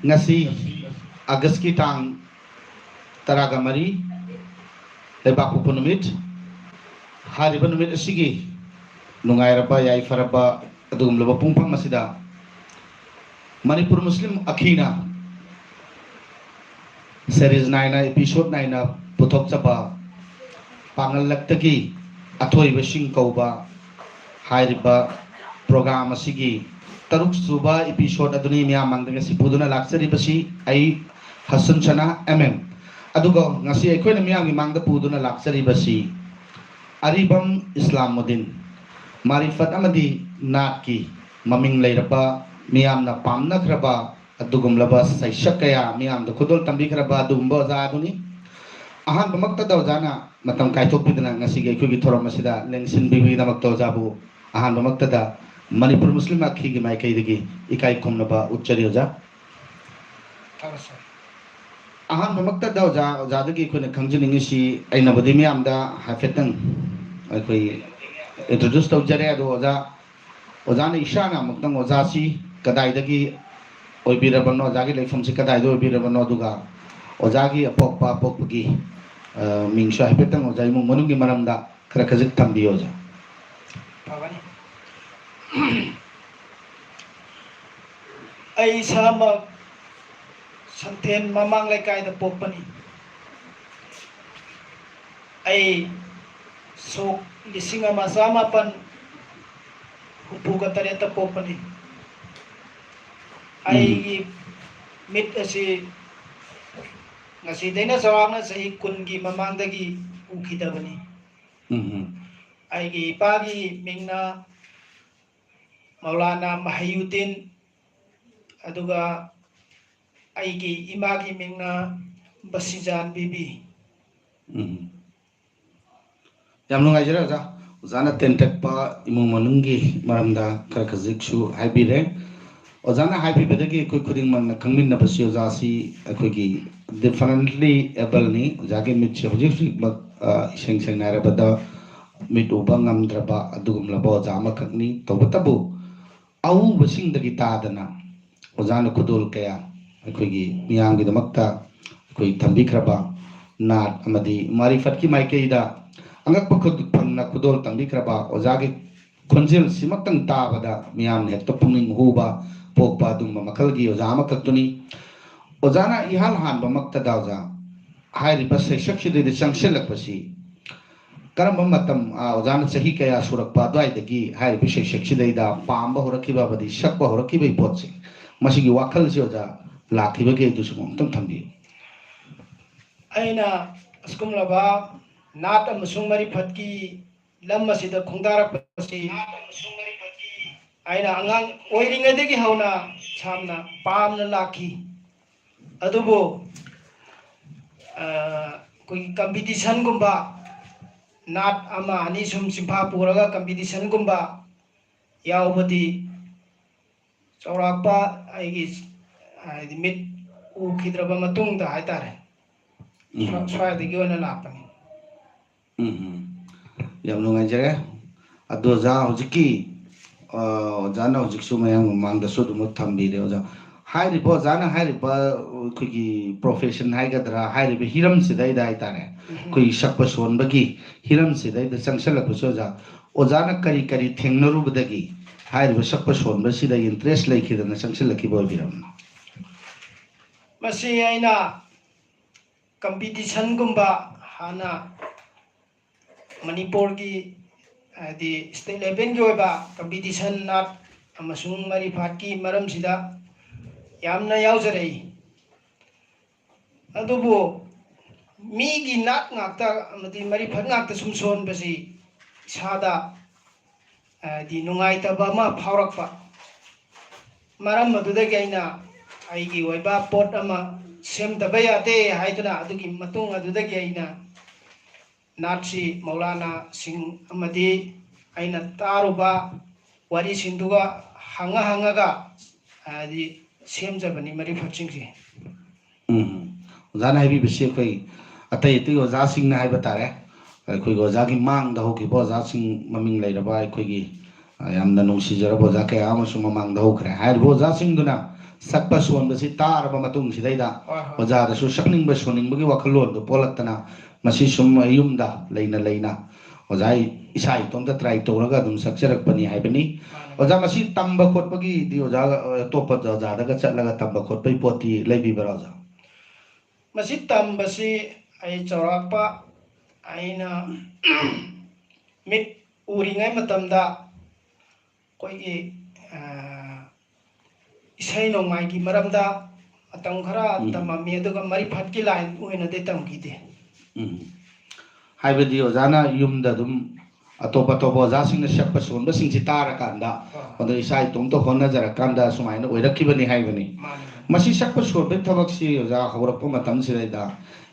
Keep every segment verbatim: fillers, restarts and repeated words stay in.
ꯉꯁꯤ ꯑꯥꯒꯁꯀꯤ ꯇꯥꯡ ꯇꯔꯥꯒ ꯃꯔꯤ, ꯂꯩꯕꯥꯛꯄꯣꯛꯄ ꯅꯨꯃꯤꯠ꯫ ꯍꯥꯏꯔꯤꯕ ꯅꯨꯃꯤꯠ ꯑꯁꯤꯒꯤ ꯅꯨꯡꯉꯥꯏꯔꯕ, ꯌꯥꯏꯐꯔꯕ ꯑꯗꯨꯒꯨꯝꯂꯕ ꯄꯨꯡꯐꯝ ꯑꯁꯤꯗ ꯃꯅꯤꯄꯨꯔ ꯃꯨꯁꯂꯤꯝ ꯑꯈꯤꯅ series ꯅꯥꯏꯅ, episode ꯅꯥꯏꯅ ꯄꯨꯊꯣꯛꯆꯕ ꯄꯥꯡꯒꯜ ꯂꯛꯇꯒꯤ ꯑꯊꯣꯏꯕꯁꯤꯡ ꯀꯧꯕ ꯍꯥꯏꯔꯤꯕ program ꯑꯁꯤꯒꯤ ꯇꯔꯨꯛ ꯁꯨꯕ episode ꯑꯗꯨꯅꯤ ꯃꯤꯌꯥꯝ ꯃꯥꯡꯗ ꯉꯁꯤ ꯄꯨꯗꯨꯅ ꯂꯥꯛꯆꯔꯤꯕꯁꯤ꯫ ꯑꯩ ꯍꯁꯟ ꯁꯅꯥ, M M꯫ ꯑꯗꯨꯒ ꯉꯁꯤ ꯑꯩꯈꯣꯏꯅ ꯃꯤꯌꯥꯝꯒꯤ ꯃꯥꯡꯗ ꯄꯨꯗꯨꯅ ꯂꯥꯛꯆꯔꯤꯕꯁꯤ ꯑꯔꯤꯕꯝ ꯏꯁꯂꯥꯃꯨꯗꯤꯟ, ꯃꯥꯔꯤꯐꯠ ꯑꯃꯗꯤ ꯅꯥꯠꯀꯤ ꯃꯃꯤꯡ ꯂꯩꯔꯕ, ꯃꯤꯌꯥꯝꯅ ꯄꯥꯝꯅꯈ꯭ꯔꯕ ꯑꯗꯨꯒꯨꯝꯂꯕ ꯁꯩꯁꯛ ꯀꯌꯥ ꯃꯤꯌꯥꯝꯗ ꯈꯨꯗꯣꯜ ꯇꯝꯕꯤꯈ꯭ꯔꯕ ꯑꯗꯨꯒꯨꯝꯕ ꯑꯣꯖꯥ ꯑꯗꯨꯅꯤ꯫ ꯑꯍꯥꯟꯕꯃꯛꯇꯗ ꯑꯣꯖꯥꯅ ꯃꯇꯝ ꯀꯥꯏꯊꯣꯛꯄꯤꯗꯨꯅ ꯉꯁꯤꯒꯤ ꯑꯩꯈꯣꯏꯒꯤ ꯊꯧꯔꯝ ꯑꯁꯤꯗ ꯂꯦꯡꯁꯤꯟꯕꯤꯕꯒꯤꯗꯃꯛꯇ ꯑꯣꯖꯥꯕꯨ ꯑꯍꯥꯟꯕꯃꯛꯇꯗ ꯃꯅꯤꯄꯨꯔ ꯃꯨꯁꯂꯤꯝ ꯑꯈꯤꯒꯤ ꯃꯥꯏꯀꯩꯗꯒꯤ ꯏꯀꯥꯏ ꯈꯨꯝꯅꯕ ꯎꯠꯆꯔꯤ ꯑꯣꯖꯥ꯫ ꯊꯥꯒꯠꯆꯔꯤ꯫ ꯑꯍꯥꯟꯕꯃꯛꯇꯗ ꯑꯣꯖꯥ, ꯑꯣꯖꯥꯗꯒꯤ ꯑꯩꯈꯣꯏꯅ ꯈꯪꯖꯅꯤꯡꯉꯤꯁꯤ, ꯑꯩꯅꯕꯨꯗꯤ ꯃꯤꯌꯥꯝꯗ ꯍꯥꯏꯐꯦꯠꯇꯪ ꯑꯩꯈꯣꯏ introduce ꯇꯧꯖꯔꯦ, ꯑꯗꯣ ꯑꯣꯖꯥ, ꯑꯣꯖꯥꯅ ꯏꯁꯥꯅ ꯑꯃꯨꯛꯇꯪ ꯑꯣꯖꯥꯁꯤ ꯀꯗꯥꯏꯗꯒꯤ ꯑꯣꯏꯕꯤꯔꯕꯅꯣ, ꯑꯣꯖꯥꯒꯤ ꯂꯩꯐꯝꯁꯤ ꯀꯗꯥꯏꯗ ꯑꯣꯏꯕꯤꯔꯕꯅꯣ, ꯑꯗꯨꯒ ꯑꯣꯖꯥꯒꯤ ꯑꯄꯣꯛꯄ, ꯑꯄꯣꯛꯄꯒꯤ, ꯑ, ꯃꯤꯡꯁꯨ ꯍꯥꯏꯐꯦꯠꯇꯪ ꯑꯣꯖꯥ ꯏꯃꯨꯡ ꯃꯅꯨꯡꯒꯤ ꯃꯔꯝꯗ ꯈꯔ ꯈꯖꯤꯛ ꯊꯝꯕꯤꯌꯨ ꯑꯣꯖꯥ꯫ ꯐꯒꯅꯤ꯫ ꯑꯩ ꯏꯁꯥꯃꯛ ꯁꯟꯊꯦꯟ ꯃꯃꯥꯡ ꯂꯩꯀꯥꯏꯗ ꯄꯣꯛꯄꯅꯤ꯫ ꯑꯩ ꯁꯣꯛ ꯂꯤꯁꯤꯡ ꯑꯃ ꯆꯥꯃꯥꯄꯟ ꯍꯨꯝꯐꯨꯒ ꯇꯔꯦꯠꯇ ꯄꯣꯛꯄꯅꯤ꯫ ꯎꯝ꯫ ꯑꯩꯒꯤ ꯃꯤꯠ ꯑꯁꯤ ꯉꯁꯤꯗꯩꯅ ꯆꯥꯎꯔꯥꯛꯅ ꯆꯍꯤ ꯀꯨꯟꯒꯤ ꯃꯃꯥꯡꯗꯒꯤ ꯎꯈꯤꯗꯕꯅꯤ꯫ ꯎꯝ ꯎꯝ꯫ ꯑꯩꯒꯤ ꯏꯄꯥꯒꯤ ꯃꯤꯡꯅ ꯃꯧꯂꯥꯅꯥ ꯃꯍꯤꯌꯨꯗꯤꯟ, ꯑꯗꯨꯒ ꯑꯩꯒꯤ ꯏꯃꯥꯒꯤ ꯃꯤꯡꯅ ꯕꯁꯤꯖꯥꯟ ꯕꯤꯕꯤ꯫ ꯎꯝ꯫ ꯌꯥꯝ ꯅꯨꯡꯉꯥꯏꯖꯔꯦ ꯑꯣꯖꯥ꯫ ꯑꯣꯖꯥꯅ ꯇꯦꯟꯇꯛꯄ ꯏꯃꯨꯡ ꯃꯅꯨꯡꯒꯤ ꯃꯔꯝꯗ ꯈꯔ ꯈꯖꯤꯛꯁꯨ ꯍꯥꯏꯕꯤꯔꯦ꯫ ꯑꯣꯖꯥꯅ ꯍꯥꯏꯕꯤꯕꯗꯒꯤ ꯑꯩꯈꯣꯏ ꯈꯨꯗꯤꯡꯃꯛꯅ ꯈꯪꯃꯤꯟꯅꯕꯁꯤ ꯑꯣꯖꯥꯁꯤ ꯑꯩꯈꯣꯏꯒꯤ differently abledꯅꯤ꯫ ꯑꯣꯖꯥꯒꯤ ꯃꯤꯠꯁꯦ ꯍꯧꯖꯤꯛ ꯍꯧꯖꯤꯛꯃꯛ, ꯑ, ꯏꯁꯦꯡ ꯁꯦꯡꯅ ꯍꯥꯏꯔꯕꯗ ꯃꯤꯠ ꯎꯕ ꯉꯝꯗ꯭ꯔꯕ ꯑꯗꯨꯒꯨꯝꯂꯕ ꯑꯣꯖꯥ ꯑꯃꯈꯛꯅꯤ꯫ ꯇꯧꯕꯇꯕꯨ ꯑꯎꯕꯁꯤꯡꯗꯒꯤ ꯇꯥꯗꯅ ꯑꯣꯖꯥꯅ ꯈꯨꯗꯣꯜ ꯀꯌꯥ ꯑꯩꯈꯣꯏꯒꯤ ꯃꯤꯌꯥꯝꯒꯤꯗꯃꯛꯇ ꯑꯩꯈꯣꯏ ꯊꯝꯕꯤꯈ꯭ꯔꯕ ꯅꯥꯠ ꯑꯃꯗꯤ ꯃꯥꯔꯤꯐꯠꯀꯤ ꯃꯥꯏꯀꯩꯗ ꯑꯉꯛꯄ ꯈꯨ-, ꯐꯪꯅ ꯈꯨꯗꯣꯜ ꯇꯝꯕꯤꯈ꯭ꯔꯕ ꯑꯣꯖꯥꯒꯤ ꯈꯣꯟꯖꯦꯜꯁꯤꯃꯛꯇꯪ ꯇꯥꯕꯗ ꯃꯤꯌꯥꯝꯅ ꯍꯦꯛꯇ ꯄꯨꯛꯅꯤꯡ ꯍꯨꯕ ꯄꯣꯛꯄ ꯑꯗꯨꯒꯨꯝꯕ ꯃꯈꯜꯒꯤ ꯑꯣꯖꯥ ꯑꯃꯈꯛꯇꯨꯅꯤ꯫ ꯑꯣꯖꯥꯅ ꯏꯍꯥꯟ ꯍꯥꯟꯕꯃꯛꯇꯗ ꯑꯣꯖꯥ ꯍꯥꯏꯔꯤꯕ ꯁꯩꯁꯛꯁꯤꯗꯩꯗ ꯆꯪꯁꯤꯜꯂꯛꯄꯁꯤ ꯀꯔꯝꯕ ꯃꯇꯝ, ꯑ, ꯑꯣꯖꯥꯅ ꯆꯍꯤ ꯀꯌꯥ ꯁꯨꯔꯛꯄ ꯑꯗꯨꯋꯥꯏꯗꯒꯤ ꯍꯥꯏꯔꯤꯕ ꯁꯩꯁꯛꯁꯤꯗꯩꯗ ꯄꯥꯝꯕ ꯍꯧꯔꯛꯈꯤꯕ ꯑꯃꯗꯤ ꯁꯛꯄ ꯍꯧꯔꯛꯈꯤꯕꯒꯤ ꯄꯣꯠꯁꯦ, ꯃꯁꯤꯒꯤ ꯋꯥꯈꯜꯁꯦ ꯑꯣꯖꯥ ꯂꯥꯛꯈꯤꯕꯒꯦ ꯑꯗꯨꯁꯨ ꯑꯃꯨꯛꯇꯪ ꯊꯝꯕꯤꯌꯨ꯫ ꯑꯩꯅ ꯑꯁꯤꯒꯨꯝꯂꯕ ꯅꯥꯠ ꯑꯃꯁꯨꯡ ꯃꯔꯤꯐꯠꯀꯤ ꯂꯝ ꯑꯁꯤꯗ ꯈꯣꯡꯗꯥꯔꯛꯄꯁꯤ ꯑꯩꯅ ꯑꯉꯥꯡ ꯑꯣꯏꯔꯤꯉꯩꯗꯒꯤ ꯍꯧꯅ ꯌꯥꯝꯅ ꯄꯥꯝꯅ ꯂꯥꯛꯈꯤ꯫ ꯑꯗꯨꯕꯨ, ꯑ, ꯑꯩꯈꯣꯏꯒꯤ competitionꯒꯨꯝꯕ, ꯅꯥꯠ ꯑꯃ ꯑꯅꯤ ꯁꯨꯝ ꯆꯤꯟꯐꯥ ꯄꯨꯔꯒ competitionꯒꯨꯝꯕ ꯌꯥꯎꯕꯗꯤ ꯆꯥꯎꯔꯥꯛꯄ ꯑꯩꯒꯤ, ꯍꯥꯏꯗꯤ, ꯃꯤꯠ ꯎꯈꯤꯗ꯭ꯔꯕ ꯃꯇꯨꯡꯗ ꯍꯥꯏꯇꯥꯔꯦ, ꯎꯝ꯫ ꯁ꯭ꯋꯥꯏꯗꯒꯤ ꯑꯣꯏꯅ ꯂꯥꯛꯄꯅꯤ꯫ ꯎꯝ, ꯎꯝ꯫ ꯌꯥꯝ ꯅꯨꯡꯉꯥꯏꯖꯔꯦ꯫ ꯑꯗꯣ ꯑꯣꯖꯥ, ꯍꯧꯖꯤꯛꯀꯤ, ꯑ, ꯑꯣꯖꯥꯅ ꯍꯧꯖꯤꯛꯁꯨ ꯃꯌꯥꯝ ꯃꯃꯥꯡꯗꯁꯨ ꯑꯗꯨꯃꯛ ꯊꯝꯕꯤꯔꯦ꯫ ꯑꯣꯖꯥ, ꯍꯥꯏꯔꯤꯕ, ꯑꯣꯖꯥꯅ ꯍꯥꯏꯔꯤꯕ ꯑꯩꯈꯣꯏꯒꯤ profession ꯍꯥꯏꯒꯗ꯭ꯔꯥ, ꯍꯥꯏꯔꯤꯕ ꯍꯤꯔꯝꯁꯤꯗꯩꯗ ꯍꯥꯏꯇꯥꯔꯦ, ꯎꯝ꯫ ꯑꯩꯈꯣꯏꯒꯤ ꯁꯛꯄ ꯁꯣꯟꯕꯒꯤ ꯍꯤꯔꯝꯁꯤꯗꯩꯗ ꯆꯪꯁꯤꯜꯂꯛꯄꯁꯦ ꯑꯣꯖꯥ, ꯑꯣꯖꯥꯅ ꯀꯔꯤ ꯀꯔꯤ ꯊꯦꯡꯅꯔꯨꯕꯗꯒꯤ ꯍꯥꯏꯔꯤꯕ ꯁꯛꯄ ꯁꯣꯟꯕꯁꯤꯗ interest ꯂꯩꯈꯤꯗꯅ ꯆꯪꯁꯤꯜꯂꯛꯈꯤꯕ ꯑꯣꯏꯕꯤꯔꯕꯅꯣ? ꯃꯁꯤ ꯑꯩꯅ competitionꯒꯨꯝꯕ, ꯍꯥꯟꯅ ꯃꯅꯤꯄꯨꯔꯒꯤ, ꯍꯥꯏꯗꯤ, state levelꯒꯤ ꯑꯣꯏꯕ competition, ꯅꯥꯠ ꯑꯃꯁꯨꯡ ꯃꯔꯤꯐꯥꯠꯀꯤ ꯃꯔꯝꯁꯤꯗ ꯌꯥꯝꯅ ꯌꯥꯎꯖꯔꯛꯏ꯫ ꯑꯗꯨꯕꯨ ꯃꯤꯒꯤ ꯅꯥꯠ ꯉꯥꯛꯇ ꯑꯃꯗꯤ ꯃꯔꯤꯐꯠ ꯉꯥꯛꯇ ꯁꯨꯝ ꯁꯣꯟꯕꯁꯤ ꯏꯁꯥꯗ, ꯍꯥꯏꯗꯤ, ꯅꯨꯡꯉꯥꯏꯇꯕ ꯑꯃ ꯐꯥꯎꯔꯛꯄ꯫ ꯃꯔꯝ ꯑꯗꯨꯗꯒꯤ ꯑꯩꯅ ꯑꯩꯒꯤ ꯑꯣꯏꯕ ꯄꯣꯠ ꯑꯃ ꯁꯦꯝꯗꯕ ꯌꯥꯗꯦ ꯍꯥꯏꯗꯨꯅ, ꯑꯗꯨꯒꯤ ꯃꯇꯨꯡ ꯑꯗꯨꯗꯒꯤ ꯑꯩꯅ ꯅꯥꯠꯁꯤ ꯃꯧꯂꯥꯅꯥꯁꯤꯡ ꯑꯃꯗꯤ ꯑꯩꯅ ꯇꯥꯔꯨꯕ ꯋꯥꯔꯤꯁꯤꯡꯗꯨꯒ ꯍꯪꯉ ꯍꯪꯉꯒ, ꯍꯥꯏꯗꯤ, ꯁꯦꯝꯖꯕꯅꯤ ꯃꯔꯤꯐꯠꯁꯤꯡꯁꯦ꯫ ꯎꯝ꯫ ꯑꯣꯖꯥꯅ ꯍꯥꯏꯕꯤꯕꯁꯤ ꯑꯩꯈꯣꯏ ꯑꯇꯩ ꯑꯇꯩ ꯑꯣꯖꯥꯁꯤꯡꯅ ꯍꯥꯏꯕ ꯇꯥꯔꯦ, ꯑꯩꯈꯣꯏꯒꯤ ꯑꯣꯖꯥꯒꯤ ꯃꯥꯡꯗ ꯍꯧꯈꯤꯕ ꯑꯣꯖꯥꯁꯤꯡ, ꯃꯃꯤꯡ ꯂꯩꯔꯕ ꯑꯩꯈꯣꯏꯒꯤ, ꯑ, ꯌꯥꯝꯅ ꯅꯨꯡꯁꯤꯖꯔꯕ ꯑꯣꯖꯥ ꯀꯌꯥ ꯑꯃꯁꯨ ꯃꯃꯥꯡꯗ ꯍꯧꯈ꯭ꯔꯦ꯫ ꯍꯥꯏꯔꯤꯕ ꯑꯣꯖꯥꯁꯤꯡꯗꯨꯅ ꯁꯛꯄ ꯁꯣꯟꯕꯁꯤ ꯇꯥꯔꯕ ꯃꯇꯨꯡꯁꯤꯗꯩꯗ ꯍꯣꯏ, ꯍꯣꯏ꯫ ꯑꯣꯖꯥꯗꯁꯨ ꯁꯛꯅꯤꯡꯕ ꯁꯣꯟꯅꯤꯡꯕꯒꯤ ꯋꯥꯈꯜꯂꯣꯟꯗꯣ ꯄꯣꯛꯂꯛꯇꯅ, ꯃꯁꯤ ꯁꯨꯝ ꯌꯨꯝꯗ ꯂꯩꯅ ꯂꯩꯅ ꯑꯣꯖꯥ ꯑꯩ ꯏꯁꯥ ꯏꯇꯣꯝꯇ ꯇ꯭ꯔꯥꯏ ꯇꯧꯔꯒ ꯑꯗꯨꯝ ꯁꯛꯆꯔꯛꯄꯅꯤ ꯍꯥꯏꯕꯅꯤ꯫ ꯃꯥꯅꯦ꯫ ꯑꯣꯖꯥ, ꯃꯁꯤ ꯇꯝꯕ ꯈꯣꯠꯄꯒꯤꯗꯤ ꯑꯣꯖꯥ ꯑꯇꯣꯞꯄ ꯑꯣꯖꯥꯗꯒ ꯆꯠꯂꯒ ꯇꯝꯕ ꯈꯣꯠꯄꯒꯤ ꯄꯣꯠꯇꯤ ꯂꯩꯕꯤꯕ꯭ꯔꯥ ꯑꯣꯖꯥ? ꯃꯁꯤ ꯇꯝꯕꯁꯤ ꯑꯩ ꯆꯥꯎꯔꯥꯛꯄ ꯑꯩꯅ ꯃꯤꯠ ꯎꯔꯤꯉꯩ ꯃꯇꯝꯗ ꯑꯩꯈꯣꯏꯒꯤ ꯑ, ꯏꯁꯩ ꯅꯣꯡꯃꯥꯏꯒꯤ ꯃꯔꯝꯗ ꯃꯇꯝ ꯈꯔ ꯎꯝ꯫ ꯇꯝꯃꯝꯃꯤ, ꯑꯗꯨꯒ ꯃꯔꯤꯐꯠꯀꯤ ꯂꯥꯏꯟ ꯑꯣꯏꯅꯗꯤ ꯇꯝꯈꯤꯗꯦ꯫ ꯎꯝ꯫ ꯍꯥꯏꯕꯗꯤ ꯑꯣꯖꯥꯅ ꯌꯨꯝꯗ ꯑꯗꯨꯝ ꯑꯇꯣꯞ ꯑꯇꯣꯞꯄ ꯑꯣꯖꯥꯁꯤꯡꯅ ꯁꯛꯄ ꯁꯣꯟꯕꯁꯤꯡꯁꯤ ꯇꯥꯔꯀꯥꯟꯗ, ꯍꯣꯏ꯫ ꯑꯗꯣ ꯏꯁꯥ ꯏꯇꯣꯝꯇ ꯍꯣꯠꯅꯖꯔꯀꯥꯟꯗ ꯁꯨꯃꯥꯏꯅ ꯑꯣꯏꯔꯛꯈꯤꯕꯅꯤ ꯍꯥꯏꯕꯅꯤ꯫ ꯃꯥꯅꯤ, ꯃꯥꯅꯤ꯫ ꯃꯁꯤ ꯁꯛꯄ ꯁꯣꯟꯕꯒꯤ ꯊꯕꯛꯁꯤ ꯑꯣꯖꯥ ꯍꯧꯔꯛꯄ ꯃꯇꯝꯁꯤꯗꯩꯗ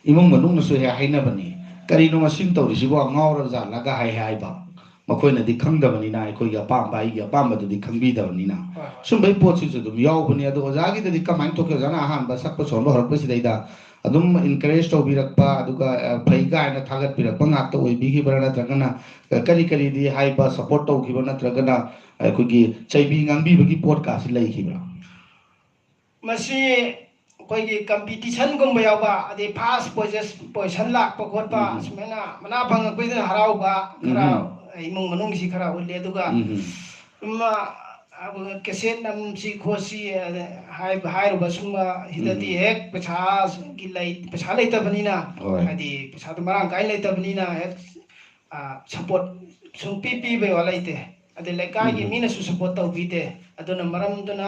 ꯏꯃꯨꯡ ꯃꯅꯨꯡꯅꯁꯨ ꯍꯦꯛ ꯍꯥꯏꯅꯕꯅꯤ, "ꯀꯔꯤꯅꯣ ꯃꯁꯤꯅ ꯇꯧꯔꯤꯁꯤꯕꯣ, ꯉꯥꯎꯔꯕ ꯖꯥꯠꯂꯒ?" ꯍꯥꯏ ꯍꯥꯏꯕ꯫ ꯃꯈꯣꯏꯅꯗꯤ ꯈꯪꯗꯕꯅꯤꯅ, ꯑꯩꯈꯣꯏꯒꯤ ꯑꯄꯥꯝꯕ, ꯑꯩꯒꯤ ꯑꯄꯥꯝꯕꯗꯨꯗꯤ ꯈꯪꯕꯤꯗꯕꯅꯤꯅ꯫ ꯍꯣꯏ, ꯍꯣꯏ꯫ ꯁꯨꯝꯕꯒꯤ ꯄꯣꯠꯁꯤꯁꯨ ꯑꯗꯨꯝ ꯌꯥꯎꯕꯅꯤ꯫ ꯑꯗꯣ ꯑꯣꯖꯥꯒꯤꯗꯗꯤ ꯀꯃꯥꯏꯅ ꯊꯣꯛꯀꯦ? ꯑꯣꯖꯥꯅ ꯑꯍꯥꯟꯕ ꯁꯛꯄ ꯁꯣꯟꯕ ꯍꯧꯔꯛꯄꯁꯤꯗꯩꯗ ꯑꯗꯨꯝ encourage ꯇꯧꯕꯤꯔꯛꯄ, ꯑꯗꯨꯒ, ꯑ, ꯐꯩ ꯀꯥꯏꯅ ꯊꯥꯒꯠꯄꯤꯔꯛꯄ ꯉꯥꯛꯇ ꯑꯣꯏꯕꯤꯈꯤꯕ꯭ꯔꯥ? ꯅꯠꯇ꯭ꯔꯒꯅ, ꯑ, ꯀꯔꯤ ꯀꯔꯤꯗꯤ ꯍꯥꯏꯕ, support ꯇꯧꯈꯤꯕ, ꯅꯠꯇ꯭ꯔꯒꯅ ꯑꯩꯈꯣꯏꯒꯤ ꯆꯩꯕꯤ ꯉꯥꯡꯕꯤꯕꯒꯤ ꯄꯣꯠꯀꯥꯁꯤ ꯂꯩꯈꯤꯕ꯭ꯔꯥ? ꯃꯁꯤ ꯑꯩꯈꯣꯏꯒꯤ competition ꯒꯨꯝꯕ ꯌꯥꯎꯕ, ꯑꯗꯩ first position ꯂꯥꯛꯄ ꯈꯣꯠꯄ, ꯎꯝ꯫ ꯁꯨꯃꯥꯏꯅ ꯃꯅꯥ ꯐꯪꯉꯛꯄꯩꯗ ꯍꯔꯥꯎꯕ ꯈꯔ ꯎꯝ꯫ ꯏꯃꯨꯡ ꯃꯅꯨꯡꯒꯤꯁꯤ ꯈꯔ ꯎꯠꯂꯦ꯫ ꯑꯗꯨꯒ ꯎꯝ꯫ ꯁꯨꯝ, ꯑ, cassette ꯅꯝꯁꯤ ꯈꯣꯠꯁꯤ, ꯑ, ꯍꯥꯏꯕ, ꯍꯥꯏꯔꯨꯕ ꯁꯨꯝꯕ ꯁꯤꯗꯗꯤ ꯎꯝ꯫ ꯍꯦꯛ ꯄꯩꯁꯥꯒꯤ ꯂꯩ-, ꯄꯩꯁꯥ ꯂꯩꯇꯕꯅꯤꯅ, ꯍꯣꯏ꯫ ꯍꯥꯏꯗꯤ ꯄꯩꯁꯥꯗꯣ ꯃꯔꯥꯡ ꯀꯥꯏꯅ ꯂꯩꯇꯕꯅꯤꯅ ꯍꯦꯛ, ꯑ, support ꯁꯨꯡꯄꯤ ꯄꯤꯕꯩ ꯋꯥ ꯂꯩꯇꯦ꯫ ꯑꯗꯩ ꯂꯩꯀꯥꯏꯒꯤ ꯎꯝ꯫ ꯃꯤꯅꯁꯨ support ꯇꯧꯕꯤꯗꯦ꯫ ꯑꯗꯨꯅ ꯃꯔꯝꯗꯨꯅ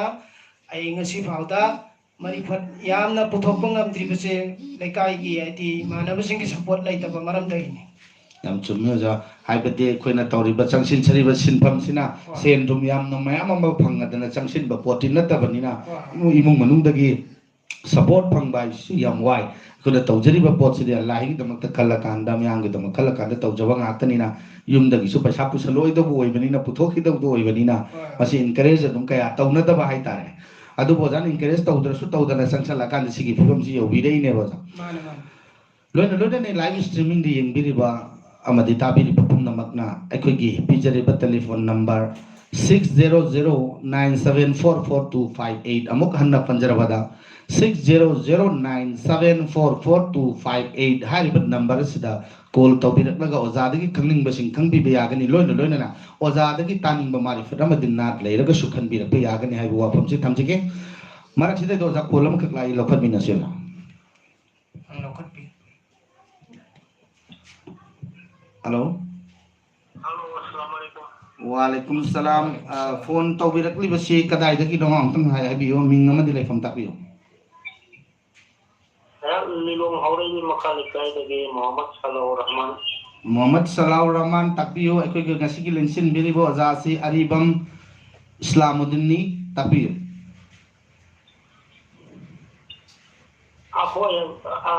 ꯑꯩ ꯉꯁꯤ ꯐꯥꯎꯗ ꯃꯔꯤꯐꯠ ꯌꯥꯝꯅ ꯄꯨꯊꯣꯛꯄ ꯉꯝꯗ꯭ꯔꯤꯕꯁꯦ ꯂꯩꯀꯥꯏꯒꯤ, ꯍꯥꯏꯗꯤ, ꯏꯃꯥꯟꯅꯕꯁꯤꯡꯒꯤ support ꯂꯩꯇꯕ ꯃꯔꯝꯗꯒꯤꯅꯤ꯫ ꯌꯥꯝ ꯆꯨꯝꯃꯤ ꯑꯣꯖꯥ꯫ ꯍꯥꯏꯕꯗꯤ ꯑꯩꯈꯣꯏꯅ ꯇꯧꯔꯤꯕ ꯆꯪꯁꯤꯟꯖꯔꯤꯕ ꯁꯤꯟꯐꯝꯁꯤꯅ ꯍꯣꯏ꯫ ꯁꯦꯟ ꯊꯨꯝ ꯌꯥꯝꯅ ꯃꯌꯥꯝ ꯑꯃ ꯐꯪꯉꯗꯅ ꯆꯪꯁꯤꯟꯕ ꯄꯣꯠꯇꯤ ꯅꯠꯇꯕꯅꯤꯅ, ꯍꯣꯏ꯫ ꯏꯃꯨꯡ, ꯏꯃꯨꯡ ꯃꯅꯨꯡꯗꯒꯤ support ꯐꯪꯕ ꯍꯥꯏꯁꯤꯁꯨ ꯌꯥꯝ ꯋꯥꯏ꯫ ꯑꯩꯈꯣꯏꯅ ꯇꯧꯖꯔꯤꯕ ꯄꯣꯠꯁꯤꯗꯤ ꯑꯜꯂꯥꯍꯤꯒꯤꯗꯃꯛꯇ ꯈꯜꯂꯀꯥꯟꯗ, ꯃꯌꯥꯝꯒꯤꯗꯃꯛ ꯈꯜꯂꯀꯥꯟꯗ ꯇꯧꯖꯕ ꯉꯥꯛꯇꯅꯤꯅ, ꯌꯨꯝꯗꯒꯤꯁꯨ ꯄꯩꯁꯥ ꯄꯨꯁꯜꯂꯣꯏꯗꯕ ꯑꯣꯏꯕꯅꯤꯅ, ꯄꯨꯊꯣꯛꯈꯤꯗꯕꯗꯨ ꯑꯣꯏꯕꯅꯤꯅ, ꯍꯣꯏ꯫ ꯃꯁꯤ encourage ꯑꯗꯨꯝ ꯀꯌꯥ ꯇꯧꯅꯗꯕ ꯍꯥꯏꯇꯥꯔꯦ꯫ ꯑꯗꯨꯕꯨ ꯑꯣꯖꯥꯅ encourage ꯇꯧꯗ꯭ꯔꯁꯨ ꯇꯧꯗꯅ ꯆꯪꯁꯜꯂꯀꯥꯟꯗ ꯁꯤꯒꯤ ꯐꯤꯕꯝꯁꯤ ꯌꯧꯕꯤꯔꯛꯏꯅꯦꯕ ꯑꯣꯖꯥ꯫ ꯃꯥꯅꯦ, ꯃꯥꯅꯦ꯫ ꯂꯣꯏꯅ ꯂꯣꯏꯅꯅ live streaming ꯗ ꯌꯦꯡꯕꯤꯔꯤꯕ ꯑꯃꯗꯤ ꯇꯥꯕꯤꯔꯤꯕ ꯄꯨꯝꯅꯃꯛꯅ ꯑꯩꯈꯣꯏꯒꯤ ꯄꯤꯖꯔꯤꯕ telephone number six zero zero nine seven four four two five eight. ꯑꯃꯨꯛ ꯍꯟꯅ ꯄꯟꯖꯔꯕꯗ, six zero zero nine seven four four two five eight ꯍꯥꯏꯔꯤꯕ ꯅꯝꯕꯔ ꯑꯁꯤꯗ ꯀꯣꯜ ꯇꯧꯕꯤꯔꯛꯂꯒ ꯑꯣꯖꯥꯗꯒꯤ ꯈꯪꯅꯤꯡꯕꯁꯤꯡ ꯈꯪꯕꯤꯕ ꯌꯥꯒꯅꯤ꯫ ꯂꯣꯏꯅ ꯂꯣꯏꯅꯅ ꯑꯣꯖꯥꯗꯒꯤ ꯇꯥꯅꯤꯡꯕ ꯃꯥꯔꯤꯐꯠ ꯑꯃꯗꯤ ꯅꯥꯠ ꯂꯩꯔꯒꯁꯨ ꯈꯟꯕꯤꯔꯛꯄ ꯌꯥꯒꯅꯤ ꯍꯥꯏꯕ ꯋꯥꯐꯝꯁꯤ ꯊꯝꯖꯒꯦ꯫ ꯃꯔꯛꯁꯤꯗꯩꯗ ꯑꯣꯖꯥ ꯀꯣꯜ ꯑꯃꯈꯛ ꯂꯥꯛꯏ, ꯂꯧꯈꯠꯃꯤꯟꯅꯁꯤ ꯑꯣꯖꯥ꯫ ꯂꯧꯈꯠꯄꯤ꯫ ꯍꯜꯂꯣ꯫ ꯍꯜꯂꯣ, ꯑꯁꯂꯥꯃꯨ ꯑꯂꯥꯏꯀꯨꯝ꯫ ꯋꯥꯂꯩꯀꯨꯝ ꯁꯂꯥꯝ꯫ ꯑ, ꯐꯣꯟ ꯇꯧꯕꯤꯔꯛꯂꯤꯕꯁꯤ ꯀꯗꯥꯏꯗꯒꯤꯅꯣ? ꯑꯃꯨꯛꯇꯪ ꯍꯥꯏ-, ꯍꯥꯏꯕꯤꯌꯨ, ꯃꯤꯡ ꯑꯃꯗꯤ ꯂꯩꯐꯝ ꯇꯥꯛꯄꯤꯌꯨ꯫ ꯑꯩꯍꯥꯛ ꯂꯤꯂꯣꯡ ꯍꯥꯎꯔꯩꯕꯤ ꯃꯈꯥ ꯂꯩꯀꯥꯏꯗꯒꯤ ꯃꯣꯍꯝꯃꯗ ꯁꯂꯥꯎ ꯔꯍꯃꯥꯟ꯫ ꯃꯣꯍꯝꯃꯗ ꯁꯂꯥꯎ ꯔꯍꯃꯥꯟ, ꯇꯥꯛꯄꯤꯌꯨ꯫ ꯑꯩꯈꯣꯏꯒꯤ ꯉꯁꯤꯒꯤ ꯂꯦꯡꯁꯤꯟꯕꯤꯔꯤꯕ ꯑꯣꯖꯥꯁꯤ ꯑꯔꯤꯕꯝ ꯏꯁꯂꯥꯃꯨꯗꯤꯟꯅꯤ꯫ ꯇꯥꯛꯄꯤꯌꯨ꯫ ꯑꯩꯈꯣꯏ, ꯑ,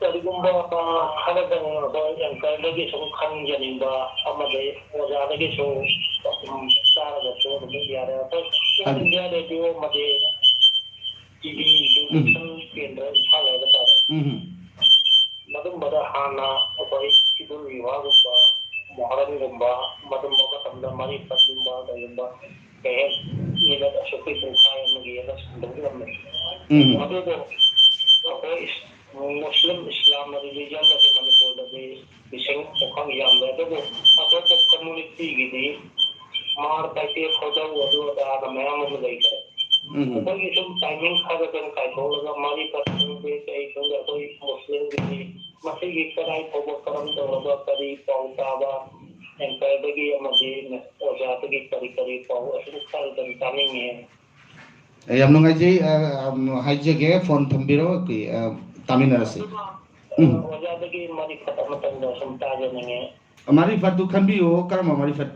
ꯀꯔꯤꯒꯨꯝꯕ, ꯑ, ꯈꯔꯗꯪ ꯑꯩꯈꯣꯏ ꯑꯦꯡꯀꯔꯗꯒꯤ ꯁꯨꯝ ꯈꯪꯖꯅꯤꯡꯕ ꯑꯃꯗꯤ ꯑꯣꯖꯥꯗꯒꯤꯁꯨ ꯑꯗꯨꯝ ꯇꯥꯔꯒꯁꯨ ꯑꯗꯨꯝ ꯌꯥꯔꯦ꯫ ꯑꯩꯈꯣꯏ ꯑꯣꯜ ꯏꯟꯗꯤꯌꯥ ꯔꯦꯗꯤꯑꯣ ꯑꯃꯗꯤ ꯇꯤ ꯚꯤ, ꯎꯝ꯫ ꯗꯨꯔꯗꯔꯁꯟ ꯀꯦꯟꯗ꯭ꯔ ꯏꯝꯐꯥꯜ ꯍꯥꯏꯕ ꯇꯥꯔꯦ꯫ ꯎꯝ꯫ ꯃꯗꯨꯝꯕꯗ ꯍꯥꯟꯅ ꯑꯩꯈꯣꯏ ꯏꯗꯨꯜ ꯖꯨꯍꯥꯒꯨꯝꯕ, ꯃꯣꯍꯔꯝꯒꯨꯝꯕ, ꯃꯗꯨꯝꯕ ꯃꯇꯝꯗ ꯃꯔꯤꯐꯠꯀꯨꯝꯕ ꯀꯩꯒꯨꯝꯕ ꯀꯩ ꯍꯥꯏ, ꯃꯤꯅꯠ ꯑꯁꯨꯛꯀꯤ ꯄꯨꯡꯈꯥꯏ ꯑꯃꯒꯤ ꯑꯃ ꯁꯟꯗꯣꯛꯂꯝꯃꯤ꯫ ꯎꯝ꯫ ꯑꯗꯨꯕꯨ ꯑꯩꯈꯣꯏ ꯏꯁ-, ꯃꯨꯁꯂꯤꯝ ꯏꯁꯂꯥꯝ ꯔꯤꯂꯤꯖꯟ ꯑꯁꯤ ꯃꯅꯤꯄꯨꯔꯗꯗꯤ ꯃꯤꯁꯤꯡ ꯄꯨꯡꯈꯛ ꯌꯥꯝꯂꯦ, ꯑꯗꯨꯕꯨ ꯑꯇꯣꯞꯄ ꯀꯝꯃꯨꯅꯤꯇꯤꯒꯤꯗꯤ ꯃꯥꯔ, ꯇꯥꯏꯇꯦ, ꯈꯣꯏꯗꯧ ꯑꯗꯨ ꯑꯗꯥꯅ ꯃꯌꯥꯝ ꯑꯃ ꯂꯩꯈ꯭ꯔꯦ꯫ ꯎꯝ꯫ ꯑꯩꯈꯣꯏꯒꯤ ꯁꯨꯝ ꯇꯥꯏꯃꯤꯡ ꯈꯔꯗꯪ ꯀꯥꯏꯊꯣꯛꯂꯒ ꯃꯔꯤꯐꯠ ꯈꯪꯗꯦ, ꯀꯩ ꯈꯪꯗꯦ, ꯑꯩꯈꯣꯏ ꯃꯨꯁꯂꯤꯝꯒꯤꯗꯤ ꯃꯁꯤꯒꯤ ꯀꯗꯥꯏ ꯐꯥꯎꯕ ꯀꯔꯝ ꯇꯧꯔꯒ ꯀꯔꯤ ꯄꯥꯎ ꯇꯥꯕ, ꯑꯦꯡꯀꯔꯗꯒꯤ ꯑꯃꯗꯤ ꯑꯣꯖꯥꯗꯒꯤ ꯀꯔꯤ ꯀꯔꯤ ꯄꯥꯎ ꯑꯁꯤꯕꯨ ꯈꯔꯗꯪ ꯇꯥꯅꯤꯡꯉꯤ꯫ ꯑꯦ, ꯌꯥꯝ ꯅꯨꯡꯉꯥꯏꯖꯩ꯫ ꯑ, ꯑꯝ, ꯍꯥꯏꯖꯒꯦ, ꯐꯣꯟ ꯊꯝꯕꯤꯔꯣ, ꯑꯩꯈꯣꯏ, ꯑ, ꯇꯥꯃꯤꯟꯅꯔꯁꯤ꯫ ꯑꯗꯨꯒ, ꯎꯝ꯫ ꯑꯣꯖꯥꯗꯒꯤ ꯃꯔꯤꯐꯠ ꯑꯃꯇꯪꯒ ꯁꯨꯝ ꯇꯥꯖꯅꯤꯡꯉꯤ꯫ ꯃꯔꯤꯐꯠꯇꯨ ꯈꯟꯕꯤꯌꯨ, ꯀꯔꯝꯕ ꯃꯔꯤꯐꯠ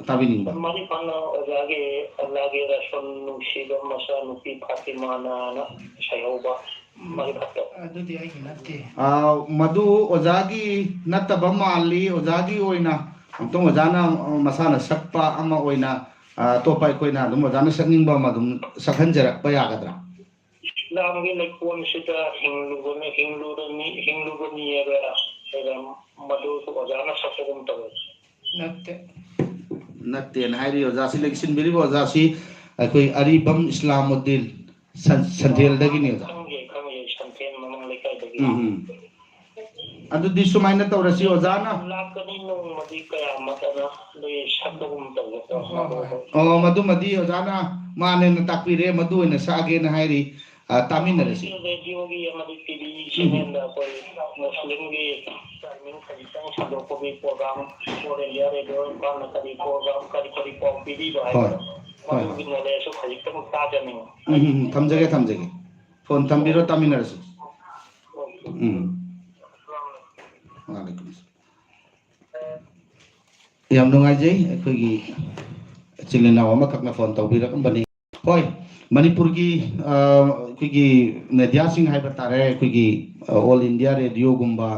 ꯇꯥꯕꯤꯅꯤꯡꯕ? ꯃꯔꯤꯐꯠꯅ ꯑꯣꯖꯥꯒꯤ ꯑꯜꯂꯥꯒꯤ ꯔꯁꯨꯜ ꯅꯨꯡꯁꯤꯕ ꯃꯆꯥꯅꯨꯄꯤ ꯐꯥꯇꯤꯃꯥꯅ ꯁꯩꯍꯧꯕ ꯃꯔꯤꯐꯠꯇꯣ꯫ ꯑꯗꯨꯗꯤ ꯑꯩꯒꯤ ꯅꯠꯇꯦ꯫ ꯑ, ꯃꯗꯨ ꯑꯣꯖꯥꯒꯤ ꯅꯠꯇꯕ ꯃꯥꯜꯂꯤ꯫ ꯑꯣꯖꯥꯒꯤ ꯑꯣꯏꯅ ꯑꯃꯨꯛꯇꯪ ꯑꯣꯖꯥꯅ, ꯑ, ꯃꯁꯥꯅ ꯁꯛꯄ ꯑꯃ ꯑꯣꯏꯅ, ꯑ, ꯑꯇꯣꯞꯄ ꯑꯩꯈꯣꯏꯅ ꯑꯗꯨꯝ ꯑꯣꯖꯥꯅ ꯁꯛꯅꯤꯡꯕ ꯑꯃ ꯑꯗꯨꯝ ꯁꯛꯍꯟꯖꯔꯛꯄ ꯌꯥꯒꯗ꯭ꯔꯥ? ꯏꯁꯂꯥꯝꯒꯤ ꯂꯩꯀꯣꯜꯁꯤꯗ ꯍꯤꯡꯂꯨꯕꯅ-, ꯍꯤꯡꯂꯨꯔꯅꯤ, ꯍꯤꯡꯂꯨꯕꯅꯤ ꯍꯥꯏꯕ ꯃꯗꯨꯁꯨ ꯑꯣꯖꯥꯅ ꯁꯛꯄꯒꯨꯝ ꯇꯧꯋꯦ꯫ ꯅꯠꯇꯦ꯫ ꯅꯠꯇꯦꯅ ꯍꯥꯏꯔꯤ ꯑꯣꯖꯥꯁꯤ꯫ ꯂꯦꯡꯁꯤꯟꯕꯤꯔꯤꯕ ꯑꯣꯖꯥꯁꯤ ꯑꯩꯈꯣꯏ ꯑꯔꯤꯕꯝ ꯏꯁꯂꯥꯃꯨꯗꯤꯟ, ꯁꯟ-, ꯁꯟꯊꯦꯜꯗꯒꯤꯅꯤ ꯑꯣꯖꯥ꯫ ꯈꯪꯉꯦ, ꯈꯪꯉꯦ, ꯁꯟꯊꯦꯜ ꯃꯃꯥꯡ ꯂꯩꯀꯥꯏꯗꯒꯤ꯫ ꯎꯝ, ꯎꯝ꯫ ꯑꯗꯨꯗꯤ ꯁꯨꯃꯥꯏꯅ ꯇꯧꯔꯁꯤ ꯑꯣꯖꯥꯅ꯫ ꯂꯥꯛꯀꯅꯤ ꯅꯣꯡꯃꯗꯤ ꯀꯌꯥꯃꯠ ꯑꯅ ꯅꯣꯏ ꯁꯛꯄꯒꯨꯝ ꯇꯧꯕꯀꯣ꯫ ꯍꯣꯏ, ꯍꯣꯏ, ꯍꯣꯏ꯫ ꯑꯣ, ꯃꯗꯨꯃꯗꯤ ꯑꯣꯖꯥꯅ ꯃꯥꯅꯦꯅ ꯇꯥꯛꯄꯤꯔꯦ, ꯃꯗꯨ ꯑꯣꯏꯅ ꯁꯛꯑꯒꯦꯅ ꯍꯥꯏꯔꯤ꯫ ꯑ, ꯇꯥꯃꯤꯟꯅꯔꯁꯤ꯫ ꯔꯦꯗꯤꯑꯣꯒꯤ ꯑꯃꯗꯤ ꯇꯤ ꯚꯤ ꯎꯝ꯫ ꯆꯦꯅꯦꯜꯗ ꯑꯩꯈꯣꯏ ꯃꯨꯁꯂꯤꯝꯒꯤ ꯇꯥꯏꯃꯤꯡ ꯈꯖꯤꯛꯇꯪ ꯁꯟꯗꯣꯛꯄꯒꯤ ꯄ꯭ꯔꯣꯒ꯭ꯔꯥꯝ, ꯑꯣꯜ ꯏꯟꯗꯤꯌꯥ ꯔꯦꯗꯤꯑꯣ ꯏꯝꯐꯥꯜꯅ ꯀꯔꯤ ꯄ꯭ꯔꯣꯒ꯭ꯔꯥꯝ, ꯀꯔꯤ ꯀꯔꯤ ꯄꯥꯎ ꯄꯤꯕꯤꯕ ꯍꯣꯏ, ꯍꯥꯏꯕꯗꯣ, ꯍꯣꯏ꯫ ꯃꯗꯨꯒꯤ ꯅꯣꯂꯦꯖꯁꯨ ꯈꯖꯤꯛꯇꯪ ꯇꯥꯖꯅꯤꯡꯉꯤ꯫ ꯎꯝ, ꯎꯝ, ꯎꯝ, ꯊꯝꯖꯒꯦ, ꯊꯝꯖꯒꯦ꯫ ꯐꯣꯟ ꯊꯝꯕꯤꯔꯣ, ꯇꯥꯃꯤꯟꯅꯔꯁꯤ꯫ ꯎꯝ꯫ ꯋꯥꯂꯩꯀꯨꯝ ꯑꯁꯂꯥꯝ꯫ ꯌꯥꯝ ꯅꯨꯡꯉꯥꯏꯖꯩ, ꯑꯩꯈꯣꯏꯒꯤ ꯏꯆꯤꯜ ꯏꯅꯥꯎ ꯑꯃꯈꯛꯅ ꯐꯣꯟ ꯇꯧꯕꯤꯔꯛꯑꯝꯕꯅꯤ꯫ ꯍꯣꯏ, ꯃꯅꯤꯄꯨꯔꯒꯤ, ꯑ, ꯑꯩꯈꯣꯏꯒꯤ ꯃꯦꯗꯤꯌꯥꯁꯤꯡ ꯍꯥꯏꯕ ꯇꯥꯔꯦ, ꯑꯩꯈꯣꯏꯒꯤ, ꯑ, ꯑꯣꯜ ꯏꯟꯗꯤꯌꯥ ꯔꯦꯗꯤꯑꯣꯒꯨꯝꯕ,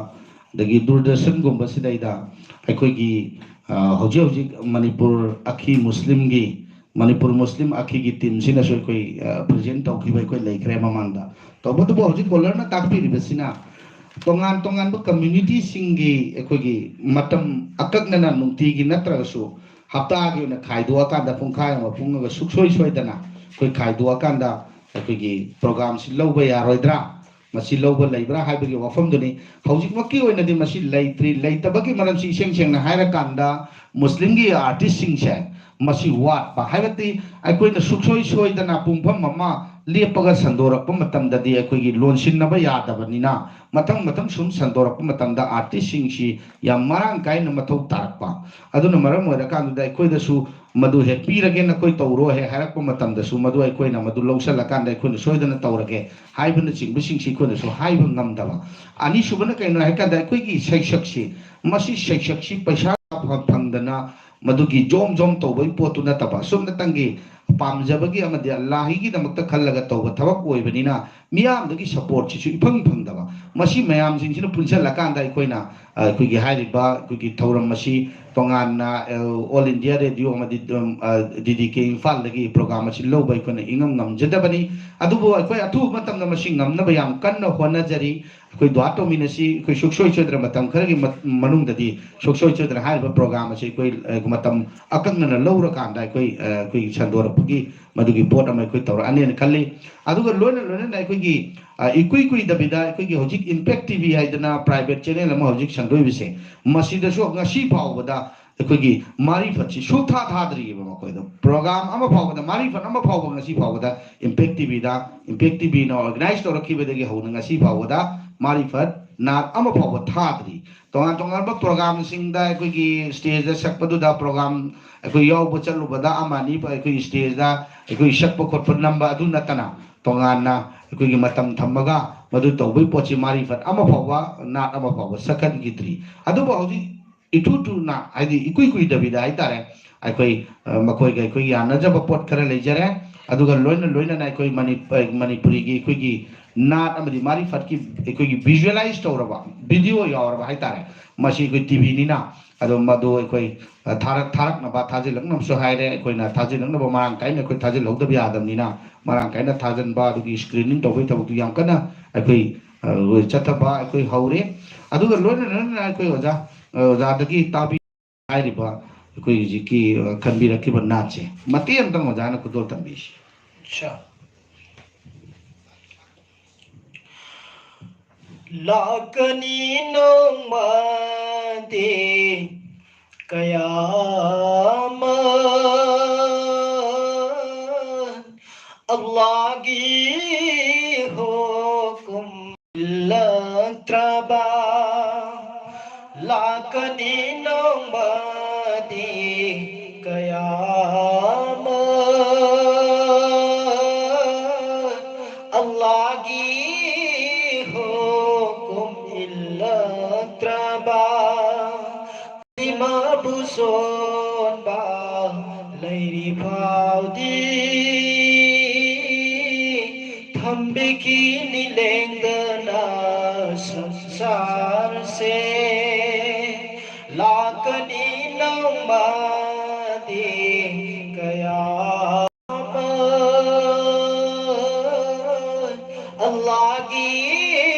ꯑꯗꯒꯤ ꯗꯨꯔꯗꯔꯁꯟꯒꯨꯝꯕꯁꯤꯗꯩꯗ ꯑꯩꯈꯣꯏꯒꯤ, ꯑ, ꯍꯧꯖꯤꯛ ꯍꯧꯖꯤꯛ ꯃꯅꯤꯄꯨꯔ ꯑꯈꯤ ꯃꯨꯁꯂꯤꯝꯒꯤ, ꯃꯅꯤꯄꯨꯔ ꯃꯨꯁꯂꯤꯝ ꯑꯈꯤꯒꯤ ꯇꯤꯝꯁꯤꯅꯁꯨ ꯑꯩꯈꯣꯏ, ꯑ, ꯄ꯭ꯔꯖꯦꯟ ꯇꯧꯈꯤꯕ ꯑꯩꯈꯣꯏ ꯂꯩꯈ꯭ꯔꯦ ꯃꯃꯥꯡꯗ꯫ ꯇꯧꯕꯇꯕꯨ ꯍꯧꯖꯤꯛ ꯀꯣꯂꯔꯅ ꯇꯥꯛꯄꯤꯔꯤꯕꯁꯤꯅ ꯇꯣꯉꯥꯟ ꯇꯣꯉꯥꯟꯕ ꯀꯝꯃ꯭ꯌꯨꯅꯤꯇꯤꯁꯤꯡꯒꯤ ꯑꯩꯈꯣꯏꯒꯤ ꯃꯇꯝ ꯑꯀꯛꯅꯅ ꯅꯨꯡꯇꯤꯒꯤ ꯅꯠꯇ꯭ꯔꯒꯁꯨ ꯍꯞꯇꯥꯒꯤ ꯑꯣꯏꯅ ꯈꯥꯏꯗꯣꯛꯑꯀꯥꯟꯗ ꯄꯨꯡꯈꯥꯏ ꯑꯃ, ꯄꯨꯡ ꯑꯃꯒ ꯁꯨꯡꯁꯣꯏ ꯁꯣꯏꯗꯅ ꯑꯩꯈꯣꯏ ꯈꯥꯏꯗꯣꯛꯑꯀꯥꯟꯗ ꯑꯩꯈꯣꯏꯒꯤ ꯄ꯭ꯔꯣꯒ꯭ꯔꯥꯝꯁꯤ ꯂꯧꯕ ꯌꯥꯔꯣꯏꯗ꯭ꯔꯥ, ꯃꯁꯤ ꯂꯧꯕ ꯂꯩꯕ꯭ꯔꯥ ꯍꯥꯏꯕꯒꯤ ꯋꯥꯐꯝꯗꯨꯅꯤ꯫ ꯍꯧꯖꯤꯛꯃꯛꯀꯤ ꯑꯣꯏꯅꯗꯤ ꯃꯁꯤ ꯂꯩꯇ꯭ꯔꯤ꯫ ꯂꯩꯇꯕꯒꯤ ꯃꯔꯝꯁꯤ ꯏꯁꯦꯡ ꯁꯦꯡꯅ ꯍꯥꯏꯔꯀꯥꯟꯗ ꯃꯨꯁꯂꯤꯝꯒꯤ ꯑꯥꯔꯇꯤꯁꯁꯤꯡꯁꯦ ꯃꯁꯤ ꯋꯥꯠꯄ ꯍꯥꯏꯕꯗꯤ ꯑꯩꯈꯣꯏꯅ ꯁꯨꯡꯁꯣꯏ ꯁꯣꯏꯗꯅ ꯄꯨꯡꯐꯝ ꯑꯃ ꯂꯦꯞꯄꯒ ꯁꯟꯗꯣꯔꯛꯄ ꯃꯇꯝꯗꯗꯤ ꯑꯩꯈꯣꯏꯒꯤ ꯂꯣꯟꯁꯤꯟꯅꯕ ꯌꯥꯗꯕꯅꯤꯅ ꯃꯊꯪ ꯃꯊꯪ ꯁꯨꯝ ꯁꯟꯗꯣꯔꯛꯄ ꯃꯇꯝꯗ ꯑꯥꯔꯇꯤꯁꯁꯤꯡꯁꯤ ꯌꯥꯝ ꯃꯔꯥꯡ ꯀꯥꯏꯅ ꯃꯊꯧ ꯇꯥꯔꯛꯄ꯫ ꯑꯗꯨꯅ ꯃꯔꯝ ꯑꯣꯏꯔꯀꯥꯟꯗꯨꯗ ꯑꯩꯈꯣꯏꯗꯁꯨ ꯃꯗꯨ ꯍꯦꯛ ꯄꯤꯔꯒꯦ, ꯅꯈꯣꯏ ꯇꯧꯔꯣ ꯍꯦꯛ ꯍꯥꯏꯔꯛꯄ ꯃꯇꯝꯗꯁꯨ ꯃꯗꯨ ꯑꯩꯈꯣꯏꯅ ꯃꯗꯨ ꯂꯧꯁꯜꯂꯀꯥꯟꯗ ꯑꯩꯈꯣꯏꯅ ꯁꯣꯏꯗꯅ ꯇꯧꯔꯒꯦ ꯍꯥꯏꯕꯅꯆꯤꯡꯕꯁꯤꯡꯁꯤ ꯑꯩꯈꯣꯏꯅꯁꯨ ꯍꯥꯏꯕ ꯉꯝꯗꯕ꯫ ꯑꯅꯤꯁꯨꯕꯅ ꯀꯩꯅꯣ ꯍꯥꯏ ꯀꯥꯟꯗ ꯑꯩꯈꯣꯏꯒꯤ ꯁꯩꯁꯛꯁꯤ, ꯃꯁꯤ ꯁꯩꯁꯛꯁꯤ ꯄꯩꯁꯥ ꯐ-, ꯐꯪꯗꯅ ꯃꯗꯨꯒꯤ ꯖꯣꯝ ꯖꯣꯝ ꯇꯧꯕꯒꯤ ꯄꯣꯠꯇꯨ ꯅꯠꯇꯕ, ꯑꯁꯨꯝꯅꯇꯪꯒꯤ ꯄꯥꯝꯖꯕꯒꯤ ꯑꯃꯗꯤ ꯑꯜꯂꯥꯍꯤꯒꯤꯗꯃꯛꯇ ꯈꯜꯂꯒ ꯇꯧꯕ ꯊꯕꯛ ꯑꯣꯏꯕꯅꯤꯅ ꯃꯤꯌꯥꯝꯗꯒꯤ ꯁꯄꯣꯔꯠꯁꯤꯁꯨ ꯏꯐꯪ ꯐꯪꯗꯕ꯫ ꯃꯁꯤ ꯃꯌꯥꯝꯁꯤꯡꯁꯤꯅ ꯄꯨꯟꯁꯤꯜꯂꯀꯥꯟꯗ ꯑꯩꯈꯣꯏꯅ ꯑꯩꯈꯣꯏꯒꯤ ꯍꯥꯏꯔꯤꯕ ꯑꯩꯈꯣꯏꯒꯤ ꯊꯧꯔꯝ ꯑꯁꯤ ꯇꯣꯉꯥꯟꯅ ꯑꯣꯜ ꯏꯟꯗꯤꯌꯥ ꯔꯦꯗꯤꯑꯣ ꯑꯃꯗꯤ ꯗꯤ ꯗꯤ ꯀꯦ ꯏꯝꯐꯥꯜꯗꯒꯤ ꯄ꯭ꯔꯣꯒ꯭ꯔꯥꯝ ꯑꯁꯤ ꯂꯧꯕ ꯑꯩꯈꯣꯏꯅ ꯏꯉꯝ ꯉꯝꯖꯗꯕꯅꯤ꯫ ꯑꯗꯨꯕꯨ ꯑꯩꯈꯣꯏ ꯑꯊꯨꯕ ꯃꯇꯝꯗ ꯃꯁꯤ ꯉꯝꯅꯕ ꯌꯥꯝ ꯀꯟꯅ ꯍꯣꯠꯅꯖꯔꯤ꯫ ꯑꯩꯈꯣꯏ ꯗꯨꯋꯥ ꯇꯧꯃꯤꯟꯅꯁꯤ꯫ ꯑꯩꯈꯣꯏ ꯁꯨꯡꯁꯣꯏ ꯁꯣꯏꯗꯅ ꯃꯇꯝ ꯈꯔꯒꯤ ꯃ- ꯃꯅꯨꯡꯗꯗꯤ ꯁꯨꯡꯁꯣꯏ ꯁꯣꯏꯗꯅ ꯍꯥꯏꯔꯤꯕ ꯄ꯭ꯔꯣꯒ꯭ꯔꯥꯝ ꯑꯁꯤ ꯑꯩꯈꯣꯏ ꯑ, ꯃꯇꯝ ꯑꯀꯛꯅꯅ ꯂꯧꯔꯀꯥꯟꯗ ꯑꯩꯈꯣꯏ ꯑ, ꯑꯩꯈꯣꯏ ꯁꯟꯗꯣꯔꯛꯄꯒꯤ ꯃꯗꯨꯒꯤ ꯄꯣꯠ ꯑꯃ ꯑꯩꯈꯣꯏ ꯇꯧꯔꯛꯑꯅꯦꯅ ꯈꯜꯂꯤ꯫ ꯑꯗꯨꯒ ꯂꯣꯏꯅ ꯂꯣꯏꯅꯅ ꯑꯩꯈꯣꯏꯒꯤ ꯑ, ꯏꯀꯨꯏ ꯀꯨꯏꯗꯕꯤꯗ ꯑꯩꯈꯣꯏꯒꯤ ꯍꯧꯖꯤꯛ ꯏꯝꯄꯦꯛ ꯇꯤ ꯚꯤ ꯍꯥꯏꯗꯅ ꯄ꯭ꯔꯥꯏꯚꯦꯠ ꯆꯦꯅꯦꯜ ꯑꯃ ꯍꯧꯖꯤꯛ ꯁꯟꯗꯣꯛꯏꯕꯁꯦ, ꯃꯁꯤꯗꯁꯨ ꯉꯁꯤ ꯐꯥꯎꯕꯗ ꯑꯩꯈꯣꯏꯒꯤ ꯃꯥꯔꯤꯐꯠꯁꯤ ꯁꯨꯛꯊꯥ ꯊꯥꯗ꯭ꯔꯤꯑꯕ ꯃꯈꯣꯏꯗꯣ꯫ ꯄ꯭ꯔꯣꯒ꯭ꯔꯥꯝ ꯑꯃ ꯐꯥꯎꯕꯗ, ꯃꯥꯔꯤꯐꯠ ꯑꯃ ꯐꯥꯎꯕ ꯉꯁꯤ ꯐꯥꯎꯕꯗ ꯏꯝꯄꯦꯛ ꯇꯤ ꯚꯤꯗ, ꯏꯝꯄꯦꯛ ꯇꯤ ꯚꯤꯅ ꯑꯣꯔꯒꯅꯥꯏꯖ ꯇꯧꯔꯛꯈꯤꯕꯗꯒꯤ ꯍꯧꯅ ꯉꯁꯤ ꯐꯥꯎꯕꯗ ꯃꯥꯔꯤꯐꯠ ꯅꯥꯠ ꯑꯃ ꯐꯥꯎꯕ ꯊꯥꯗ꯭ꯔꯤ꯫ ꯇꯣꯉꯥꯟ ꯇꯣꯉꯥꯟꯕ ꯄ꯭ꯔꯣꯒ꯭ꯔꯥꯝꯁꯤꯡꯗ ꯑꯩꯈꯣꯏꯒꯤ ꯁ꯭ꯇꯦꯖꯇ ꯁꯛꯄꯗꯨꯗ ꯄ꯭ꯔꯣꯒ꯭ꯔꯥꯝ ꯑꯩꯈꯣꯏ ꯌꯥꯎꯕ ꯆꯠꯂꯨꯕꯗ ꯑꯃ ꯑꯅꯤ ꯑꯩꯈꯣꯏꯒꯤ ꯁ꯭ꯇꯦꯖꯇ ꯑꯩꯈꯣꯏꯒꯤ ꯁꯛꯄ ꯈꯣꯠꯄ ꯅꯝꯕ ꯑꯗꯨ ꯅꯠꯇꯅ ꯇꯣꯉꯥꯟꯅ ꯑꯩꯈꯣꯏꯒꯤ ꯃꯇꯝ ꯊꯝꯃꯒ ꯃꯗꯨ ꯇꯧꯕꯒꯤ ꯄꯣꯠꯁꯤ ꯃꯥꯔꯤꯐꯠ ꯑꯃ ꯐꯥꯎꯕ, ꯅꯥꯠ ꯑꯃ ꯐꯥꯎꯕ ꯁꯛꯍꯟꯈꯤꯗ꯭ꯔꯤ꯫ ꯑꯗꯨꯕꯨ ꯍꯧꯖꯤꯛ ꯏꯊꯨ ꯊꯨꯅ, ꯍꯥꯏꯗꯤ ꯏꯀꯨꯏ ꯀꯨꯏꯗꯕꯤꯗ ꯍꯥꯏꯇꯥꯔꯦ, ꯑꯩꯈꯣꯏ ꯑ, ꯃꯈꯣꯏꯒ ꯑꯩꯈꯣꯏ ꯌꯥꯅꯖꯕ ꯄꯣꯠ ꯈꯔ ꯂꯩꯖꯔꯦ꯫ ꯑꯗꯨꯒ ꯂꯣꯏꯅ ꯂꯣꯏꯅꯅ ꯑꯩꯈꯣꯏ ꯃꯅꯤ- ꯑ, ꯃꯅꯤꯄꯨꯔꯤꯒꯤ ꯑꯩꯈꯣꯏꯒꯤ ꯅꯥꯠ ꯑꯃꯗꯤ ꯃꯥꯔꯤꯐꯠꯀꯤ ꯑꯩꯈꯣꯏꯒꯤ ꯚꯤꯖꯨꯋꯦꯂꯥꯏꯁ ꯇꯧꯔꯕ ꯚꯤꯗꯤꯑꯣ ꯌꯥꯎꯔꯕ ꯍꯥꯏꯇꯥꯔꯦ꯫ ꯃꯁꯤ ꯑꯩꯈꯣꯏ ꯇꯤ ꯚꯤꯅꯤꯅ ꯑꯗꯣ ꯃꯗꯨ ꯑꯩꯈꯣꯏ ꯑ, ꯊꯥꯔꯛ ꯊꯥꯔꯛꯅꯕ ꯊꯥꯖꯤꯜꯂꯛꯅꯕꯁꯨ ꯍꯥꯏꯔꯦ꯫ ꯑꯩꯈꯣꯏꯅ ꯊꯥꯖꯤꯜꯂꯛꯅꯕ ꯃꯔꯥꯡ ꯀꯥꯏꯅ ꯑꯩꯈꯣꯏ ꯊꯥꯖꯤꯜꯍꯧꯗꯕ ꯌꯥꯗꯕꯅꯤꯅ ꯃꯔꯥꯡ ꯀꯥꯏꯅ ꯊꯥꯖꯤꯟꯕ ꯑꯗꯨꯒꯤ ꯁ꯭ꯀ꯭ꯔꯤꯅꯤꯡ ꯇꯧꯕꯒꯤ ꯊꯕꯛꯇꯨ ꯌꯥꯝ ꯀꯟꯅ ꯑꯩꯈꯣꯏ ꯑ, ꯆꯠꯊꯕ ꯑꯩꯈꯣꯏ ꯍꯧꯔꯦ꯫ ꯑꯗꯨꯒ ꯂꯣꯏꯅ ꯂꯣꯏꯅꯅ ꯑꯩꯈꯣꯏ ꯑꯣꯖꯥ ꯑ, ꯑꯣꯖꯥꯗꯒꯤ ꯇꯥꯕꯤ ꯍꯥꯏꯔꯤꯕ ꯑꯩꯈꯣꯏ ꯍꯧꯖꯤꯛꯀꯤ ꯑ, ꯈꯟꯕꯤꯔꯛꯈꯤꯕ ꯅꯥꯠꯁꯦ ꯃꯇꯦꯛ ꯑꯃꯇꯪ ꯑꯣꯖꯥꯅ ꯈꯨꯗꯣꯜ ꯇꯝꯕꯤꯁꯤ꯫ ꯑꯠꯁꯥ꯫ ꯂꯥꯛꯀꯅꯤ ꯅꯣꯡꯃꯗꯤ ꯀꯌꯥꯃꯠ ꯑꯜꯂꯥꯍꯒꯤ ꯍꯨꯀꯨꯝ ꯏꯜꯂꯛꯇ꯭ꯔꯕ꯫ ꯂꯥꯛꯀꯅꯤ ꯅꯣꯡꯃꯗꯤ ꯀꯌꯥꯃꯠ ꯑꯜꯂꯥꯍꯒꯤ ꯍꯨꯀꯨꯝ ꯏꯜꯂꯛꯇ꯭ꯔꯕ꯫ ꯏꯃꯥꯕꯨ ꯁꯣꯟꯕ ꯂꯩꯔꯤ ꯐꯥꯎꯗꯤ ꯊꯝꯕꯤꯈꯤꯅꯤ ꯂꯦꯡꯗꯅ ꯁꯪꯁꯥꯔꯁꯦ꯫ ꯃꯥꯗꯤ ꯀꯌꯥꯃ ꯑꯜꯂꯥꯍꯒꯤ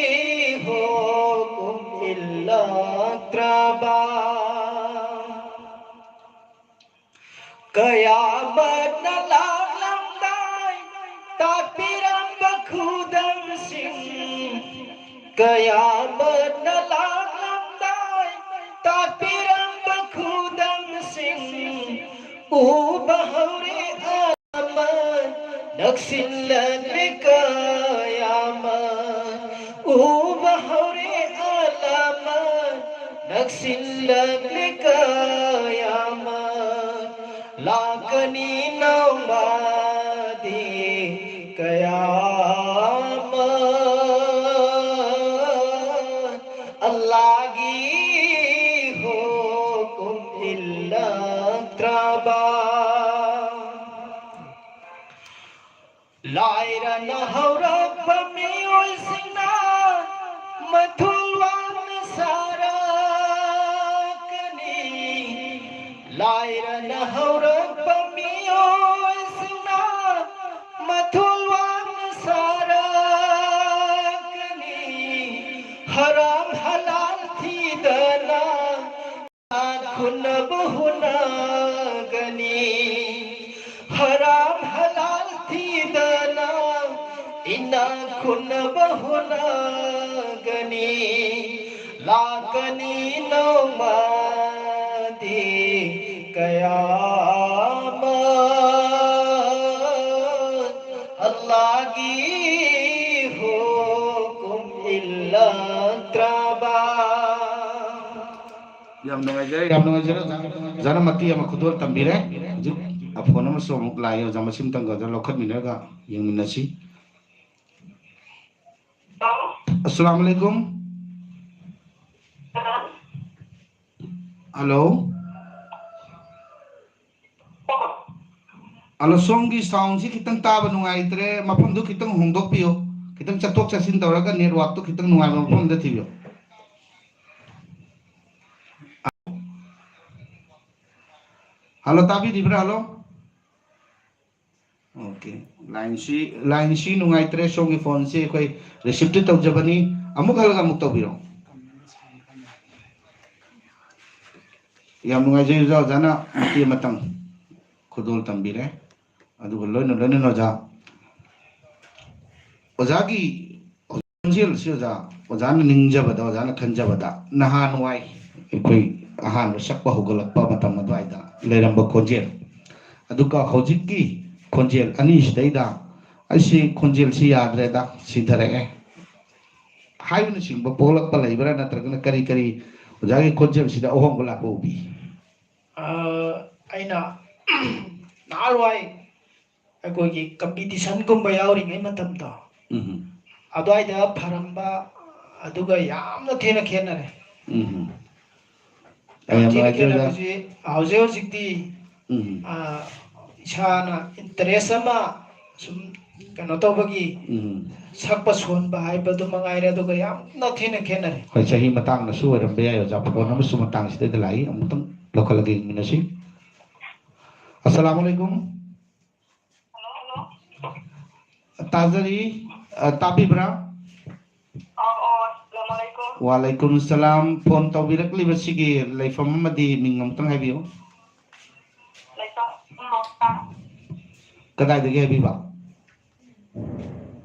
ꯍꯨꯀꯨꯝ ꯏꯜꯂꯛꯇ꯭ꯔꯕ꯫ ꯀꯌꯥꯃꯠꯅ ꯂꯥꯛꯂꯝꯗꯥꯏ ꯇꯥꯛꯄꯤꯔꯝꯕ ꯈꯨꯗꯝꯁꯤꯡ, ꯀꯌꯥꯃꯠꯅ ꯂꯥꯛꯂꯝꯗꯥꯏ ꯇꯥꯛꯄꯤꯔꯝꯕ ꯈꯨꯗꯝꯁꯤꯡ ꯎꯕ ꯍꯧꯔꯦ ꯑꯃ ꯅꯛꯁꯤꯜꯂꯛꯂꯦ ꯀꯌꯥꯃ꯫ ꯎꯕ ꯍꯧꯔꯦ ꯑꯂꯥꯃ ꯅꯛꯁꯤꯜꯂꯛꯂꯦ ꯀꯌꯥꯃ꯫ ꯂꯥꯛꯀꯅꯤ ꯅꯣꯡꯃꯗꯤ ꯀꯌꯥꯃ꯫ ꯑꯜꯂꯥꯍꯒꯤ ꯍꯨꯀꯨꯝ ꯏꯜꯂꯛꯇ꯭ꯔꯕ꯫ ꯂꯥꯏꯔꯅ ꯍꯧꯔꯛꯄ ꯃꯤꯑꯣꯏꯁꯤꯡꯅ ꯃꯊꯨꯜ ꯋꯥꯅ ꯁꯥꯔꯛꯀꯅꯤ꯫ ꯂꯥꯏꯔꯅ ꯍꯧꯔꯛꯄ ꯃꯤꯑꯣꯏꯁꯤꯡꯅ ꯃꯊꯨꯜ ꯋꯥꯅ ꯁꯥꯔꯛꯀꯅꯤ꯫ ꯍꯔꯥꯝ ꯍꯂꯥꯜ ꯊꯤꯗꯅ ꯈꯨꯟꯅꯕ ꯍꯣꯠꯅꯒꯅꯤ꯫ ꯍꯔꯥꯝ ꯍꯂꯥꯜ ꯊꯤꯗꯅ ꯏꯅꯥꯛ ꯈꯨꯟꯅꯕ ꯍꯣꯠꯅꯒꯅꯤ꯫ ꯂꯥꯛꯀꯅꯤ ꯅꯣꯡꯃꯗꯤ ꯀꯌꯥꯃ꯫ ꯑꯜꯂꯥꯍꯒꯤ ꯍꯨꯀꯨꯝ ꯏꯜꯂꯛꯇ꯭ꯔꯕ꯫ ꯌꯥꯝ ꯅꯨꯡꯉꯥꯏꯖꯔꯦ, ꯌꯥꯝ ꯅꯨꯡꯉꯥꯏꯖꯔꯦ꯫ ꯑꯣꯖꯥꯅ ꯃꯇꯦꯛ ꯑꯃ ꯈꯨꯗꯣꯜ ꯇꯝꯕꯤꯔꯦ꯫ ꯍꯧꯖꯤꯛ ꯐꯣꯟ ꯑꯃꯁꯨ ꯑꯃꯨꯛ ꯂꯥꯛꯑꯦ, ꯑꯣꯖꯥ ꯃꯁꯤꯝꯇꯪꯒ ꯑꯣꯖꯥ ꯂꯧꯈꯠꯃꯤꯟꯅꯔꯒ ꯌꯦꯡꯃꯤꯟꯅꯁꯤ꯫ ꯑꯁꯂꯥꯝ ꯑꯂꯩꯀꯨꯝ꯫ ꯍꯜꯂꯣ꯫ ꯍꯜꯂꯣ, ꯁꯣꯝꯒꯤ soundꯁꯤ ꯈꯤꯇꯪ ꯇꯥꯕ ꯅꯨꯡꯉꯥꯏꯇ꯭ꯔꯦ, ꯃꯐꯝꯗꯨ ꯈꯤꯇꯪ ꯍꯣꯡꯗꯣꯛꯄꯤꯌꯨ, ꯈꯤꯇꯪ ꯆꯠꯊꯣꯛ ꯆꯠꯁꯤꯟ ꯇꯧꯔꯒ networkꯇꯨ ꯈꯤꯇꯪ ꯅꯨꯡꯉꯥꯏꯕ ꯃꯐꯝꯗ ꯊꯤꯕꯤꯌꯨ꯫ ꯍꯜꯂꯣ, ꯇꯥꯕꯤꯔꯤꯕ꯭ꯔꯥ? ꯍꯜꯂꯣ꯫ ꯑꯣꯀꯦ꯫ ꯂꯥꯏꯟꯁꯤ, ꯂꯥꯏꯟꯁꯤ ꯅꯨꯡꯉꯥꯏꯇ꯭ꯔꯦ꯫ ꯁꯣꯝꯒꯤ ꯐꯣꯟꯁꯤ ꯑꯩꯈꯣꯏ ꯔꯤꯁꯤꯞꯇꯤ ꯇꯧꯖꯕꯅꯤ꯫ ꯑꯃꯨꯛ ꯍꯜꯂꯒ ꯑꯃꯨꯛ ꯇꯧꯕꯤꯔꯣ꯫ ꯌꯥꯝ ꯅꯨꯡꯉꯥꯏꯖꯩ ꯑꯣꯖꯥ, ꯑꯣꯖꯥꯅ ꯃꯇꯦꯛ ꯑꯃꯇꯪ ꯈꯨꯗꯣꯜ ꯇꯝꯕꯤꯔꯦ꯫ ꯑꯗꯨꯒ ꯂꯣꯏꯅ ꯂꯣꯏꯅꯅ ꯑꯣꯖꯥ, ꯑꯣꯖꯥꯒꯤ ꯈꯣꯟꯖꯦꯜꯁꯤ ꯑꯣꯖꯥ, ꯑꯣꯖꯥꯅ ꯅꯤꯡꯖꯕꯗ, ꯑꯣꯖꯥꯅ ꯈꯟꯖꯕꯗ ꯅꯍꯥꯟꯋꯥꯏ ꯑꯩꯈꯣꯏ ꯑꯍꯥꯟꯕ ꯁꯛꯄ ꯍꯧꯒꯠꯂꯛꯄ ꯃꯇꯝ ꯑꯗꯨꯋꯥꯏꯗ ꯂꯩꯔꯝꯕ ꯈꯣꯟꯖꯦꯜ, ꯑꯗꯨꯒ ꯍꯧꯖꯤꯛꯀꯤ ꯈꯣꯟꯖꯦꯜ ꯑꯅꯤꯁꯤꯗꯩꯗ ꯑꯩꯁꯤ ꯈꯣꯟꯖꯦꯜꯁꯤ ꯌꯥꯗ꯭ꯔꯦꯗ, ꯁꯤꯊꯔꯛꯑꯦ ꯍꯥꯏꯕꯅꯆꯤꯡꯕ ꯄꯣꯛꯂꯛꯄ ꯂꯩꯕ꯭ꯔꯥ? ꯅꯠꯇ꯭ꯔꯒꯅ ꯀꯔꯤ ꯀꯔꯤ ꯑꯣꯖꯥꯒꯤ ꯈꯣꯟꯖꯦꯜꯁꯤꯗ ꯑꯍꯣꯡꯕ ꯂꯥꯛꯄ ꯎꯕꯤ? ꯑ, ꯑꯩꯅ ꯅꯍꯥꯟꯋꯥꯏ ꯑꯩꯈꯣꯏꯒꯤ ꯀꯝꯄꯤꯇꯤꯁꯟꯒꯨꯝꯕ ꯌꯥꯎꯔꯤꯉꯩ ꯃꯇꯝꯗꯣ, ꯎꯝ꯫ ꯑꯗꯨꯋꯥꯏꯗ ꯐꯔꯝꯕ ꯑꯗꯨꯒ ꯌꯥꯝꯅ ꯊꯤꯅ ꯈꯦꯠꯅꯔꯦ꯫ ꯎꯝ꯫ ꯌꯥꯝ ꯌꯥꯝ ꯊꯤꯅ ꯅꯨꯡꯉꯥꯏꯖꯔꯦ ꯑꯣꯖꯥ꯫ ꯈꯦꯠꯅꯕꯁꯤ ꯍꯧꯖꯤꯛ ꯍꯧꯖꯤꯛꯇꯤ, ꯎꯝ꯫ ꯑ, ꯏꯁꯥꯅ ꯏꯟꯇꯔꯦꯁ ꯑꯃ ꯁꯨꯝ ꯀꯩꯅꯣ ꯇꯧꯕꯒꯤ ꯎꯝ꯫ ꯁꯛꯄ ꯁꯣꯟꯕ ꯍꯥꯏꯕꯗꯨ ꯃꯉꯥꯏꯔꯦ, ꯑꯗꯨꯒ ꯌꯥꯝꯅ ꯊꯤꯅ ꯈꯦꯠꯅꯔꯦ꯫ ꯍꯣꯏ, ꯆꯍꯤ ꯃꯇꯥꯡꯅꯁꯨ ꯑꯣꯏꯔꯝꯕ ꯌꯥꯏ ꯑꯣꯖꯥ꯫ ꯐꯣꯟ ꯑꯃꯁꯨ ꯃꯇꯥꯡꯁꯤꯗꯩꯗ ꯂꯥꯛꯏ, ꯑꯃꯨꯛꯇꯪ ꯂꯧꯈꯠꯂꯒ ꯌꯦꯡꯃꯤꯟꯅꯁꯤ꯫ ꯑꯁꯂꯥꯃꯨ ꯑꯂꯩꯀꯨꯝ꯫ ꯇꯥꯖꯔꯤ꯫ ꯑ, ꯇꯥꯕꯤꯕ꯭ꯔꯥ? ꯑꯧ, ꯑꯧ, ꯑꯁꯂꯥꯃꯨ ꯑꯂꯩꯀꯨꯝ꯫ ꯋꯥꯂꯩꯀꯨꯝ ꯁꯂꯥꯝ꯫ ꯐꯣꯟ ꯇꯧꯕꯤꯔꯛꯂꯤꯕꯁꯤꯒꯤ ꯂꯩꯐꯝ ꯑꯃꯗꯤ ꯃꯤꯡ ꯑꯃꯨꯛꯇꯪ ꯍꯥꯏꯕꯤꯌꯨ꯫ ꯂꯩꯐꯝ ꯀꯣꯛꯇꯥ꯫ ꯀꯗꯥꯏꯗꯒꯤ ꯍꯥꯏꯕꯤꯕ?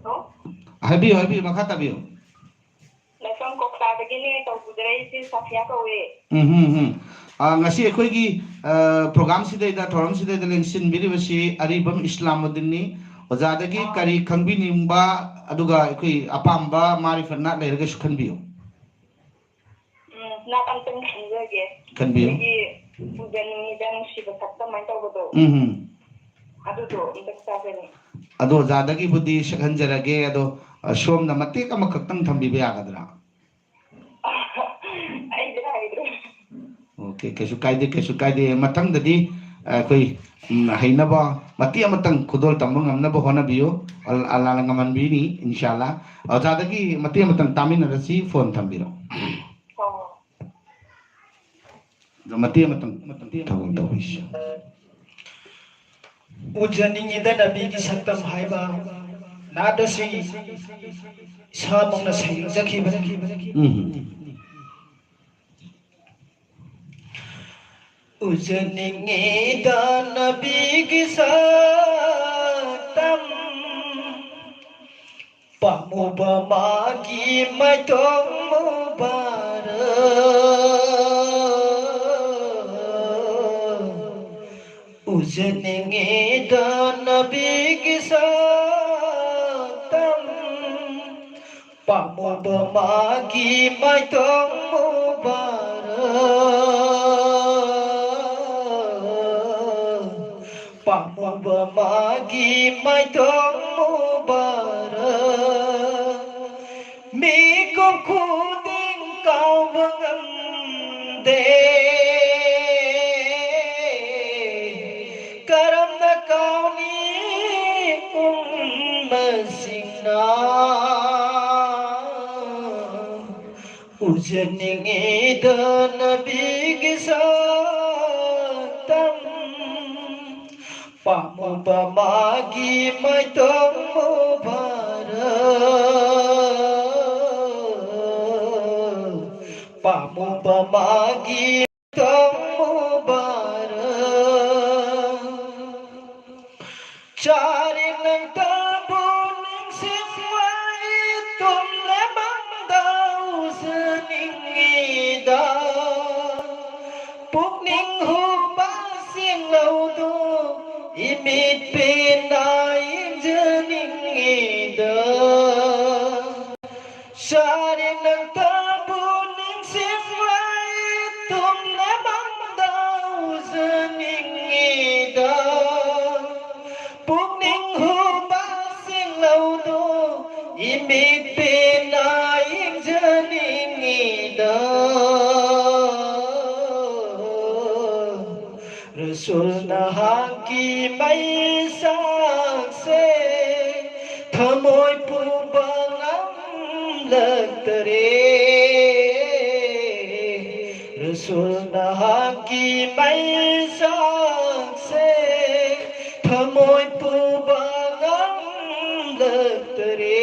ꯍꯜꯂꯣ? ꯍꯥꯏꯕꯤꯌꯨ, ꯍꯥꯏꯕꯤꯌꯨ, ꯃꯈꯥ ꯇꯥꯕꯤꯌꯨ꯫ ꯂꯩꯐꯝ ꯀꯣꯛꯇꯥꯗꯒꯤꯅꯦ, ꯇꯧꯕꯤꯔꯛꯏꯁꯦ ꯁꯥꯐꯤꯌꯥ ꯀꯧꯋꯦ꯫ ꯎꯝ, ꯎꯝ, ꯎꯝ꯫ ꯑ, ꯉꯁꯤ ꯑꯩꯈꯣꯏꯒꯤ, ꯑ, ꯄ꯭ꯔꯣꯒ꯭ꯔꯥꯝꯁꯤꯗꯩꯗ, ꯊꯧꯔꯝꯁꯤꯗꯩꯗ ꯂꯦꯡꯁꯤꯟꯕꯤꯔꯤꯕꯁꯤ ꯑꯔꯤꯕꯝ ꯏꯁꯂꯥꯃꯨꯗꯤꯟꯅꯤ꯫ ꯑꯣꯖꯥꯗꯒꯤ ꯑꯥ꯫ ꯀꯔꯤ ꯈꯪꯕꯤꯅꯤꯡꯕ, ꯑꯗꯨꯒ ꯑꯩꯈꯣꯏ ꯑꯄꯥꯝꯕ ꯃꯥꯔꯤꯐꯠꯅ ꯂꯩꯔꯒꯁꯨ ꯈꯟꯕꯤꯌꯨ꯫ ꯎꯝ, ꯅꯥꯠ ꯑꯝꯇꯪ ꯈꯪꯖꯒꯦ꯫ ꯈꯟꯕꯤꯌꯨ꯫ ꯑꯩꯈꯣꯏꯒꯤ ꯄꯨꯖꯅꯤꯡꯉꯤꯗ ꯅꯨꯡꯁꯤꯕ ꯁꯛ ꯀꯃꯥꯏꯅ ꯇꯧꯕꯗꯣ? ꯎꯝ, ꯎꯝ꯫ ꯑꯗꯨꯗꯣ ꯑꯝꯇꯪ ꯇꯥꯖꯅꯤꯡꯉꯤ꯫ ꯑꯗꯣ ꯑꯣꯖꯥꯗꯒꯤꯕꯨꯗꯤ ꯁꯛꯍꯟꯖꯔꯒꯦ, ꯑꯗꯣ, ꯑ, ꯁꯣꯝꯅ ꯃꯇꯦꯛ ꯑꯃꯈꯛꯇꯪ ꯊꯝꯕꯤꯕ ꯌꯥꯒꯗ꯭ꯔꯥ? ꯑꯩꯗꯤ ꯍꯩꯇ꯭ꯔꯦ꯫ ꯑꯣꯀꯦ, ꯀꯩꯁꯨ ꯀꯥꯏꯗꯦ, ꯀꯩꯁꯨ ꯀꯥꯏꯗꯦ꯫ ꯃꯊꯪꯗꯗꯤ, ꯑ, ꯑꯩꯈꯣꯏ, ꯎꯝ, ꯍꯩꯅꯕ ꯃꯇꯦꯛ ꯑꯃꯇꯪ ꯈꯨꯗꯣꯜ ꯇꯝꯕ ꯉꯝꯅꯕ ꯍꯣꯠꯅꯕꯤꯌꯨ꯫ ꯑꯜ-, ꯑꯜꯂꯥꯅ ꯉꯝꯍꯟꯕꯤꯅꯤ, ꯏꯟꯁꯥ ꯑꯜꯂꯥ꯫ ꯑꯣꯖꯥꯗꯒꯤ ꯃꯇꯦꯛ ꯑꯃꯇꯪ ꯇꯥꯃꯤꯟꯅꯔꯁꯤ, ꯐꯣꯟ ꯊꯝꯕꯤꯔꯣ꯫ ꯍꯣꯏ, ꯍꯣꯏ꯫ ꯃꯇꯦꯛ ꯑꯃꯇꯪ ꯊꯧꯒꯜ ꯇꯧꯕꯤꯁꯤ꯫ ꯎꯖꯅꯤꯡꯉꯤꯗ ꯅꯕꯤꯒꯤ ꯁꯛꯇꯝ ꯍꯥꯏꯕ ꯅꯥꯠ ꯑꯁꯤ ꯏꯁꯥꯃꯛꯅ ꯁꯩꯖꯈꯤꯕꯅꯤ꯫ ꯎꯝ꯫ ꯎꯖꯅꯤꯡꯉꯤꯗ ꯅꯕꯤꯒꯤ ꯁꯛꯇꯝ, ꯄꯥꯝꯃꯨꯕ ꯃꯥꯒꯤ ꯃꯥꯏꯊꯣꯡ ꯃꯨꯕꯥꯔꯛ꯫ ꯎꯖꯅꯤꯡꯉꯤꯗ ꯅꯕꯤꯒꯤ ꯁꯛꯇꯝ, ꯄꯥꯝꯃꯨꯕ ꯃꯥꯒꯤ ꯃꯥꯏꯊꯣꯡ ꯃꯨꯕꯥꯔꯛ꯫ ꯄꯥꯝꯃꯨꯕ ꯃꯥꯒꯤ ꯃꯥꯏꯊꯣꯡ ꯃꯨꯕꯥꯔꯛ꯫ ꯃꯤꯀꯨꯞ ꯈꯨꯗꯤꯡ ꯀꯥꯎꯕ ꯉꯝꯗꯦ꯫ ꯀꯔꯝꯅ ꯀꯥꯎꯅꯤ ꯎꯝꯃꯁꯤꯡꯅ ꯎꯖꯅꯤꯡꯉꯤꯗ ꯅꯕꯤꯒꯤ ꯁꯛꯇꯝ꯫ ꯄꯥꯝꯃꯨꯕ ꯃꯥꯒꯤ ꯃꯥꯏꯊꯣꯡ ꯃꯨꯕꯥꯔꯛ꯫ ꯄꯥꯝꯃꯨꯕ ꯃꯥꯒꯤ ꯃꯥꯏꯊꯣꯡ ꯃꯨꯕꯥꯔꯛ꯫ ꯆꯥꯔꯤ ꯅꯪꯇꯕꯨ ꯅꯤꯡꯁꯤꯡꯕ ꯏꯇꯨꯝ ꯂꯦꯃꯝꯗ ꯎꯖꯅꯤꯡꯉꯤꯗ꯫ ꯄꯨꯛꯅꯤꯡ ꯍꯨꯕ ꯁꯤꯡꯂꯧꯗꯨ ꯏꯃꯤꯠ ꯄꯦꯟꯅ ꯌꯦꯡꯖꯅꯤꯡꯉꯤꯗ꯫ ꯆꯥꯔꯤ ꯅꯪꯇꯕꯨ ꯅꯤꯡꯁꯤꯡꯕ ꯏꯇꯨꯝ ꯂꯦꯃꯝꯗ ꯎꯖꯅꯤꯡꯉꯤꯗ꯫ ꯄꯨꯛꯅꯤꯡ ꯍꯨꯕ ꯁꯤꯡꯂꯧꯗꯨ ꯏꯃꯤꯠ ꯄꯦꯟꯅ ꯌꯦꯡꯖꯅꯤꯡꯉꯤꯗ꯫ ꯔꯁꯨꯜ ꯅꯍꯥꯛꯀꯤ ꯃꯩꯁꯥꯛꯁꯦ ꯊꯃꯣꯏ ꯄꯨꯕ ꯉꯝꯂꯛꯇꯔꯦ꯫ ꯔꯁꯨꯜ ꯅꯍꯥꯛ ꯆꯥꯛꯁꯦ ꯊꯃꯣꯏ ꯄꯨꯕ ꯉꯝꯂꯛꯇꯔꯦ꯫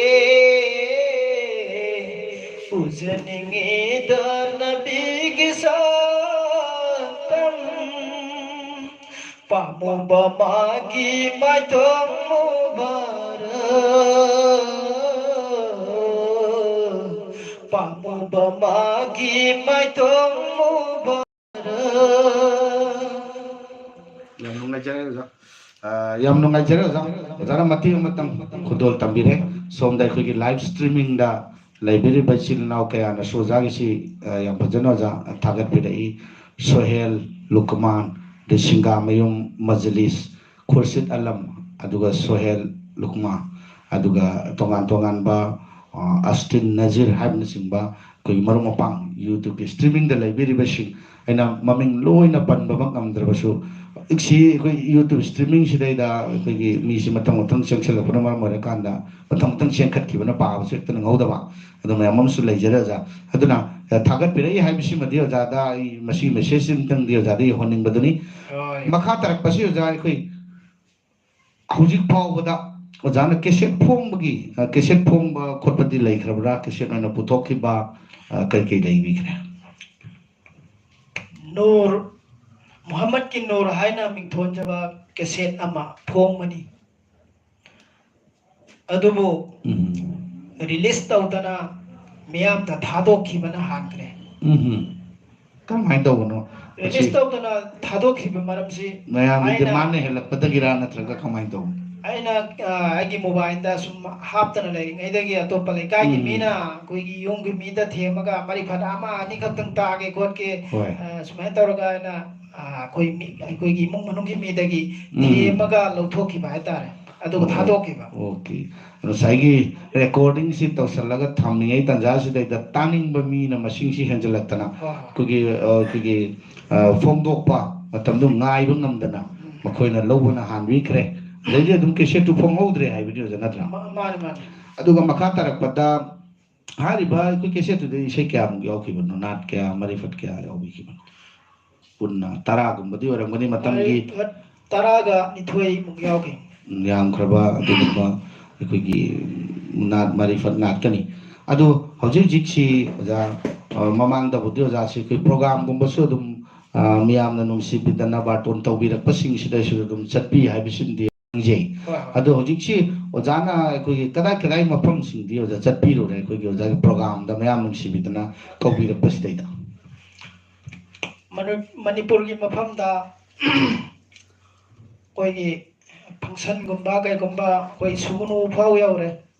ꯎꯖꯅꯤꯡꯉꯤꯗ ꯅꯕꯤꯒꯤ ꯁꯛꯇꯝ꯫ ꯄꯥꯝꯃꯨꯕ ꯃꯥꯒꯤ ꯃꯥꯏꯊꯣꯡ ꯃꯨꯕꯔ꯫ ꯄꯥꯝꯃꯨꯕ ꯃꯥꯒꯤ ꯃꯥꯏꯊꯣꯡ ꯃꯨꯕꯔ꯫ ꯌꯥꯝ ꯅꯨꯡꯉꯥꯏꯖꯔꯦ ꯑꯣꯖꯥ꯫ ꯑ, ꯌꯥꯝ ꯅꯨꯡꯉꯥꯏꯖꯔꯦ ꯑꯣꯖꯥ꯫ ꯑꯣꯖꯥꯅ ꯃꯇꯦꯛ ꯑꯃꯇꯪ ꯈꯨꯗꯣꯜ ꯇꯝꯕꯤꯔꯦ꯫ ꯁꯣꯝꯗ ꯑꯩꯈꯣꯏꯒꯤ ꯂꯥꯏꯚ ꯁ꯭ꯇ꯭ꯔꯤꯃꯤꯡꯗ ꯂꯩꯕꯤꯔꯤꯕ ꯏꯆꯤꯜ ꯏꯅꯥꯎ ꯀꯌꯥꯅꯁꯨ ꯑꯣꯖꯥꯒꯤꯁꯤ, ꯑ, ꯌꯥꯝ ꯐꯖꯅ ꯑꯣꯖꯥ ꯊꯥꯒꯠꯄꯤꯔꯛꯏ꯫ ꯁꯣꯍꯦꯜ, ꯂꯨꯀꯃꯥꯟ, ꯑꯗꯩ ꯁꯤꯡꯒꯥꯃꯌꯨꯝ, ꯃꯖꯂꯤꯁ, ꯈꯨꯔꯁꯤꯠ ꯑꯂꯝ, ꯑꯗꯨꯒ ꯁꯣꯍꯦꯜ, ꯂꯨꯀꯃꯥꯟ, ꯑꯗꯨꯒ ꯇꯣꯉꯥꯟ ꯇꯣꯉꯥꯟꯕ, ꯑ, ꯑꯁꯇꯤꯟ ꯅꯖꯤꯔ ꯍꯥꯏꯕꯅꯆꯤꯡꯕ ꯑꯩꯈꯣꯏꯒꯤ ꯃꯔꯨꯞ ꯃꯄꯥꯡ YouTube ꯁ꯭ꯇ꯭ꯔꯤꯃꯤꯡꯗ ꯂꯩꯕꯤꯔꯤꯕꯁꯤꯡ, ꯑꯩꯅ ꯃꯃꯤꯡ ꯂꯣꯏꯅ ꯄꯟꯕꯃꯛ ꯉꯝꯗ꯭ꯔꯕꯁꯨ, ꯁꯤ ꯑꯩꯈꯣꯏ YouTube ꯁ꯭ꯇ꯭ꯔꯤꯃꯤꯡꯁꯤꯗꯩꯗ ꯑꯩꯈꯣꯏꯒꯤ ꯃꯤꯁꯤ ꯃꯊꯪ ꯃꯊꯪ ꯆꯪꯁꯤꯜꯂꯛꯄꯅ ꯃꯔꯝ ꯑꯣꯏꯔꯀꯥꯟꯗ ꯃꯊꯪ ꯃꯊꯪ ꯆꯦꯟꯈꯠꯈꯤꯕꯅ ꯄꯥꯕꯁꯨ ꯍꯦꯛꯇ ꯅꯪꯍꯧꯗꯕ, ꯑꯗꯨ ꯃꯌꯥꯝ ꯑꯃꯁꯨ ꯂꯩꯖꯔꯦ ꯑꯣꯖꯥ꯫ ꯑꯗꯨꯅ, ꯑ, ꯊꯥꯒꯠꯄꯤꯔꯛꯏ ꯍꯥꯏꯕꯁꯤꯃꯗꯤ ꯑꯣꯖꯥꯗ ꯑꯩ ꯃꯁꯤꯒꯤ ꯃꯦꯁꯦꯖꯁꯤꯃꯇꯪꯗꯤ ꯑꯣꯖꯥꯗ ꯌꯧꯍꯟꯅꯤꯡꯕꯗꯨꯅꯤ꯫ ꯍꯣꯏ꯫ ꯃꯈꯥ ꯇꯥꯔꯛꯄꯁꯤ ꯑꯣꯖꯥ, ꯑꯩꯈꯣꯏ ꯍꯧꯖꯤꯛ ꯐꯥꯎꯕꯗ ꯑꯣꯖꯥꯅ ꯀꯦꯁꯦꯠ ꯐꯣꯡꯕꯒꯤ, ꯑ, ꯀꯦꯁꯦꯠ ꯐꯣꯡꯕ ꯈꯣꯠꯄꯗꯤ ꯂꯩꯈ꯭ꯔꯕ꯭ꯔꯥ? ꯀꯦꯁꯦꯠ ꯑꯣꯏꯅ ꯄꯨꯊꯣꯛꯈꯤꯕ, ꯑ, ꯀꯔꯤ ꯀꯔꯤ ꯂꯩꯕꯤꯈ꯭ꯔꯦ? ꯅꯨꯔ, ꯃꯨꯍꯝꯃꯗꯀꯤ ꯅꯨꯔ ꯍꯥꯏꯅ ꯃꯤꯡꯊꯣꯟꯖꯕ ꯀꯦꯁꯦꯠ ꯑꯃ ꯐꯣꯡꯕꯅꯤ꯫ ꯑꯗꯨꯕꯨ ꯎꯝ꯫ ꯔꯤꯂꯤꯁ ꯇꯧꯗꯅ ꯃꯤꯌꯥꯝꯗ ꯊꯥꯗꯣꯛꯈꯤꯕꯅ ꯍꯥꯟꯈ꯭ꯔꯦ꯫ ꯎꯝ꯫ ꯀꯃꯥꯏꯅ ꯇꯧꯕꯅꯣ? ꯔꯤꯂꯤꯁ ꯃꯁꯤ ꯇꯧꯗꯅ ꯊꯥꯗꯣꯛꯈꯤꯕ ꯃꯔꯝꯁꯤ ꯃꯌꯥꯝꯒꯤ ꯑꯩꯅ ꯗꯤꯃꯥꯟꯅ ꯍꯦꯜꯂꯛꯄꯗꯒꯤꯔꯥ ꯅꯠꯇ꯭ꯔꯒ ꯀꯃꯥꯏꯅ ꯇꯧꯕꯅꯣ? ꯑꯩꯅ, ꯑ, ꯑꯩꯒꯤ ꯃꯣꯕꯥꯏꯜꯗ ꯁꯨꯝ ꯍꯥꯞꯇꯅ ꯂꯩꯔꯤꯉꯩꯗꯒꯤ ꯑꯇꯣꯞꯄ ꯂꯩꯀꯥꯏꯒꯤ ꯎꯝ꯫ ꯃꯤꯅ ꯑꯩꯈꯣꯏꯒꯤ ꯌꯨꯝꯒꯤ ꯃꯤꯗ ꯊꯦꯝꯃꯒ ꯃꯔꯤꯐꯠ ꯑꯃ ꯑꯅꯤꯈꯛꯇꯪ ꯇꯥꯒꯦ ꯈꯣꯠꯀꯦ, ꯍꯣꯏ꯫ ꯑ, ꯁꯨꯃꯥꯏꯅ ꯇꯧꯔꯒ ꯑꯩꯅ, ꯑ, ꯑꯩꯈꯣꯏ ꯃꯤ, ꯑꯩꯈꯣꯏꯒꯤ ꯏꯃꯨꯡ ꯃꯅꯨꯡꯒꯤ ꯃꯤꯗꯒꯤ ꯎꯝ꯫ ꯊꯦꯝꯃꯒ ꯂꯧꯊꯣꯛꯈꯤꯕ ꯍꯥꯏꯇꯥꯔꯦ꯫ ꯑꯗꯨꯒ ꯑꯣ, ꯊꯥꯗꯣꯛꯈꯤꯕ꯫ ꯑꯣꯀꯦ꯫ ꯉꯁꯥꯏꯒꯤ ꯔꯦꯀꯣꯔꯗꯤꯡꯁꯤ ꯇꯧꯁꯜꯂꯒ ꯊꯝꯃꯤꯉꯩ ꯇꯥꯟꯖꯥꯁꯤꯗꯩꯗ ꯇꯥꯅꯤꯡꯕ ꯃꯤꯅ ꯃꯁꯤꯡꯁꯤ ꯍꯦꯟꯖꯜꯂꯛꯇꯅ ꯍꯣꯏ, ꯍꯣꯏ꯫ ꯑꯩꯈꯣꯏꯒꯤ, ꯑ, ꯑꯩꯈꯣꯏꯒꯤ, ꯑ, ꯐꯣꯡꯗꯣꯛꯄ ꯃꯇꯝꯗꯨ ꯉꯥꯏꯕ ꯉꯝꯗꯅ ꯎꯝ꯫ ꯃꯈꯣꯏꯅ ꯂꯧꯕꯅ ꯍꯥꯟꯕꯤꯈ꯭ꯔꯦ꯫ ꯑꯗꯩꯗꯤ ꯑꯗꯨꯝ ꯀꯦꯁꯦꯠꯇꯨ ꯐꯣꯡꯍꯧꯗ꯭ꯔꯦ ꯍꯥꯏꯕꯅꯤ ꯑꯣꯖꯥ, ꯅꯠꯇ꯭ꯔꯥ? ꯃꯥ-, ꯃꯥꯅꯤ, ꯃꯥꯅꯤ꯫ ꯑꯗꯨꯒ ꯃꯈꯥ ꯇꯥꯔꯛꯄꯗ ꯍꯥꯏꯔꯤꯕ ꯑꯩꯈꯣꯏ ꯀꯦꯁꯦꯠꯇꯨꯗ ꯏꯁꯩ ꯀꯌꯥꯃꯨꯛ ꯌꯥꯎꯈꯤꯕꯅꯣ? ꯅꯥꯠ ꯀꯌꯥ, ꯃꯔꯤꯐꯠ ꯀꯌꯥ ꯌꯥꯎꯕꯤꯈꯤꯕꯅꯣ? ꯄꯨꯟꯅ ꯇꯔꯥꯒꯨꯝꯕꯗꯤ ꯑꯣꯏꯔꯝꯒꯅꯤ ꯃꯇꯝꯒꯤ꯫ ꯇꯔꯥꯒ ꯅꯤꯊꯣꯏꯃꯨꯛ ꯌꯥꯎꯈꯤ꯫ ꯌꯥꯝꯈ꯭ꯔꯕ ꯑꯗꯨꯒꯨꯝꯕ ꯑꯩꯈꯣꯏꯒꯤ ꯅꯥꯠ ꯃꯥꯔꯤꯐꯠ ꯉꯥꯛꯇꯅꯤ꯫ ꯑꯗꯨ ꯍꯧꯖꯤꯛ ꯍꯧꯖꯤꯛꯁꯤ ꯑꯣꯖꯥ, ꯑ, ꯃꯃꯥꯡꯗꯕꯨꯗꯤ ꯑꯣꯖꯥꯁꯤ ꯑꯩꯈꯣꯏ ꯄ꯭ꯔꯣꯒ꯭ꯔꯥꯝꯒꯨꯝꯕꯁꯨ ꯑꯗꯨꯝ, ꯑ, ꯃꯤꯌꯥꯝꯅ ꯅꯨꯡꯁꯤꯕꯤꯗꯅ ꯕꯥꯔꯇꯣꯟ ꯇꯧꯕꯤꯔꯛꯄꯁꯤꯡꯁꯤꯗꯁꯨ ꯑꯗꯨꯝ ꯆꯠꯄꯤ ꯍꯥꯏꯕꯁꯤꯃꯗꯤ ꯈꯪꯖꯩ꯫ ꯍꯣꯏ, ꯍꯣꯏ꯫ ꯑꯗꯣ ꯍꯧꯖꯤꯛꯁꯤ ꯑꯣꯖꯥꯅ ꯑꯩꯈꯣꯏꯒꯤ ꯀꯗꯥꯏ ꯀꯗꯥꯏ ꯃꯐꯝꯁꯤꯡꯗꯤ ꯑꯣꯖꯥ ꯆꯠꯄꯤꯔꯨꯔꯦ ꯑꯩꯈꯣꯏꯒꯤ ꯑꯣꯖꯥꯒꯤ ꯄ꯭ꯔꯣꯒ꯭ꯔꯥꯝꯗ ꯃꯌꯥꯝ ꯅꯨꯡꯁꯤꯕꯤꯗꯅ ꯀꯧꯕꯤꯔꯛꯄꯁꯤꯗꯩꯗ? ꯃꯅꯤ-, ꯃꯅꯤꯄꯨꯔꯒꯤ ꯃꯐꯝꯗ ꯑꯩꯈꯣꯏꯒꯤ ꯐꯪꯁꯟꯒꯨꯝꯕ ꯀꯩꯒꯨꯝꯕ ꯑꯩꯈꯣꯏ ꯁꯨꯒꯅꯨ ꯐꯥꯎ ꯌꯧꯔꯦ꯫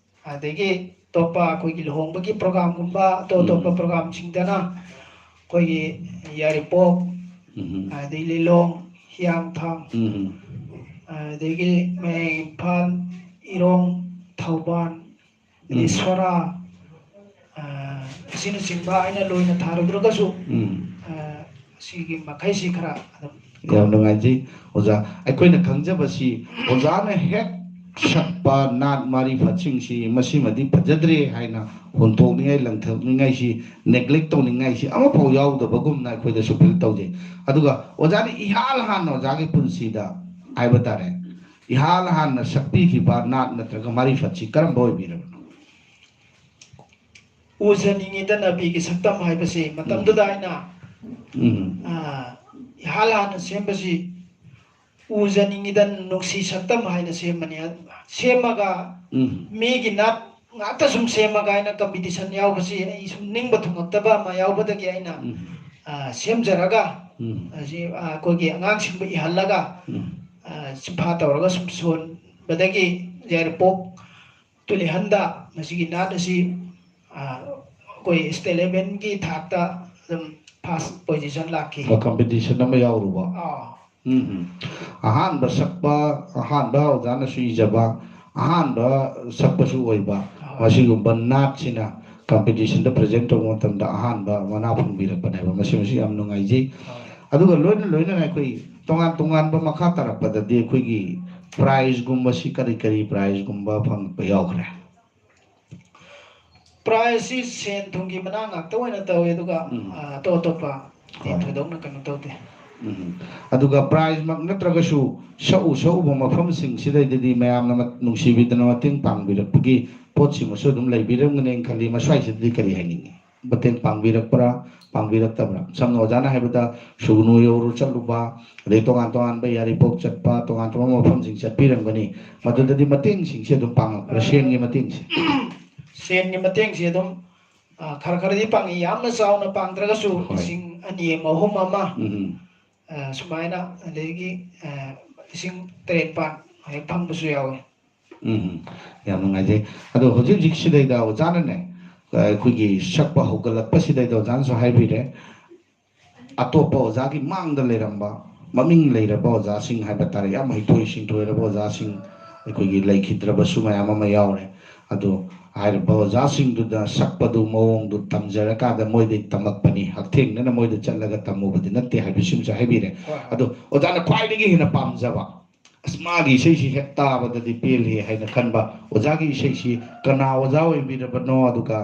ꯑꯗꯒꯤ ꯑꯇꯣꯞꯄ ꯑꯩꯈꯣꯏꯒꯤ ꯂꯨꯍꯣꯡꯕꯒꯤ ꯄ꯭ꯔꯣꯒ꯭ꯔꯥꯝꯒꯨꯝꯕ, ꯑꯇꯣꯞ ꯑꯇꯣꯞꯄ ꯎꯝ꯫ ꯄ꯭ꯔꯣꯒ꯭ꯔꯥꯝꯁꯤꯡꯗꯅ ꯑꯩꯈꯣꯏꯒꯤ ꯌꯥꯏꯔꯤꯄꯣꯛ, ꯎꯝ꯫ ꯑꯗꯩ ꯂꯤꯂꯣꯡ, ꯍꯤꯌꯥꯡꯊꯥꯡ, ꯎꯝ꯫ ꯑꯗꯒꯤ ꯃꯌꯥꯏ ꯏꯝꯐꯥꯜ, ꯏꯔꯣꯡ, ꯊꯧꯕꯥꯜ, ꯑꯗꯩ ꯎꯝ꯫ ꯁꯣꯔꯥ, ꯑ, ꯑꯁꯤꯅꯆꯤꯡꯕ ꯑꯩꯅ ꯂꯣꯏꯅ ꯊꯥꯔꯨꯗ꯭ꯔꯒꯁꯨ, ꯎꯝ꯫ ꯑ, ꯁꯤꯒꯤ ꯃꯈꯩꯁꯤ ꯈꯔ ꯑꯗꯨꯝ ꯌꯥꯝ ꯅꯨꯡꯉꯥꯏꯖꯩ ꯑꯣꯖꯥ꯫ ꯑꯩꯈꯣꯏꯅ ꯈꯪꯖꯕꯁꯤ ꯑꯣꯖꯥꯅ ꯍꯦꯛ ꯁꯛꯄ ꯅꯥꯠ ꯃꯥꯔꯤꯐꯠꯁꯤꯡꯁꯤ ꯃꯁꯤꯃꯗꯤ ꯐꯖꯗ꯭ꯔꯦ ꯍꯥꯏꯅ ꯍꯨꯟꯗꯣꯛꯅꯤꯡꯉꯥꯏ, ꯂꯪꯊꯣꯛꯅꯤꯡꯉꯥꯏꯁꯤ, ꯅꯦꯒ꯭ꯂꯦꯛ ꯇꯧꯅꯤꯡꯉꯥꯏꯁꯤ ꯑꯃꯐꯥꯎ ꯌꯥꯎꯗꯕꯒꯨꯝꯅ ꯑꯩꯈꯣꯏꯗꯁꯨ ꯐꯤꯜ ꯇꯧꯖꯩ꯫ ꯑꯗꯨꯒ ꯑꯣꯖꯥꯅ ꯏꯍꯥꯟ ꯍꯥꯟꯅ ꯑꯣꯖꯥꯒꯤ ꯄꯨꯟꯁꯤꯗ ꯍꯥꯏꯕ ꯇꯥꯔꯦ, ꯏꯍꯥꯟ ꯍꯥꯟꯅ ꯁꯛꯄꯤꯈꯤꯕ ꯅꯥꯠ ꯅꯠꯇ꯭ꯔꯒ ꯃꯥꯔꯤꯐꯠꯁꯤ ꯀꯔꯝꯕ ꯑꯣꯏꯕꯤꯔꯕꯅꯣ? ꯎꯖꯅꯤꯡꯉꯤꯗ ꯅꯕꯤꯒꯤ ꯁꯛꯇꯝ ꯍꯥꯏꯕꯁꯤ ꯃꯇꯝꯗꯨꯗ ꯑꯩꯅ, ꯎꯝ꯫ ꯑ, ꯏꯍꯥꯟ ꯍꯥꯟꯅ ꯁꯦꯝꯕꯁꯤ ꯎꯖꯅꯤꯡꯉꯤꯗ ꯅꯨꯡꯁꯤ ꯁꯛꯇꯝ ꯍꯥꯏꯅ ꯁꯦꯝꯕꯅꯤ꯫ ꯁꯦꯝꯃꯒ ꯎꯝ꯫ ꯃꯤꯒꯤ ꯅꯥꯠ ꯉꯥꯛꯇ ꯁꯨꯝ ꯁꯦꯝꯃꯒ ꯑꯩꯅ ꯀꯝꯄꯤꯇꯤꯁꯟ ꯌꯥꯎꯕꯁꯤ ꯑꯩ ꯁꯨꯝ ꯅꯤꯡꯕ ꯊꯨꯡꯉꯛꯇꯕ ꯑꯃ ꯌꯥꯎꯕꯗꯒꯤ ꯑꯩꯅ, ꯎꯝ꯫ ꯑ, ꯁꯦꯝꯖꯔꯒ, ꯎꯝ꯫ ꯑꯁꯤ, ꯑ, ꯑꯩꯈꯣꯏꯒꯤ ꯑꯉꯥꯡꯁꯤꯡꯕꯨ ꯏꯍꯜꯂꯒ, ꯎꯝ꯫ ꯑ, ꯆꯤꯟꯐꯥ ꯇꯧꯔꯒ ꯁꯨꯝ ꯁꯣꯟꯕꯗꯒꯤ ꯌꯥꯏꯔꯤꯄꯣꯛ ꯇꯨꯂꯤꯍꯟꯗ ꯃꯁꯤꯒꯤ ꯅꯥꯠ ꯑꯁꯤ, ꯑ, ꯑꯩꯈꯣꯏ ꯁ꯭ꯇꯦꯠ ꯂꯦꯚꯦꯜꯒꯤ ꯊꯥꯛꯇ ꯑꯗꯨꯝ ꯐꯥꯔꯁ ꯄꯣꯖꯤꯁꯟ ꯂꯥꯛꯈꯤ꯫ ꯀꯝꯄꯤꯇꯤꯁꯟ ꯑꯃ ꯌꯥꯎꯔꯨꯕ꯫ ꯑꯥ꯫ ꯎꯝ꯫ ꯑꯍꯥꯟꯕ ꯁꯛꯄ, ꯑꯍꯥꯟꯕ ꯑꯣꯖꯥꯅꯁꯨ ꯏꯖꯕ, ꯑꯍꯥꯟꯕ ꯁꯛꯄꯁꯨ ꯑꯣꯏꯕ, ꯑꯥ꯫ ꯃꯁꯤꯒꯨꯝꯕ ꯅꯥꯠꯁꯤꯅ ꯀꯝꯄꯤꯇꯤꯁꯟꯗ ꯄ꯭ꯔꯖꯦꯟ ꯇꯧꯕ ꯃꯇꯝꯗ ꯑꯍꯥꯟꯕ ꯃꯅꯥ ꯐꯪꯕꯤꯔꯛꯄꯅꯦꯕ꯫ ꯃꯁꯤꯃꯁꯨ ꯌꯥꯝ ꯅꯨꯡꯉꯥꯏꯖꯩ꯫ ꯑꯥ꯫ ꯑꯗꯨꯒ ꯂꯣꯏꯅ ꯂꯣꯏꯅꯅ ꯑꯩꯈꯣꯏ ꯇꯣꯉꯥꯟ ꯇꯣꯉꯥꯟꯕ ꯃꯈꯥ ꯇꯥꯔꯛꯄꯗꯗꯤ ꯑꯩꯈꯣꯏꯒꯤ ꯄ꯭ꯔꯥꯏꯖꯒꯨꯝꯕꯁꯤ ꯀꯔꯤ ꯀꯔꯤ ꯄ꯭ꯔꯥꯏꯖꯒꯨꯝꯕ ꯐꯪꯕ ꯌꯥꯎꯈ꯭ꯔꯦ? ꯄ꯭ꯔꯥꯏꯖꯁꯤ ꯁꯦꯟ ꯊꯨꯝꯒꯤ ꯃꯅꯥ ꯉꯥꯛꯇ ꯑꯣꯏꯅ ꯇꯧꯋꯤ, ꯑꯗꯨꯒ, ꯎꯝ꯫ ꯑ, ꯑꯇꯣꯞ ꯑꯇꯣꯞꯄ ꯑꯇꯩ ꯍꯣꯏ꯫ ꯊꯣꯏꯗꯣꯛꯅ ꯀꯩꯅꯣ ꯇꯧꯗꯦ꯫ ꯎꯝ꯫ ꯑꯗꯨꯒ prize ꯃꯛ ꯅꯠꯇ꯭ꯔꯒꯁꯨ ꯁꯛꯎ ꯁꯛꯎꯕ ꯃꯐꯝꯁꯤꯡꯁꯤꯗꯩꯗꯗꯤ ꯃꯌꯥꯝꯅ ꯃꯠ-, ꯅꯨꯡꯁꯤꯕꯤꯗꯅ ꯃꯇꯦꯡ ꯄꯥꯡꯕꯤꯔꯛꯄꯒꯤ ꯄꯣꯠꯁꯤꯃꯁꯨ ꯑꯗꯨꯝ ꯂꯩꯕꯤꯔꯝꯒꯅꯦꯅ ꯈꯜꯂꯤ꯫ ꯃꯁ꯭ꯋꯥꯏꯁꯤꯗꯗꯤ ꯀꯔꯤ ꯍꯥꯏꯅꯤꯡꯉꯤ? ꯃꯇꯦꯡ ꯄꯥꯡꯕꯤꯔꯛꯄ꯭ꯔꯥ, ꯄꯥꯡꯕꯤꯔꯛꯇꯕ꯭ꯔꯥ? ꯁꯝꯅ ꯑꯣꯖꯥꯅ ꯍꯥꯏꯕꯗ ꯁꯨꯒꯅꯨ ꯌꯧꯔꯨ ꯆꯠꯂꯨꯕ, ꯑꯗꯩ ꯇꯣꯉꯥꯟ ꯇꯣꯉꯥꯟꯕ ꯌꯥꯏꯔꯤꯄꯣꯛ ꯆꯠꯄ, ꯇꯣꯉꯥꯟ ꯇꯣꯉꯥꯟꯕ ꯃꯐꯝꯁꯤꯡ ꯆꯠꯄꯤꯔꯝꯒꯅꯤ꯫ ꯃꯗꯨꯗꯗꯤ ꯃꯇꯦꯡꯁꯤꯡꯁꯦ ꯑꯗꯨꯝ ꯄꯥꯡꯉꯛꯄ꯭ꯔꯥ? ꯁꯦꯟꯒꯤ ꯃꯇꯦꯡꯁꯦ? ꯁꯦꯟꯒꯤ ꯃꯇꯦꯡꯁꯦ ꯑꯗꯨꯝ, ꯑ, ꯈꯔ ꯈꯔꯗꯤ ꯄꯥꯡꯉꯤ꯫ ꯌꯥꯝꯅ ꯆꯥꯎꯅ ꯄꯥꯡꯗ꯭ꯔꯒꯁꯨ ꯍꯣꯏ꯫ ꯂꯤꯁꯤꯡ ꯑꯅꯤ ꯑꯃ, ꯑꯍꯨꯝ ꯑꯃ, ꯎꯝ꯫ ꯑ, ꯁꯨꯃꯥꯏꯅ, ꯑꯗꯒꯤ, ꯑ, ꯂꯤꯁꯤꯡ ꯇꯔꯦꯠ ꯅꯤꯄꯥꯟ ꯍꯦꯛ ꯐꯪꯕꯁꯨ ꯌꯥꯎꯋꯤ꯫ ꯎꯝ, ꯌꯥꯝ ꯅꯨꯡꯉꯥꯏꯖꯩ꯫ ꯑꯗꯣ ꯍꯧꯖꯤꯛ ꯍꯧꯖꯤꯛꯁꯤꯗꯩꯗ ꯑꯣꯖꯥꯅꯅꯦ, ꯑꯩꯈꯣꯏꯒꯤ ꯁꯛꯄ ꯍꯧꯒꯠꯂꯛꯄꯁꯤꯗꯩꯗ ꯑꯣꯖꯥꯅꯁꯨ ꯍꯥꯏꯕꯤꯔꯦ, ꯑꯇꯣꯞꯄ ꯑꯣꯖꯥꯒꯤ ꯃꯥꯡꯗ ꯂꯩꯔꯝꯕ ꯃꯃꯤꯡ ꯂꯩꯔꯕ ꯑꯣꯖꯥꯁꯤꯡ ꯍꯥꯏꯕ ꯇꯥꯔꯦ, ꯌꯥꯝ ꯍꯩꯊꯣꯏ ꯁꯤꯡꯊꯣꯏꯔꯕ ꯑꯣꯖꯥꯁꯤꯡ ꯑꯩꯈꯣꯏꯒꯤ ꯂꯩꯈꯤꯗ꯭ꯔꯕꯁꯨ ꯃꯌꯥꯝ ꯑꯃ ꯌꯥꯎꯔꯦ꯫ ꯑꯗꯣ ꯍꯥꯏꯔꯤꯕ ꯑꯣꯖꯥꯁꯤꯡꯗꯨꯗ ꯁꯛꯄꯗꯨ ꯃꯑꯣꯡꯗꯨ ꯇꯝꯖꯔꯀꯥꯟꯗ ꯃꯣꯏꯗꯩ ꯇꯝꯃꯛꯄꯅꯤ, ꯍꯛꯊꯦꯡꯅꯅ ꯃꯣꯏꯗ ꯆꯠꯂꯒ ꯇꯝꯃꯨꯕꯗꯤ ꯅꯠꯇꯦ ꯍꯥꯏꯕꯁꯤꯃꯁꯨ ꯍꯥꯏꯕꯤꯔꯦ꯫ ꯍꯣꯏ, ꯍꯣꯏ꯫ ꯑꯗꯣ ꯑꯣꯖꯥꯅ ꯈ꯭ꯋꯥꯏꯗꯒꯤ ꯍꯦꯟꯅ ꯄꯥꯝꯖꯕ, ꯑꯁ, ꯃꯥꯒꯤ ꯏꯁꯩꯁꯤ ꯍꯦꯛ ꯇꯥꯕꯗꯗꯤ ꯄꯦꯜꯂꯤ ꯍꯥꯏꯅ ꯈꯟꯕ ꯑꯣꯖꯥꯒꯤ ꯏꯁꯩꯁꯤ ꯀꯅꯥ ꯑꯣꯖꯥ ꯑꯣꯏꯕꯤꯔꯕꯅꯣ, ꯑꯗꯨꯒ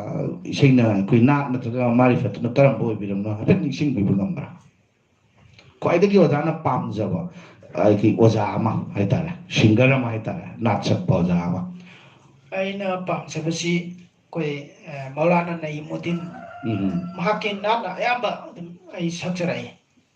ꯏꯁꯩꯅ ꯑꯩꯈꯣꯏ ꯅꯥꯠ ꯅꯠꯇ꯭ꯔꯒ ꯃꯥꯔꯤꯐꯠꯇꯨꯅ ꯀꯔꯝꯕ ꯑꯣꯏꯕꯤꯔꯕꯅꯣ ꯍꯥꯏꯐꯦꯠ ꯅꯤꯡꯁꯤꯡꯕꯤꯕ ꯉꯝꯕ꯭ꯔꯥ? ꯈ꯭ꯋꯥꯏꯗꯒꯤ ꯑꯣꯖꯥꯅ ꯄꯥꯝꯖꯕ ꯑꯩꯒꯤ ꯑꯣꯖꯥ ꯑꯃ ꯍꯥꯏꯇꯥꯔꯦ, singer ꯑꯃ ꯍꯥꯏꯇꯥꯔꯦ, ꯅꯥꯠ ꯁꯛꯄ ꯑꯣꯖꯥ ꯑꯃ꯫ ꯑꯩꯅ ꯄꯥꯝꯖꯕꯁꯤ ꯑꯩꯈꯣꯏ, ꯑ, ꯃꯧꯂꯥꯅꯥ ꯅꯌꯤꯃꯨꯗꯤꯟ꯫ ꯎꯝ꯫ ꯃꯍꯥꯛꯀꯤ ꯅꯥꯠꯅ ꯑꯌꯥꯝꯕ ꯑꯗꯨꯝ ꯑꯩ ꯁꯛꯆꯔꯛꯏ꯫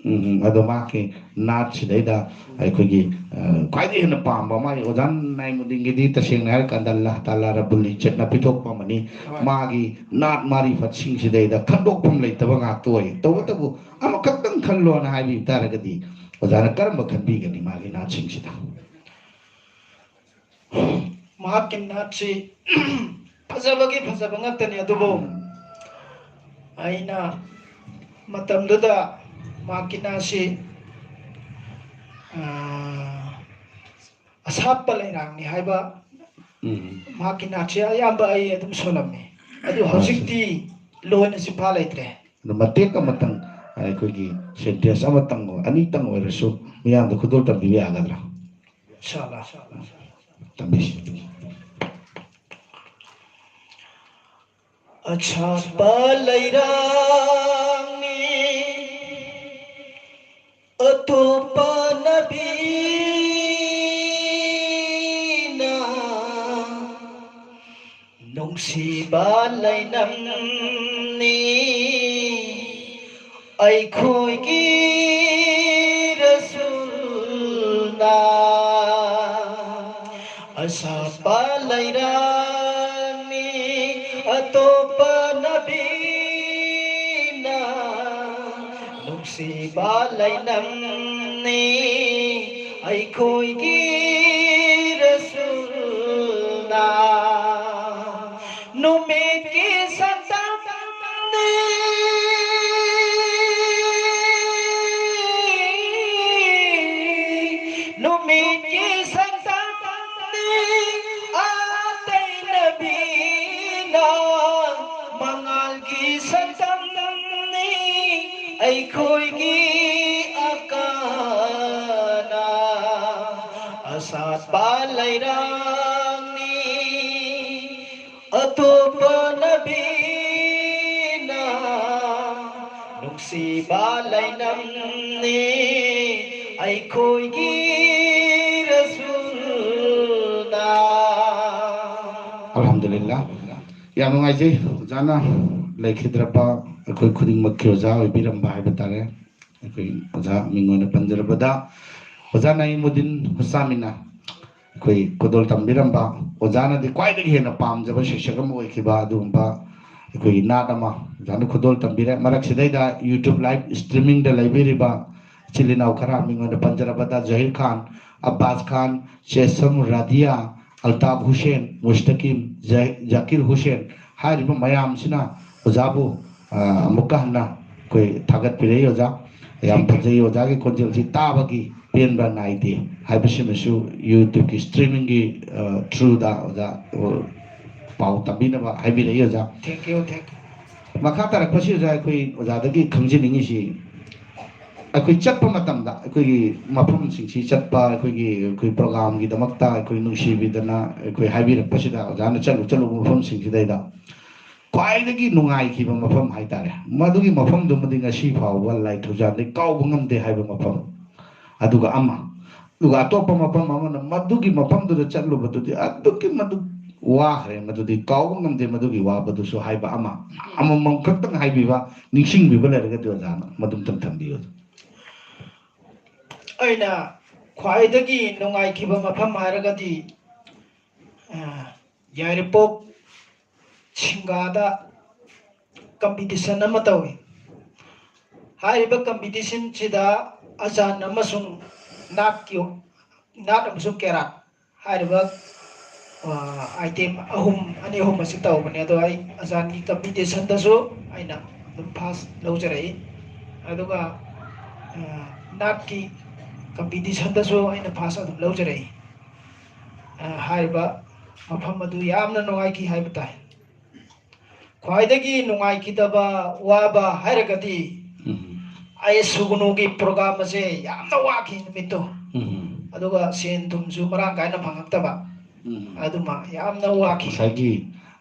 ꯎꯝ, ꯎꯝ꯫ ꯑꯗꯣ ꯃꯍꯥꯛꯀꯤ ꯅꯥꯠꯁꯤꯗꯩꯗ ꯑꯩꯈꯣꯏꯒꯤ, ꯑ, ꯈ꯭ꯋꯥꯏꯗꯒꯤ ꯍꯦꯟꯅ ꯄꯥꯝꯕ, ꯃꯥꯒꯤ ꯑꯣꯖꯥ ꯅꯥꯏꯃꯨꯗꯤꯟꯒꯤꯗꯤ ꯇꯁꯦꯡꯅ ꯍꯥꯏꯔꯀꯥꯟꯗ ꯑꯜꯂꯥꯍ ꯇꯥꯂꯥ ꯔꯕꯨꯜ ꯏꯖꯠꯅ ꯄꯤꯊꯣꯛꯄ ꯑꯃꯅꯤ꯫ ꯍꯣꯏ꯫ ꯃꯥꯒꯤ ꯅꯥꯠ ꯃꯥꯔꯤꯐꯠꯁꯤꯡꯁꯤꯗꯩꯗ ꯈꯟꯗꯣꯛꯐꯝ ꯂꯩꯇꯕ ꯉꯥꯛꯇ ꯑꯣꯏ꯫ ꯇꯧꯕꯇꯕꯨ ꯑꯃꯈꯛꯇꯪ ꯈꯜꯂꯣꯅ ꯍꯥꯏꯕꯤꯕ ꯇꯥꯔꯒꯗꯤ ꯑꯣꯖꯥꯅ ꯀꯔꯝꯕ ꯈꯟꯕꯤꯒꯅꯤ ꯃꯥꯒꯤ ꯅꯥꯠꯁꯤꯡꯁꯤꯗ? ꯃꯍꯥꯛꯀꯤ ꯅꯥꯠꯁꯤ ꯐꯖꯕꯒꯤ ꯐꯖꯕ ꯉꯥꯛꯇꯅꯤ, ꯑꯗꯨꯕꯨ ꯎꯝ꯫ ꯑꯩꯅ ꯃꯇꯝꯗꯨꯗ ꯃꯍꯥꯛꯀꯤ ꯅꯥꯠꯁꯤ, ꯑꯥ, ꯑꯁꯥꯠꯄ ꯂꯩꯔꯥꯡꯅꯤ ꯍꯥꯏꯕ ꯎꯝ꯫ ꯃꯍꯥꯛꯀꯤ ꯅꯥꯠꯁꯤ ꯑꯌꯥꯝꯕ ꯑꯩ ꯑꯗꯨꯝ ꯁꯣꯜꯂꯝꯃꯤ꯫ ꯑꯗꯨ ꯑꯥ, ꯍꯧꯖꯤꯛꯇꯤ ꯂꯣꯏꯅ ꯆꯤꯟꯐꯥ ꯂꯩꯇ꯭ꯔꯦ꯫ ꯑꯗꯨ ꯃꯇꯦꯛ ꯑꯃꯇꯪ, ꯑꯩꯈꯣꯏꯒꯤ sentence ꯑꯃꯇꯪ ꯑꯣꯏ-, ꯑꯅꯤꯇꯪ ꯑꯣꯏꯔꯁꯨ ꯃꯤꯌꯥꯝꯗ ꯈꯨꯗꯣꯜ ꯇꯝꯕꯤꯕ ꯌꯥꯒꯗ꯭ꯔꯥ? ꯏꯟꯁꯥ ꯑꯜꯂꯥ꯫ ꯇꯝꯕꯤꯁꯤ꯫ ꯑꯁꯥꯠꯄ ꯂꯩꯔꯥꯡꯅꯤ ꯑꯇꯣꯞꯄ ꯅꯕꯤꯅ ꯅꯨꯡꯁꯤꯕ ꯂꯩꯅꯝꯅꯤ ꯑꯩꯈꯣꯏꯒꯤ ꯔꯁꯨꯜꯅ꯫ ꯑꯁꯥꯠꯄ ꯂꯩꯔꯝꯃꯤ ꯑꯇꯣꯞꯄ ꯅꯕꯤꯅ ꯅꯨꯡꯁꯤꯕ ꯂꯩꯅꯝꯅꯤ ꯑꯩꯈꯣꯏꯒꯤ ꯔꯁꯨꯜꯅ꯫ ꯅꯨꯃꯤꯠꯀꯤ ꯁꯛꯇꯝꯅꯤ, ꯅꯨꯃꯤꯠꯀꯤ ꯁꯛꯇꯝꯅꯤ ꯑꯇꯩ ꯅꯕꯤꯅ, ꯃꯉꯥꯜꯒꯤ ꯁꯛꯇꯝꯅꯤ ꯑꯩꯈꯣꯏꯒꯤ ꯑꯀꯥꯅ꯫ ꯑꯁꯥꯠꯄ ꯂꯩꯔꯝꯅꯤ ꯑꯇꯣꯞꯄ ꯅꯕꯤꯅ ꯅꯨꯡꯁꯤꯕ ꯂꯩꯅꯝꯅꯤ ꯑꯩꯈꯣꯏꯒꯤ ꯔꯁꯨꯜꯅ꯫ ꯑꯜꯍꯝꯗꯨꯂꯤꯜꯂꯥ꯫ ꯌꯥꯝ ꯅꯨꯡꯉꯥꯏꯖꯩ ꯑꯣꯖꯥꯅ ꯂꯩꯈꯤꯗ꯭ꯔꯕ ꯑꯩꯈꯣꯏ ꯈꯨꯗꯤꯡꯃꯛꯀꯤ ꯑꯣꯖꯥ ꯑꯣꯏꯕꯤꯔꯝꯕ ꯍꯥꯏꯕ ꯇꯥꯔꯦ꯫ ꯑꯩꯈꯣꯏ ꯑꯣꯖꯥ ꯃꯤꯡ ꯑꯣꯏꯅ ꯄꯟꯖꯔꯕꯗ ꯑꯣꯖꯥ ꯅꯏꯃꯨꯗꯤꯟ ꯍꯨꯁꯥꯃꯤꯅ ꯑꯩꯈꯣꯏ ꯈꯨꯗꯣꯜ ꯇꯝꯕꯤꯔꯝꯕ, ꯑꯣꯖꯥꯅꯗꯤ ꯈ꯭ꯋꯥꯏꯗꯒꯤ ꯍꯦꯟꯅ ꯄꯥꯝꯖꯕ ꯁꯤꯛꯁꯛ ꯑꯃ ꯑꯣꯏꯈꯤꯕ ꯑꯗꯨꯒꯨꯝꯕ ꯑꯩꯈꯣꯏꯒꯤ ꯅꯥꯠ ꯑꯃ ꯑꯣꯖꯥꯅ ꯈꯨꯗꯣꯜ ꯇꯝꯕꯤꯔꯦ꯫ ꯃꯔꯛꯁꯤꯗꯩꯗ YouTube live streamingꯗ ꯂꯩꯕꯤꯔꯤꯕ ꯏꯆꯤꯜ ꯏꯅꯥꯎ ꯈꯔ ꯃꯤꯡ ꯑꯣꯏꯅ ꯄꯟꯖꯔꯕꯗ ꯖꯍꯤꯔ ꯈꯥꯟ, ꯑꯕꯥꯁ ꯈꯥꯟ, ꯆꯦꯁꯝ, ꯔꯥꯗꯤꯌꯥ, ꯑꯜꯇꯥꯐ ꯍꯨꯁꯦꯟ, ꯃꯨꯁꯇꯀꯤꯝ, ꯖ-, ꯖꯥꯀꯤꯔ ꯍꯨꯁꯦꯟ ꯍꯥꯏꯔꯤꯕ ꯃꯌꯥꯝꯁꯤꯅ ꯑꯣꯖꯥꯕꯨ, ꯑ, ꯑꯃꯨꯛꯀ ꯍꯟꯅ ꯑꯩꯈꯣꯏ ꯊꯥꯒꯠꯄꯤꯔꯛꯏ ꯑꯣꯖꯥ꯫ ꯌꯥꯝ ꯐꯖꯩ ꯑꯣꯖꯥꯒꯤ ꯈꯣꯟꯖꯦꯜꯁꯤ ꯇꯥꯕꯒꯤ ꯄꯦꯟꯕ ꯅꯥꯏꯗꯦ ꯍꯥꯏꯕꯁꯤꯃꯁꯨ YouTubeꯀꯤ streamingꯒꯤ, ꯑ, throughꯗ ꯑꯣꯖꯥ, ꯑ, ꯄꯥꯎ ꯇꯝꯕꯤꯅꯕ ꯍꯥꯏꯕꯤꯔꯛꯏ ꯑꯣꯖꯥ꯫ Thank you, thank you. ꯃꯈꯥ ꯇꯥꯔꯛꯄꯁꯤ ꯑꯣꯖꯥ, ꯑꯩꯈꯣꯏ ꯑꯣꯖꯥꯗꯒꯤ ꯈꯪꯖꯅꯤꯡꯉꯤꯁꯤ, ꯑꯩꯈꯣꯏ ꯆꯠꯄ ꯃꯇꯝꯗ ꯑꯩꯈꯣꯏꯒꯤ ꯃꯐꯝꯁꯤꯡꯁꯤ ꯆꯠꯄ, ꯑꯩꯈꯣꯏꯒꯤ, ꯑꯩꯈꯣꯏ programꯒꯤꯗꯃꯛꯇ ꯑꯩꯈꯣꯏ ꯅꯨꯡꯁꯤꯕꯤꯗꯅ ꯑꯩꯈꯣꯏ ꯍꯥꯏꯕꯤꯔꯛꯄꯁꯤꯗ ꯑꯣꯖꯥꯅ ꯆꯠꯂꯨ ꯆꯠꯂꯨꯕ ꯃꯐꯝꯁꯤꯡꯁꯤꯗꯩꯗ ꯈ꯭ꯋꯥꯏꯗꯒꯤ ꯅꯨꯡꯉꯥꯏꯈꯤꯕ ꯃꯐꯝ ꯍꯥꯏꯇꯥꯔꯦ, ꯃꯗꯨꯒꯤ ꯃꯐꯝꯗꯨꯃꯗꯤ ꯉꯁꯤ ꯐꯥꯎꯕ ꯂꯥꯏ ꯊꯧꯖꯥꯟꯗꯩ ꯀꯥꯎꯕ ꯉꯝꯗꯦ ꯍꯥꯏꯕ ꯃꯐꯝ꯫ ꯑꯗꯨꯒ ꯑꯃ, ꯑꯗꯨꯒ ꯑꯇꯣꯞꯄ ꯃꯐꯝ ꯑꯃꯅ ꯃꯗꯨꯒꯤ ꯃꯐꯝꯗꯨꯗ ꯆꯠꯂꯨꯕꯗꯨꯗꯤ ꯑꯗꯨꯛꯀꯤ ꯃꯇꯤꯛ ꯋꯥꯈ꯭ꯔꯦ, ꯃꯗꯨꯗꯤ ꯀꯥꯎꯕ ꯉꯝꯗꯦ꯫ ꯃꯗꯨꯒꯤ ꯋꯥꯕꯗꯨꯁꯨ ꯍꯥꯏꯕ ꯑꯃ, ꯑꯃꯃꯝ ꯈꯛꯇꯪ ꯍꯥꯏꯕꯤꯕ, ꯅꯤꯡꯁꯤꯡꯕꯤꯕ ꯂꯩꯔꯒꯗꯤ ꯑꯣꯖꯥꯅ ꯃꯗꯨꯝꯇꯪ ꯊꯝꯕꯤꯌꯨ꯫ ꯑꯩꯅ ꯈ꯭ꯋꯥꯏꯗꯒꯤ ꯅꯨꯡꯉꯥꯏꯈꯤꯕ ꯃꯐꯝ ꯍꯥꯏꯔꯒꯗꯤ ꯌꯥꯏꯔꯤꯄꯣꯛ ꯁꯤꯡꯒꯥꯗ ꯀꯝꯄꯤꯇꯤꯁꯟ ꯑꯃ ꯇꯧꯏ꯫ ꯍꯥꯏꯔꯤꯕ ꯀꯝꯄꯤꯇꯤꯁꯟꯁꯤꯗ ꯑꯆꯥꯟ ꯑꯃꯁꯨꯡ ꯅꯥꯠꯀꯤ, ꯅꯥꯠ ꯑꯃꯁꯨꯡ ꯀꯦꯔꯥꯠ ꯍꯥꯏꯔꯤꯕ ꯑꯥꯏꯇꯦꯝ ꯑꯍꯨꯝ, ꯑꯅꯤ ꯑꯍꯨꯝ ꯑꯁꯤ ꯇꯧꯕꯅꯦ꯫ ꯑꯗꯣ ꯑꯩ ꯑꯆꯥꯟꯒꯤ ꯀꯝꯄꯤꯇꯤꯁꯟꯗꯁꯨ ꯑꯩꯅ ꯑꯗꯨꯝ ꯐꯥꯔꯁ ꯂꯧꯖꯔꯛꯏ꯫ ꯑꯗꯨꯒ ꯅꯥꯠꯀꯤ ꯀꯝꯄꯤꯇꯤꯁꯟꯗꯁꯨ ꯑꯩꯅ ꯐꯥꯔꯁ ꯑꯗꯨꯝ ꯂꯧꯖꯔꯛꯏ꯫ ꯍꯥꯏꯔꯤꯕ ꯃꯐꯝ ꯑꯗꯨ ꯌꯥꯝꯅ ꯅꯨꯡꯉꯥꯏꯈꯤ ꯍꯥꯏꯕ ꯇꯥꯏ꯫ ꯈ꯭ꯋꯥꯏꯗꯒꯤ ꯅꯨꯡꯉꯥꯏꯈꯤꯗꯕ, ꯋꯥꯕ ꯍꯥꯏꯔꯒꯗꯤ ꯑꯩ ꯁꯨꯒꯅꯨꯒꯤ ꯄ꯭ꯔꯣꯒꯥꯝ ꯑꯁꯦ ꯌꯥꯝꯅ ꯋꯥꯈꯤ ꯅꯨꯃꯤꯠꯇꯣ꯫ ꯑꯗꯨꯒ ꯁꯦꯟ ꯊꯨꯝꯁꯨ ꯃꯔꯥꯡ ꯀꯥꯏꯅ ꯐꯪꯉꯛꯇꯕ꯫ ꯑꯗꯨꯃ ꯌꯥꯝꯅ ꯋꯥꯈꯤ꯫ ꯉꯁꯥꯏꯒꯤ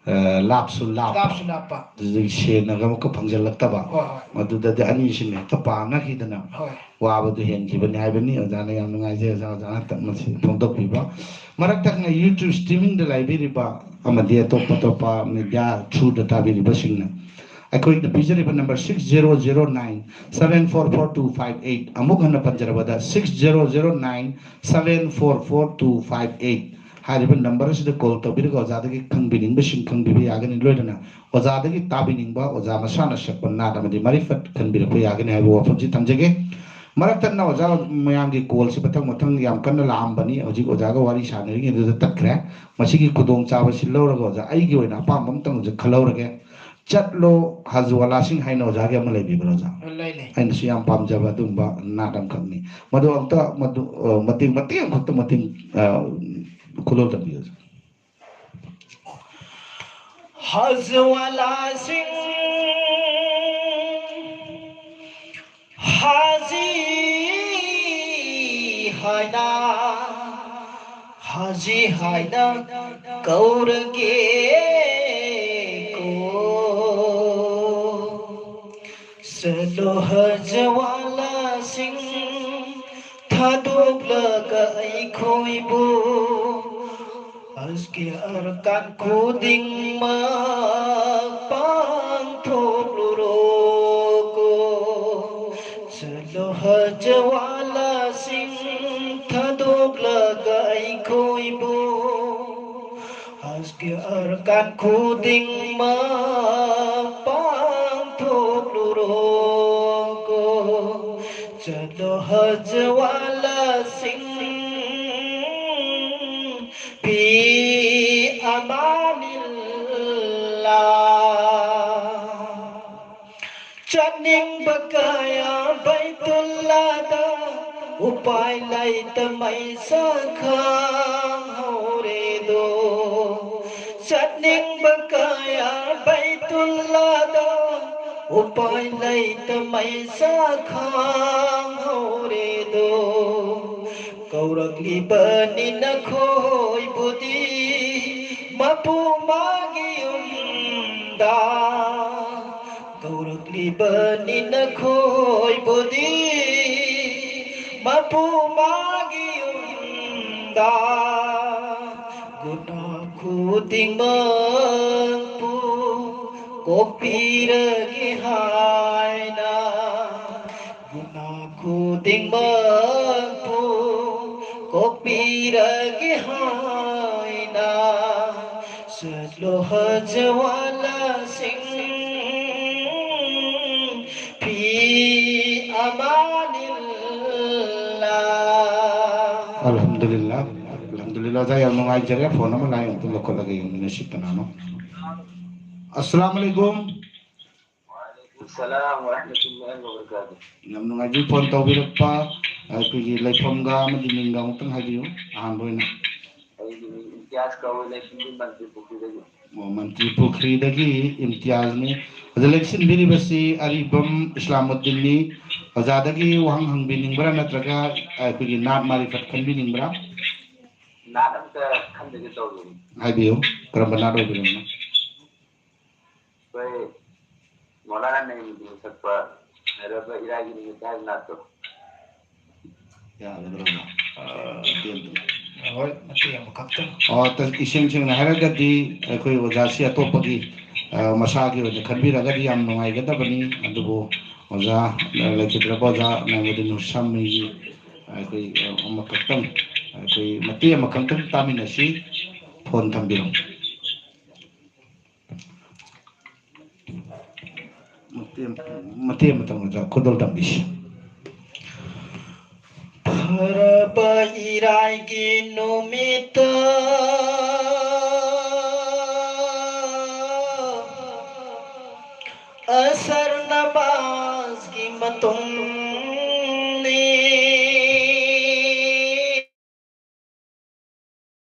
ꯂꯥꯞꯁꯨ ꯂꯥꯞꯄ, ꯂꯥꯞꯁꯨ ꯂꯥꯞꯄ꯫ ꯑꯗꯨꯗꯒꯤ ꯁꯦꯟꯅꯒ ꯑꯃꯨꯛꯀ ꯐꯪꯖꯜꯂꯛꯇꯕ, ꯍꯣꯏ, ꯍꯣꯏ꯫ ꯃꯗꯨꯗꯗꯤ ꯑꯅꯤꯁꯤꯅ ꯍꯦꯛꯇ ꯄꯥꯅꯈꯤꯗꯅ ꯍꯣꯏ꯫ ꯋꯥꯕꯗꯨ ꯍꯦꯟꯈꯤꯕꯅꯤ ꯍꯥꯏꯕꯅꯤ꯫ ꯑꯣꯖꯥꯅ ꯌꯥꯝ ꯅꯨꯡꯉꯥꯏꯖꯩ, ꯑꯣꯖꯥ, ꯑꯣꯖꯥꯅ ꯃꯁꯤ ꯐꯣꯡꯗꯣꯛꯄꯤꯕ꯫ ꯃꯔꯛ ꯊꯠꯅ YouTube streamingꯗ ꯂꯩꯕꯤꯔꯤꯕ ꯑꯃꯗꯤ ꯑꯇꯣꯞ ꯑꯇꯣꯞꯄ media throughꯗ ꯇꯥꯕꯤꯔꯤꯕꯁꯤꯡꯅ ꯑꯩꯈꯣꯏꯅ ꯄꯤꯖꯔꯤꯕ number six zero zero nine seven four four two five eight, ꯑꯃꯨꯛ ꯍꯟꯅ ꯄꯟꯖꯔꯕꯗ, six zero zero nine seven four four two five eight ꯍꯥꯏꯔꯤꯕ number ꯑꯁꯤꯗ call ꯇꯧꯕꯤꯔꯒ ꯑꯣꯖꯥꯗꯒꯤ ꯈꯪꯕꯤꯅꯤꯡꯕꯁꯤꯡ ꯈꯪꯕꯤꯕ ꯌꯥꯒꯅꯤ꯫ ꯂꯣꯏꯅꯅ ꯑꯣꯖꯥꯗꯒꯤ ꯇꯥꯕꯤꯅꯤꯡꯕ, ꯑꯣꯖꯥ ꯃꯁꯥꯅ ꯁꯛꯄ ꯅꯥꯠ ꯑꯃꯗꯤ ꯃꯔꯤꯐꯠ ꯈꯟꯕꯤꯔꯛꯄ ꯌꯥꯒꯅꯤ ꯍꯥꯏꯕ ꯋꯥꯐꯝꯁꯤ ꯊꯝꯖꯒꯦ꯫ ꯃꯔꯛ ꯊꯠꯅ ꯑꯣꯖꯥ ꯃꯌꯥꯝꯒꯤ callꯁꯤ ꯃꯊꯪ ꯃꯊꯪ ꯌꯥꯝ ꯀꯟꯅ ꯂꯥꯛꯑꯝꯕꯅꯤ, ꯍꯧꯖꯤꯛ ꯑꯣꯖꯥꯒ ꯋꯥꯔꯤ ꯁꯥꯟꯅꯔꯤꯉꯩꯗꯨꯗ ꯇꯠꯈ꯭ꯔꯦ꯫ ꯃꯁꯤꯒꯤ ꯈꯨꯗꯣꯡꯆꯥꯕꯁꯤ ꯂꯧꯔꯒ ꯑꯣꯖꯥ ꯑꯩꯒꯤ ꯑꯣꯏꯅ ꯑꯄꯥꯝꯕ ꯑꯃꯇꯪ ꯍꯧꯖꯤꯛ ꯈꯜꯍꯧꯔꯒꯦ꯫ ꯆꯠꯂꯣ ꯍꯖꯋꯥꯂꯥꯁꯤꯡ ꯍꯥꯏꯅ ꯑꯣꯖꯥꯒꯤ ꯑꯃ ꯂꯩꯕꯤꯕ꯭ꯔꯥ ꯑꯣꯖꯥ? ꯂꯩ, ꯂꯩ꯫ ꯑꯩꯅꯁꯨ ꯌꯥꯝ ꯄꯥꯝꯖꯕ ꯑꯗꯨꯒꯨꯝꯕ ꯅꯥꯠ ꯑꯃꯈꯛꯅꯤ꯫ ꯃꯗꯨ ꯑꯝꯇ ꯃꯗꯨ, ꯑ, ꯃꯇꯦꯛ, ꯃꯇꯦꯛ ꯑꯃꯈꯛꯇ ꯃꯇꯦꯛ, ꯑ, ꯈꯨꯂꯣꯜ ꯇꯝꯕꯤꯌꯨ ꯑꯣꯖꯥ꯫ ꯍꯖꯋꯥꯂꯥꯁꯤꯡ ꯍꯥꯖꯤ ꯍꯥꯏꯅ, ꯍꯥꯖꯤ ꯍꯥꯏꯅ ꯀꯧꯔꯒꯦ ꯀꯣ꯫ ꯆꯠꯂꯣ ꯍꯖꯋꯥꯂꯥꯁꯤꯡ ꯊꯥꯗꯣꯛꯂꯒ ꯑꯩꯈꯣꯏꯕꯨ ꯍꯖꯀꯤ ꯑꯔꯀꯥꯟ ꯈꯨꯗꯤꯡꯃꯛ ꯄꯥꯡꯊꯣꯛꯂꯨꯔꯣꯀꯣ꯫ ꯆꯠꯂꯣ ꯍꯖꯋꯥꯂꯥꯁꯤꯡ, ꯊꯥꯗꯣꯛꯂꯒ ꯑꯩꯈꯣꯏꯕꯨ ꯍꯖꯀꯤ ꯑꯔꯀꯥꯟ ꯈꯨꯗꯤꯡꯃꯛ ꯄꯥꯡꯊꯣꯛꯂꯨꯔꯣꯀꯣ꯫ ꯆꯠꯂꯣ ꯍꯖꯋꯥꯂꯥꯁꯤꯡ, ꯐꯤ ꯑꯃꯥꯅꯤꯜꯂꯥ꯫ ꯆꯠꯅꯤꯡꯕ ꯀꯌꯥ ꯕꯩꯇꯨꯜꯂꯥꯗ ꯎꯄꯥꯏ ꯂꯩꯇ ꯃꯩꯁꯥ ꯈꯥꯡꯍꯧꯔꯦꯗꯣ꯫ ꯆꯠꯅꯤꯡꯕ ꯀꯌꯥ ꯕꯩꯇꯨꯜꯂꯥꯗ ꯎꯄꯥꯏ ꯂꯩꯇ ꯃꯩꯁꯥ ꯈꯥꯡꯍꯧꯔꯦꯗꯣ꯫ ꯀꯧꯔꯛꯂꯤꯕꯅꯤ ꯅꯈꯣꯏꯕꯨꯗꯤ ꯃꯄꯨ ꯃꯥꯒꯤ ꯌꯨꯝꯗ꯫ ꯀꯧꯔꯛꯂꯤꯕꯅꯤ ꯅꯈꯣꯏꯕꯨꯗꯤ ꯃꯄꯨ ꯃꯥꯒꯤ ꯌꯨꯝꯗ꯫ ꯒꯨꯅꯥ ꯈꯨꯗꯤꯡꯃꯛꯄꯨ ꯀꯣꯛꯄꯤꯔꯒꯦ ꯍꯥꯏꯅ꯫ ꯒꯨꯅꯥ ꯈꯨꯗꯤꯡꯃꯛꯄꯨ ꯀꯣꯛꯄꯤꯔꯒꯦ ꯍꯥꯏꯅ꯫ ꯆꯠꯂꯣ ꯍꯖꯋꯥꯂꯥꯁꯤꯡ, ꯐꯤ ꯑꯃꯥꯅꯤꯜꯂꯥ꯫ ꯑꯜꯍꯝꯗꯨꯂꯤꯜꯂꯥ, ꯑꯜꯍꯝꯗꯨꯂꯤꯜꯂꯥ꯫ ꯑꯣꯖꯥ, ꯌꯥꯝ ꯅꯨꯡꯉꯥꯏꯖꯔꯦ꯫ ꯐꯣꯟ ꯑꯃ ꯂꯥꯏ ꯑꯃꯨꯛꯇ ꯂꯧꯈꯠꯂꯒ ꯌꯦꯡꯃꯤꯟꯅꯁꯤ, ꯀꯅꯥꯅꯣ? ꯑꯁꯂꯥꯝ ꯑꯂꯩꯀꯨꯝ꯫ ꯋꯥꯂꯩꯀꯨꯝ ꯁꯂꯥꯝ ꯋꯔꯍꯃꯇꯨꯜꯂꯥꯍꯤ ꯋꯕꯔꯀꯥꯇꯨꯍ꯫ ꯌꯥꯝ ꯅꯨꯡꯉꯥꯏꯖꯩ ꯐꯣꯟ ꯇꯧꯕꯤꯔꯛꯄ꯫ ꯑꯩꯈꯣꯏꯒꯤ ꯂꯩꯐꯝꯒ ꯑꯃꯗꯤ ꯃꯤꯡꯒ ꯑꯃꯨꯛꯇꯪ ꯍꯥꯏꯕꯤꯌꯨ, ꯑꯍꯥꯟꯕ ꯑꯣꯏꯅ꯫ ꯑꯩꯒꯤ ꯃꯤꯡ ꯏꯝꯇꯤꯌꯥꯖ ꯀꯧꯏ, ꯂꯩꯐꯝꯗꯤ ꯃꯟꯇ꯭ꯔꯤ ꯄꯨꯈ꯭ꯔꯤꯗꯒꯤ꯫ ꯑꯣ, ꯃꯟꯇ꯭ꯔꯤ ꯄꯨꯈ꯭ꯔꯤꯗꯒꯤ ꯏꯝꯇꯤꯌꯥꯖꯅꯤ꯫ ꯑꯗ ꯂꯦꯡꯁꯤꯟꯕꯤꯔꯤꯕꯁꯤ ꯑꯔꯤꯕꯝ ꯏꯁꯂꯥꯃꯨꯗꯗꯤꯟꯅꯤ꯫ ꯑꯣꯖꯥꯗꯒꯤ ꯋꯥꯍꯪ ꯍꯪꯕꯤꯅꯤꯡꯕ꯭ꯔꯥ, ꯅꯠꯇ꯭ꯔꯒ ꯑꯩꯈꯣꯏꯒꯤ ꯅꯥꯠ ꯃꯥꯔꯤꯐꯠ ꯈꯟꯕꯤꯅꯤꯡꯕ꯭ꯔꯥ? ꯅꯥꯠ ꯑꯝꯇ ꯈꯟꯖꯒꯦ ꯇꯧꯕꯅꯤ꯫ ꯍꯥꯏꯕꯤꯌꯨ, ꯀꯔꯝꯕ ꯅꯥꯠ ꯑꯣꯏꯕꯤꯔꯕꯅꯣ? ꯑꯩꯈꯣꯏ ꯃꯧꯂꯥꯅꯥ ꯅꯏꯃꯨꯗꯗꯤꯟꯅ ꯁꯛꯄ ꯍꯥꯏꯔꯕ ꯏꯔꯥꯏꯒꯤ ꯅꯨꯃꯤꯠꯇ ꯍꯥꯏꯕ ꯅꯥꯠꯇꯣ꯫ ꯌꯥꯒꯗ꯭ꯔꯣ? ꯑ, ꯃꯇꯦꯡ ꯑꯝꯇ꯫ ꯍꯣꯏ, ꯃꯇꯦꯛ ꯑꯃꯈꯛꯇꯪ꯫ ꯑꯣ, ꯇ-, ꯏꯁꯦꯡ ꯁꯦꯡꯅ ꯍꯥꯏꯔꯒꯗꯤ ꯑꯩꯈꯣꯏ ꯑꯣꯖꯥꯁꯤ ꯑꯇꯣꯞꯄꯒꯤ, ꯑ, ꯃꯁꯥꯒꯤ ꯑꯣꯏꯅ ꯈꯟꯕꯤꯔꯒꯗꯤ ꯌꯥꯝ ꯅꯨꯡꯉꯥꯏꯒꯗꯕꯅꯤ꯫ ꯑꯗꯨꯕꯨ ꯑꯣꯖꯥ, ꯑ, ꯂꯩꯈꯤꯗ꯭ꯔꯕ ꯑꯣꯖꯥ ꯅꯥꯏꯃꯨꯗꯤꯟ ꯍꯨꯁꯥꯝꯒꯤ ꯑꯩꯈꯣꯏ, ꯑ, ꯑꯃꯈꯛꯇꯪ, ꯑꯩꯈꯣꯏ ꯃꯇꯦꯛ ꯑꯃꯈꯛꯇꯪ ꯇꯥꯃꯤꯟꯅꯁꯤ꯫ ꯐꯣꯟ ꯊꯝꯕꯤꯔꯣ꯫ ꯃꯇꯦꯛ, ꯃꯇꯦꯛ ꯑꯃꯇꯪ ꯑꯣꯖꯥ ꯈꯨꯗꯣꯜ ꯇꯝꯕꯤꯁꯤ꯫ ꯐꯔꯕ ꯏꯔꯥꯏꯒꯤ ꯅꯨꯃꯤꯠꯇ ꯑꯁꯔ ꯅꯃꯥꯖꯒꯤ ꯃꯇꯨꯡꯅꯤ꯫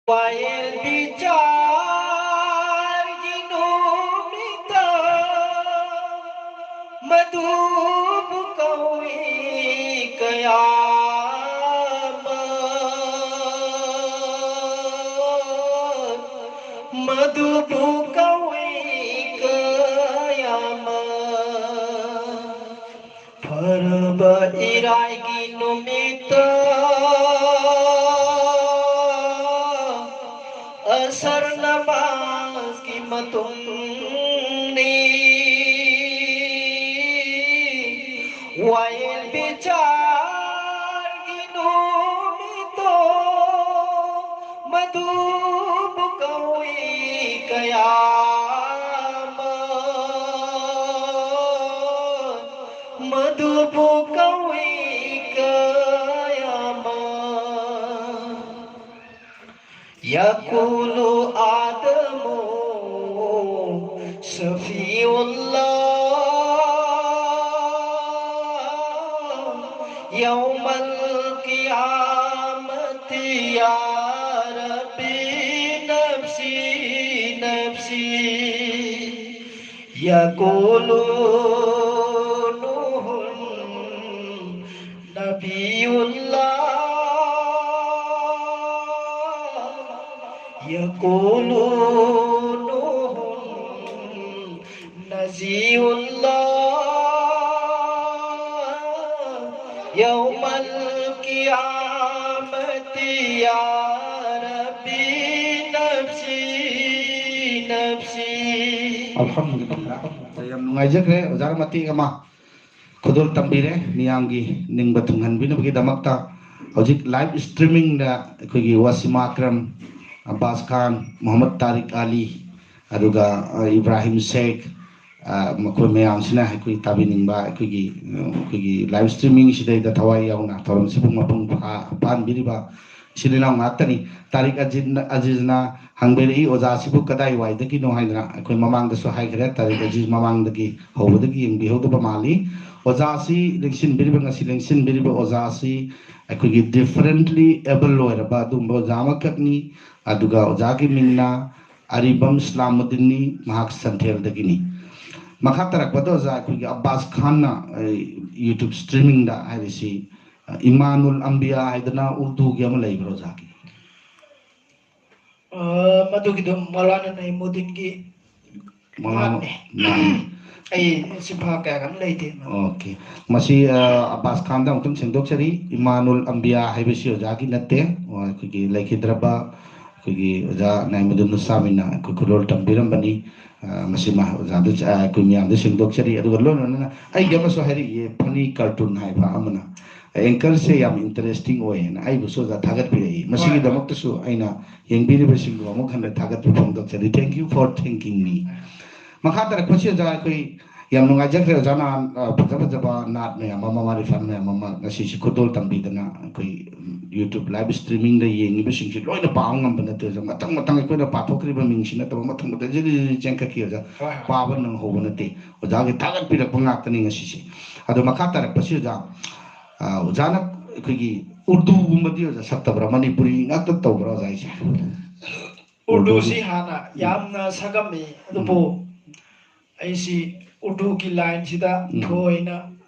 ꯋꯥꯌꯦꯜ ꯕꯤꯆꯥꯔꯒꯤ ꯅꯨꯃꯤꯠꯇ ꯃꯗꯨꯕꯨ ꯀꯧꯏ ꯀꯌꯥꯃꯠ, ꯃꯗꯨꯕꯨ ꯀꯧꯏ ꯀꯌꯥꯃꯠ꯫ ꯐꯔꯕ ꯏꯔꯥꯏꯒꯤ ꯅꯨꯃꯤꯠꯇ ꯑꯁꯔ ꯅꯃꯥꯖꯒꯤ ꯃꯇꯨꯡꯅꯤ꯫ ꯋꯥꯌꯦꯜ ꯕꯤꯆꯥꯔꯒꯤ ꯅꯨꯃꯤꯠꯇꯣ ꯃꯗꯨꯕꯨ ꯀꯧꯏ ꯀꯌꯥꯃꯠ, ꯃꯗꯨꯕꯨ ꯀꯧꯏ ꯀꯌꯥꯃꯠ꯫ يقول آدم شفيع الله يوم القيامة يا ربي نفسي نفسي. يقول نوح نبي الله، يقول نوح نجي الله يوم القيامة. يا ربي نفسي نفسي. ꯑꯜꯍꯝꯗꯨꯂꯤꯜꯂꯥꯍ꯫ ꯌꯥꯝ ꯅꯨꯡꯉꯥꯏꯖꯈ꯭ꯔꯦ ꯑꯣꯖꯥꯅ ꯃꯇꯦꯛ ꯑꯃ ꯈꯨꯗꯣꯜ ꯇꯝꯕꯤꯔꯦ ꯃꯤꯌꯥꯝꯒꯤ ꯅꯤꯡꯕ ꯊꯨꯡꯍꯟꯕꯤꯅꯕꯒꯤꯗꯃꯛꯇ꯫ ꯍꯧꯖꯤꯛ ꯂꯥꯏꯚ ꯁ꯭ꯇ꯭ꯔꯤꯃꯤꯡꯗ ꯑꯩꯈꯣꯏꯒꯤ ꯋꯥꯁꯤꯃ ꯑꯀ꯭ꯔꯝ, ꯑꯕꯥꯁ ꯈꯥꯟ, ꯃꯨꯍꯝꯃꯗ ꯇꯥꯔꯤꯛ ꯑꯂꯤ, ꯑꯗꯨꯒ, ꯑ, ꯏꯕ꯭ꯔꯥꯍꯤꯝ ꯁꯦꯈ, ꯑ, ꯃꯈꯣꯏ ꯃꯌꯥꯝꯁꯤꯅ ꯑꯩꯈꯣꯏ ꯇꯥꯕꯤꯅꯤꯡꯕ ꯑꯩꯈꯣꯏꯒꯤ, ꯑ, ꯑꯩꯈꯣꯏꯒꯤ ꯂꯥꯏꯚ ꯁ꯭ꯇ꯭ꯔꯤꯃꯤꯡꯁꯤꯗꯩꯗ ꯊꯋꯥꯏ ꯌꯥꯎꯅ ꯊꯧꯔꯝꯁꯤꯕꯨ ꯃꯄꯨꯡ ꯐꯥ-, ꯐꯥꯍꯟꯕꯤꯔꯤꯕ ꯏꯆꯤꯜ ꯏꯅꯥꯎ ꯉꯥꯛꯇꯅꯤ꯫ ꯇꯥꯔꯤꯛ ꯑꯖꯤꯠꯅ, ꯑꯖꯤꯖꯅ ꯍꯪꯕꯤꯔꯛꯏ, "ꯑꯣꯖꯥꯁꯤꯕꯨ ꯀꯗꯥꯏꯋꯥꯏꯗꯒꯤꯅꯣ?" ꯍꯥꯏꯗꯅ꯫ ꯑꯩꯈꯣꯏ ꯃꯃꯥꯡꯗꯁꯨ ꯍꯥꯏꯈ꯭ꯔꯦ, ꯇꯥꯔꯤꯛ ꯑꯖꯤꯖ ꯃꯃꯥꯡꯗꯒꯤ ꯍꯧꯕꯗꯒꯤ ꯌꯦꯡꯕꯤꯍꯧꯗꯕ ꯃꯥꯜꯂꯤ꯫ ꯑꯣꯖꯥꯁꯤ ꯂꯦꯡꯁꯤꯟꯕꯤꯔꯤꯕ, ꯉꯁꯤ ꯂꯦꯡꯁꯤꯟꯕꯤꯔꯤꯕ ꯑꯣꯖꯥꯁꯤ ꯑꯩꯈꯣꯏꯒꯤ differently able ꯑꯣꯏꯔꯕ ꯑꯗꯨꯒꯨꯝꯕ ꯑꯣꯖꯥ ꯑꯃꯈꯛꯅꯤ꯫ ꯑꯗꯨꯒ ꯑꯣꯖꯥꯒꯤ ꯃꯤꯡꯅ ꯑꯔꯤꯕꯝ ꯏꯁꯂꯥꯃꯨꯗꯤꯟꯅꯤ, ꯃꯍꯥꯛ ꯁꯟꯊꯦꯜꯗꯒꯤꯅꯤ꯫ ꯃꯈꯥ ꯇꯥꯔꯛꯄꯗ ꯑꯣꯖꯥ ꯑꯩꯈꯣꯏꯒꯤ ꯑꯕꯥꯁ ꯈꯥꯟꯅ, ꯑ, YouTube ꯁ꯭ꯇ꯭ꯔꯤꯃꯤꯡꯗ ꯍꯥꯏꯔꯤꯁꯤ, ꯑ, ꯏꯃꯥꯅꯨꯜ ꯑꯝꯕꯤꯌꯥ ꯍꯥꯏꯗꯅ ꯎꯔꯗꯨꯒꯤ ꯑꯃ ꯂꯩꯕ꯭ꯔꯥ ꯑꯣꯖꯥꯒꯤ? ꯑ, ꯃꯗꯨꯒꯤꯗꯣ ꯃꯧꯂꯥꯅꯥ ꯅꯏꯃꯨꯗꯤꯟꯒꯤ ꯃꯧꯂꯥꯅꯥ ꯃꯍꯥꯛꯅꯦ꯫ ꯅꯏꯃꯨꯗꯤꯟ꯫ ꯑꯩ ꯁꯤꯐꯥ ꯀꯌꯥ ꯀꯟꯅ ꯂꯩꯇꯦ꯫ ꯑꯣꯀꯦ꯫ ꯃꯁꯤ, ꯑ, ꯑꯕꯥꯁ ꯈꯥꯟꯗ ꯑꯃꯨꯛꯇꯪ ꯁꯦꯡꯗꯣꯛꯆꯔꯤ꯫ ꯏꯃꯥꯅꯨꯜ ꯑꯝꯕꯤꯌꯥ ꯍꯥꯏꯕꯁꯤ ꯑꯣꯖꯥꯒꯤ ꯅꯠꯇꯦ꯫ ꯑꯣ, ꯑꯩꯈꯣꯏꯒꯤ ꯂꯩꯈꯤꯗ꯭ꯔꯕ ꯑꯩꯈꯣꯏꯒꯤ ꯑꯣꯖꯥ ꯅꯥꯏꯃꯨꯗꯤꯟ ꯃꯨꯁꯥꯃꯤꯅ ꯑꯩꯈꯣꯏ ꯈꯨꯗꯣꯜ ꯇꯝꯕꯤꯔꯝꯕꯅꯤ꯫ ꯑ, ꯃꯁꯤꯃ ꯑꯣꯖꯥꯗ, ꯑ, ꯑꯩꯈꯣꯏ ꯃꯌꯥꯝꯗ ꯁꯦꯡꯗꯣꯛꯆꯔꯤ꯫ ꯑꯗꯨꯒ ꯂꯣꯏꯅ ꯂꯣꯏꯅꯅ ꯑꯩꯒꯤ ꯑꯃꯁꯨ ꯍꯥꯏꯔꯛꯏꯌꯦ, funny cartoon ꯍꯥꯏꯕ ꯑꯃꯅ꯫ Anchor ꯁꯦ ꯌꯥꯝ interesting ꯑꯣꯏ ꯍꯥꯏꯅ ꯑꯩꯕꯨꯁꯨ ꯑꯣꯖꯥ ꯊꯥꯒꯠꯄꯤꯔꯛꯏ꯫ ꯃꯁꯤꯒꯤꯗꯃꯛꯇꯁꯨ ꯑꯩꯅ ꯌꯦꯡꯕꯤꯔꯤꯕꯁꯤꯡꯕꯨ ꯑꯃꯨꯛ ꯍꯟꯅ ꯊꯥꯒꯠꯄ ꯐꯣꯡꯗꯣꯛꯆꯔꯤ꯫ Thank you for thanking me꯫ ꯃꯈꯥ ꯇꯥꯔꯛꯄꯁꯤ ꯑꯣꯖꯥ ꯑꯩꯈꯣꯏ ꯌꯥꯝ ꯅꯨꯡꯉꯥꯏꯖꯈ꯭ꯔꯦ꯫ ꯑꯣꯖꯥꯅ, ꯑ, ꯐꯖ ꯐꯖꯕ ꯅꯥꯠ ꯃꯌꯥꯝ ꯑꯃ, ꯃꯥꯔꯤꯐꯥꯟ ꯃꯌꯥꯝ ꯑꯃ ꯉꯁꯤꯁꯤ ꯈꯨꯗꯣꯜ ꯇꯝꯕꯤꯗꯅ ꯑꯩꯈꯣꯏ YouTube live streaming ꯗ ꯌꯦꯡꯉꯤꯕꯁꯤꯡꯁꯤ ꯂꯣꯏꯅ ꯄꯥꯕ ꯉꯝꯕ ꯅꯠꯇꯦ ꯑꯣꯖꯥ꯫ ꯃꯊꯪ ꯃꯊꯪ ꯑꯩꯈꯣꯏꯅ ꯄꯥꯊꯣꯛꯈ꯭ꯔꯤꯕ ꯃꯤꯡꯁꯤ ꯅꯠꯇꯕ ꯃꯊꯪ ꯃꯊꯪ ꯖꯤꯔꯤ ꯖꯤꯔꯤ ꯆꯦꯟꯈꯠꯈꯤ ꯑꯣꯖꯥ꯫ ꯍꯣꯏ, ꯍꯣꯏ꯫ ꯄꯥꯕ ꯅꯪꯍꯧꯕ ꯅꯠꯇꯦ꯫ ꯑꯣꯖꯥꯒꯤ ꯊꯥꯒꯠꯄꯤꯔꯛꯄ ꯉꯥꯛꯇꯅꯤ ꯉꯁꯤꯁꯦ꯫ ꯑꯗꯣ ꯃꯈꯥ ꯇꯥꯔꯛꯄꯁꯤ ꯑꯣꯖꯥ, ꯑ, ꯑꯣꯖꯥꯅ ꯑꯩꯈꯣꯏꯒꯤ ꯎꯔꯗꯨꯒꯨꯝꯕꯗꯤ ꯑꯣꯖꯥ ꯁꯛꯇꯕ꯭ꯔꯥ? ꯃꯅꯤꯄꯨꯔꯤ ꯉꯥꯛꯇ ꯇꯧꯕ꯭ꯔꯥ ꯑꯣꯖꯥ ꯑꯩꯁꯦ? ꯎꯔꯗꯨꯁꯤ ꯎꯔꯗꯨꯒꯤ ꯍꯥꯟꯅ ꯎꯝ꯫ ꯌꯥꯝꯅ ꯁꯛꯑꯝꯃꯤ, ꯑꯗꯨꯕꯨ ꯎꯝ꯫ ꯑꯩꯁꯤ ꯎꯔꯗꯨꯒꯤ line ꯁꯤꯗ ꯎꯝ꯫ ꯊꯣꯏꯅ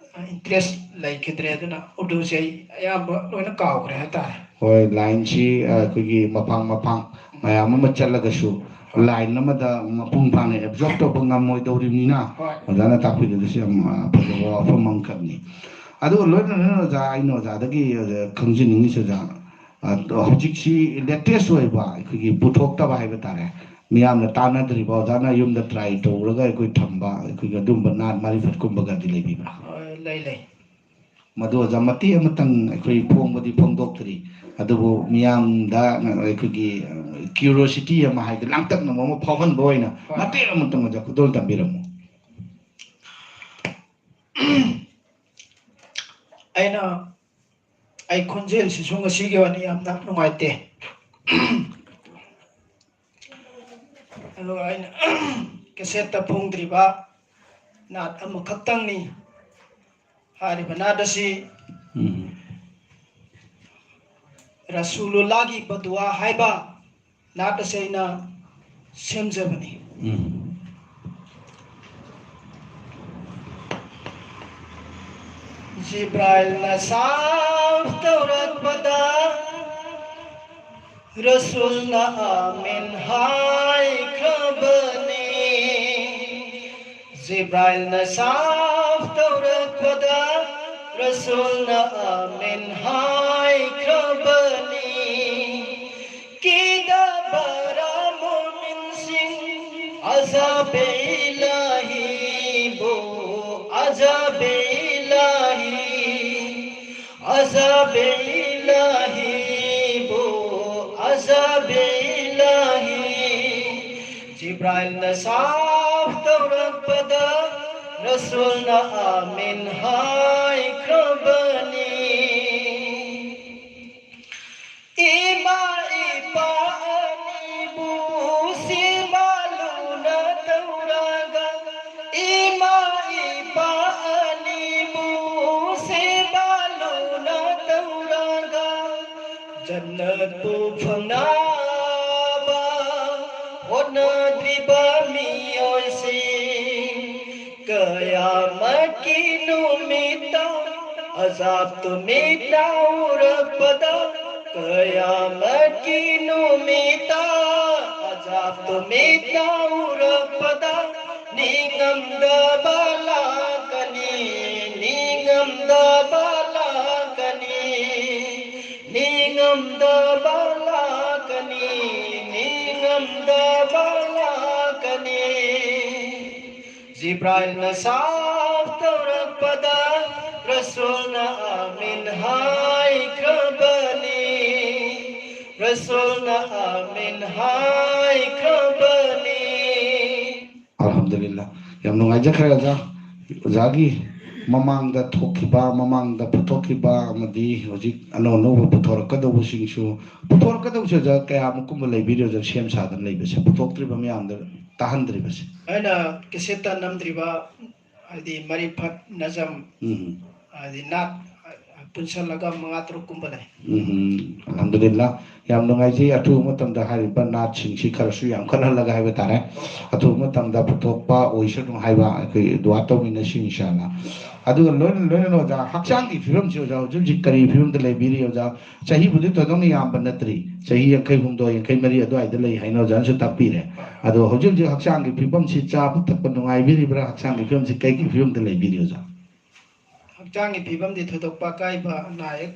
interest ꯂꯩꯈꯤꯗ꯭ꯔꯦ, ꯑꯗꯨꯅ ꯎꯔꯗꯨꯁꯦ ꯑꯩ ꯑꯌꯥꯝꯕ ꯂꯣꯏꯅ ꯀꯥꯎꯈ꯭ꯔꯦ ꯍꯥꯏꯇꯥꯔꯦ꯫ ꯍꯣꯏ, line ꯁꯤ, ꯑ, ꯑꯩꯈꯣꯏꯒꯤ ꯃꯐꯥꯡ ꯃꯐꯥꯡ ꯃꯌꯥꯝ ꯑꯃ ꯆꯠꯂꯒꯁꯨ ꯍꯣꯏ꯫ Line ꯑꯃꯗ ꯃꯄꯨꯡ ꯐꯥꯅ absorb ꯇꯧꯕ ꯉꯝꯃꯣꯏꯗꯧꯔꯤꯕꯅꯤꯅ ꯍꯣꯏ꯫ ꯑꯣꯖꯥꯅ ꯇꯥꯛꯄꯤꯔꯤꯕꯁꯤ ꯌꯥꯝ, ꯑ, ꯐꯖꯕ ꯋꯥꯐꯝ ꯑꯃꯈꯛꯅꯤ꯫ ꯑꯗꯨꯒ ꯂꯣꯏꯅꯅ ꯑꯣꯖꯥ, ꯑꯩꯅ ꯑꯣꯖꯥꯗꯒꯤ, ꯑ, ꯈꯪꯖꯅꯤꯡꯉꯤꯁꯦ ꯑꯣꯖꯥ, ꯑꯗꯣ ꯍꯧꯖꯤꯛꯁꯤ ꯂꯦꯇꯦꯁ ꯑꯣꯏꯕ ꯑꯩꯈꯣꯏꯒꯤ ꯄꯨꯊꯣꯛꯇꯕ ꯍꯥꯏꯕ ꯇꯥꯔꯦ, ꯃꯤꯌꯥꯝꯅ ꯇꯥꯟꯅꯗ꯭ꯔꯤꯕ, ꯑꯣꯖꯥꯅ ꯌꯨꯝꯗ ꯇ꯭ꯔꯥꯏ ꯇꯧꯔꯒ ꯑꯩꯈꯣꯏ ꯊꯝꯕ ꯑꯩꯈꯣꯏꯒꯤ ꯑꯗꯨꯝꯕ ꯅꯥꯠ ꯃꯥꯔꯤꯐꯠꯀꯨꯝꯕꯒꯗꯤ ꯂꯩꯕꯤꯕ꯭ꯔꯥ? ꯍꯣꯏ, ꯂꯩ, ꯂꯩ꯫ ꯃꯗꯨ ꯑꯣꯖꯥ ꯃꯇꯦꯛ ꯑꯃꯇꯪ ꯑꯩꯈꯣꯏ ꯐꯣꯡꯕꯗꯤ ꯐꯣꯡꯗꯣꯛꯇ꯭ꯔꯤ, ꯑꯗꯨꯕꯨ ꯃꯤꯌꯥꯝꯗ ꯑꯩꯈꯣꯏꯒꯤ ꯀ꯭ꯌꯨꯔꯣꯁꯤꯇꯤ ꯑꯃ ꯍꯥꯏꯗꯤ ꯂꯥꯡꯇꯛꯅꯕ ꯑꯃ ꯐꯥꯎꯍꯟꯕ ꯑꯣꯏꯅ ꯍꯣꯏ꯫ ꯃꯇꯦꯛ ꯑꯃꯇꯪ ꯑꯣꯖꯥ ꯈꯨꯗꯣꯜ ꯇꯝꯕꯤꯔꯝꯃꯨ꯫ ꯑꯩꯅ ꯑꯩ ꯈꯣꯟꯖꯦꯜꯁꯤꯁꯨ ꯉꯁꯤꯒꯤ ꯑꯣꯏꯅ ꯌꯥꯝꯅ ꯅꯨꯡꯉꯥꯏꯇꯦ꯫ ꯑꯗꯨꯒ ꯑꯩꯅ ꯀꯦꯁꯦꯠꯇ ꯐꯣꯡꯗ꯭ꯔꯤꯕ ꯅꯥꯠ ꯑꯃꯈꯛꯇꯪꯅꯤ꯫ ꯍꯥꯏꯔꯤꯕ ꯅꯥꯠ ꯑꯁꯤ ꯎꯝ꯫ ꯔꯁꯨꯂꯨꯜꯂꯥꯒꯤ ꯕꯗꯨꯋꯥ ꯍꯥꯏꯕ ꯅꯥꯠ ꯑꯁꯤ ꯑꯩꯅ ꯁꯦꯝꯖꯕꯅꯤ꯫ ꯎꯝ꯫ ꯖꯤꯕ꯭ꯔꯥꯏꯜꯅ ꯁꯥꯐ ꯇꯧꯔꯛꯄꯗ ꯔꯁꯨꯜꯅ ꯑꯥꯃꯤꯟ ꯍꯥꯏꯈ꯭ꯔꯕꯅꯤ꯫ ꯖꯤꯕ꯭ꯔꯥꯏꯜꯅ ꯁꯥꯐ ꯇꯧꯔꯛꯄꯗ ꯔꯁꯨꯜꯅ ꯑꯥꯃꯤꯟ ꯍꯥꯏꯈ꯭ꯔꯕꯅꯤ꯫ ꯀꯤꯗꯕꯔꯥ ꯃꯨꯃꯤꯟꯁꯤꯡ ꯑꯖꯥꯕꯦ ꯏꯂꯥꯍꯤꯕꯨ, ꯑꯖꯥꯕꯦ ꯏꯂꯥꯍꯤ, ꯑꯖꯥꯕꯦ ꯏꯂꯥꯍꯤꯕꯨ, ꯑꯖꯥꯕꯦ ꯏꯂꯥꯍꯤ꯫ ꯖꯤꯕ꯭ꯔꯥꯏꯜꯅ ꯁꯥꯐ ꯇꯧꯔꯛꯄꯗ ꯔꯁꯨꯜꯅ ꯑꯥꯃꯤꯟ ꯍꯥꯏꯈ꯭ꯔꯕꯅꯤ꯫ ꯏꯃꯥ ꯏꯄꯥ ꯑꯅꯤꯕꯨ ꯁꯦꯕꯥ ꯂꯨꯅ ꯇꯧꯔꯒ, ꯏꯃꯥ ꯏꯄꯥ ꯑꯅꯤꯕꯨ ꯁꯦꯕꯥ ꯂꯨꯅ ꯇꯧꯔꯒ, ꯖꯟꯅꯠꯄꯨ ꯐꯪꯅꯕ ꯍꯣꯠꯅꯗ꯭ꯔꯤꯕ ꯃꯤꯑꯣꯏꯁꯤꯡ, ꯀꯌꯥꯃꯠꯀꯤ ꯅꯨꯃꯤꯠꯇ ꯑꯖꯥꯕꯇꯨ ꯃꯤꯠꯅ ꯎꯔꯛꯄꯗ, ꯀꯌꯥꯃꯠꯀꯤ ꯅꯨꯃꯤꯠꯇ ꯑꯖꯥꯕꯇꯨ ꯃꯤꯠꯅ ꯎꯔꯛꯄꯗ, ꯅꯤꯡꯉꯝꯗꯕ ꯂꯥꯛꯀꯅꯤ, ꯅꯤꯡꯉꯝꯗꯕ ꯂꯥꯛꯀꯅꯤ, ꯅꯤꯡꯉꯝ ꯉꯝꯗꯕ ꯂꯥꯛꯀꯅꯤ, ꯃꯤ ꯉꯝꯗꯕ ꯂꯥꯛꯀꯅꯤ꯫ ꯖꯤꯕ꯭ꯔꯥꯏꯜꯅ ꯁꯥꯐ ꯇꯧꯔꯛꯄꯗ ꯔꯁꯨꯜꯅ ꯑꯥꯃꯤꯟ ꯍꯥꯏꯈ꯭ꯔꯕꯅꯤ, ꯔꯁꯨꯜꯅ ꯑꯥꯃꯤꯟ ꯍꯥꯏꯈ꯭ꯔꯕꯅꯤ꯫ ꯑꯜꯍꯝꯗꯨꯂꯤꯜꯂꯥ꯫ ꯌꯥꯝ ꯅꯨꯡꯉꯥꯏꯖꯈ꯭ꯔꯦ ꯑꯣꯖꯥ꯫ ꯑꯣꯖꯥꯒꯤ ꯃꯃꯥꯡꯗ ꯊꯣꯛꯈꯤꯕ, ꯃꯃꯥꯡꯗ ꯄꯨꯊꯣꯛꯈꯤꯕ ꯑꯃꯗꯤ ꯍꯧꯖꯤꯛ ꯑꯅꯧ ꯑꯅꯧꯕ ꯄꯨꯊꯣꯔꯛꯀꯗꯧꯕꯁꯤꯡꯁꯨ, ꯄꯨꯊꯣꯔꯛꯀꯗꯧꯕꯁꯦ ꯑꯣꯖꯥ ꯀꯌꯥꯃꯨꯛ ꯀꯨꯝꯕ ꯂꯩꯕꯤꯔꯦ ꯑꯣꯖꯥ, ꯁꯦꯝ ꯁꯥꯗꯅ ꯂꯩꯕꯁꯦ, ꯄꯨꯊꯣꯛꯇ꯭ꯔꯤꯕ ꯃꯌꯥꯝꯗ ꯇꯥꯍꯟꯗ꯭ꯔꯤꯕꯁꯦ? ꯑꯩꯅ ꯀꯦꯁꯦꯠꯇ ꯅꯝꯗ꯭ꯔꯤꯕ, ꯍꯥꯏꯗꯤ ꯃꯔꯤꯐꯠ, ꯅꯖꯝ, ꯎꯝ꯫ ꯍꯥꯏꯗꯤ ꯅꯥꯠ ꯄꯨꯟꯁꯜꯂꯒ ꯃꯉꯥ ꯇꯔꯨꯛ ꯀꯨꯝꯕ ꯂꯩ꯫ ꯎꯝ, ꯑꯜꯍꯝꯗꯨꯂꯤꯜꯂꯥ꯫ ꯌꯥꯝ ꯅꯨꯡꯉꯥꯏꯖꯩ꯫ ꯑꯊꯨꯕ ꯃꯇꯝꯗ ꯍꯥꯏꯔꯤꯕ ꯅꯥꯠꯁꯤꯡꯁꯤ ꯈꯔꯁꯨ ꯌꯥꯝꯈꯠꯍꯜꯂꯒ ꯍꯥꯏꯕ ꯇꯥꯔꯦ, ꯑꯊꯨꯕ ꯃꯇꯝꯗ ꯄꯨꯊꯣꯛꯄ ꯑꯣꯏꯁꯅꯨ ꯍꯥꯏꯕ ꯑꯩꯈꯣꯏ ꯗꯨꯋꯥ ꯇꯧꯃꯤꯟꯅꯁꯤ ꯏꯟꯁꯥ ꯑꯜꯂꯥ꯫ ꯑꯗꯨꯒ ꯂꯣꯏꯅ ꯂꯣꯏꯅꯅ ꯑꯣꯖꯥ, ꯍꯛꯆꯥꯡꯒꯤ ꯐꯤꯕꯝꯁꯤ ꯑꯣꯖꯥ ꯍꯧꯖꯤꯛ ꯍꯧꯖꯤꯛ ꯀꯔꯤ ꯐꯤꯕꯝꯗ ꯂꯩꯕꯤꯔꯤ ꯑꯣꯖꯥ? ꯆꯍꯤꯕꯨꯗꯤ ꯊꯣꯏꯗꯣꯛꯅ ꯌꯥꯝꯕ ꯅꯠꯇ꯭ꯔꯤ, ꯆꯍꯤ ꯌꯥꯡꯈꯩ ꯍꯨꯝꯗꯣꯏ, ꯌꯥꯡꯈꯩ ꯃꯔꯤ ꯑꯗꯨꯋꯥꯏꯗ ꯂꯩ ꯍꯥꯏꯅ ꯑꯣꯖꯥꯅꯁꯨ ꯇꯥꯛꯄꯤꯔꯦ꯫ ꯑꯗꯣ ꯍꯧꯖꯤꯛ ꯍꯧꯖꯤꯛ ꯍꯛꯆꯥꯡꯒꯤ ꯐꯤꯕꯝꯁꯤ ꯆꯥꯕ ꯊꯛꯄ ꯅꯨꯡꯉꯥꯏꯕꯤꯔꯤꯕ꯭ꯔꯥ? ꯍꯛꯆꯥꯡꯒꯤ ꯐꯤꯕꯝꯁꯤ ꯀꯩꯒꯤ ꯐꯤꯕꯝꯗ ꯂꯩꯕꯤꯔꯤ ꯑꯣꯖꯥ? ꯍꯛꯆꯥꯡꯒꯤ ꯐꯤꯕꯝꯗꯤ ꯊꯣꯏꯗꯣꯛꯄ ꯑꯀꯥꯏꯕ ꯑꯅꯥ ꯑꯌꯦꯛ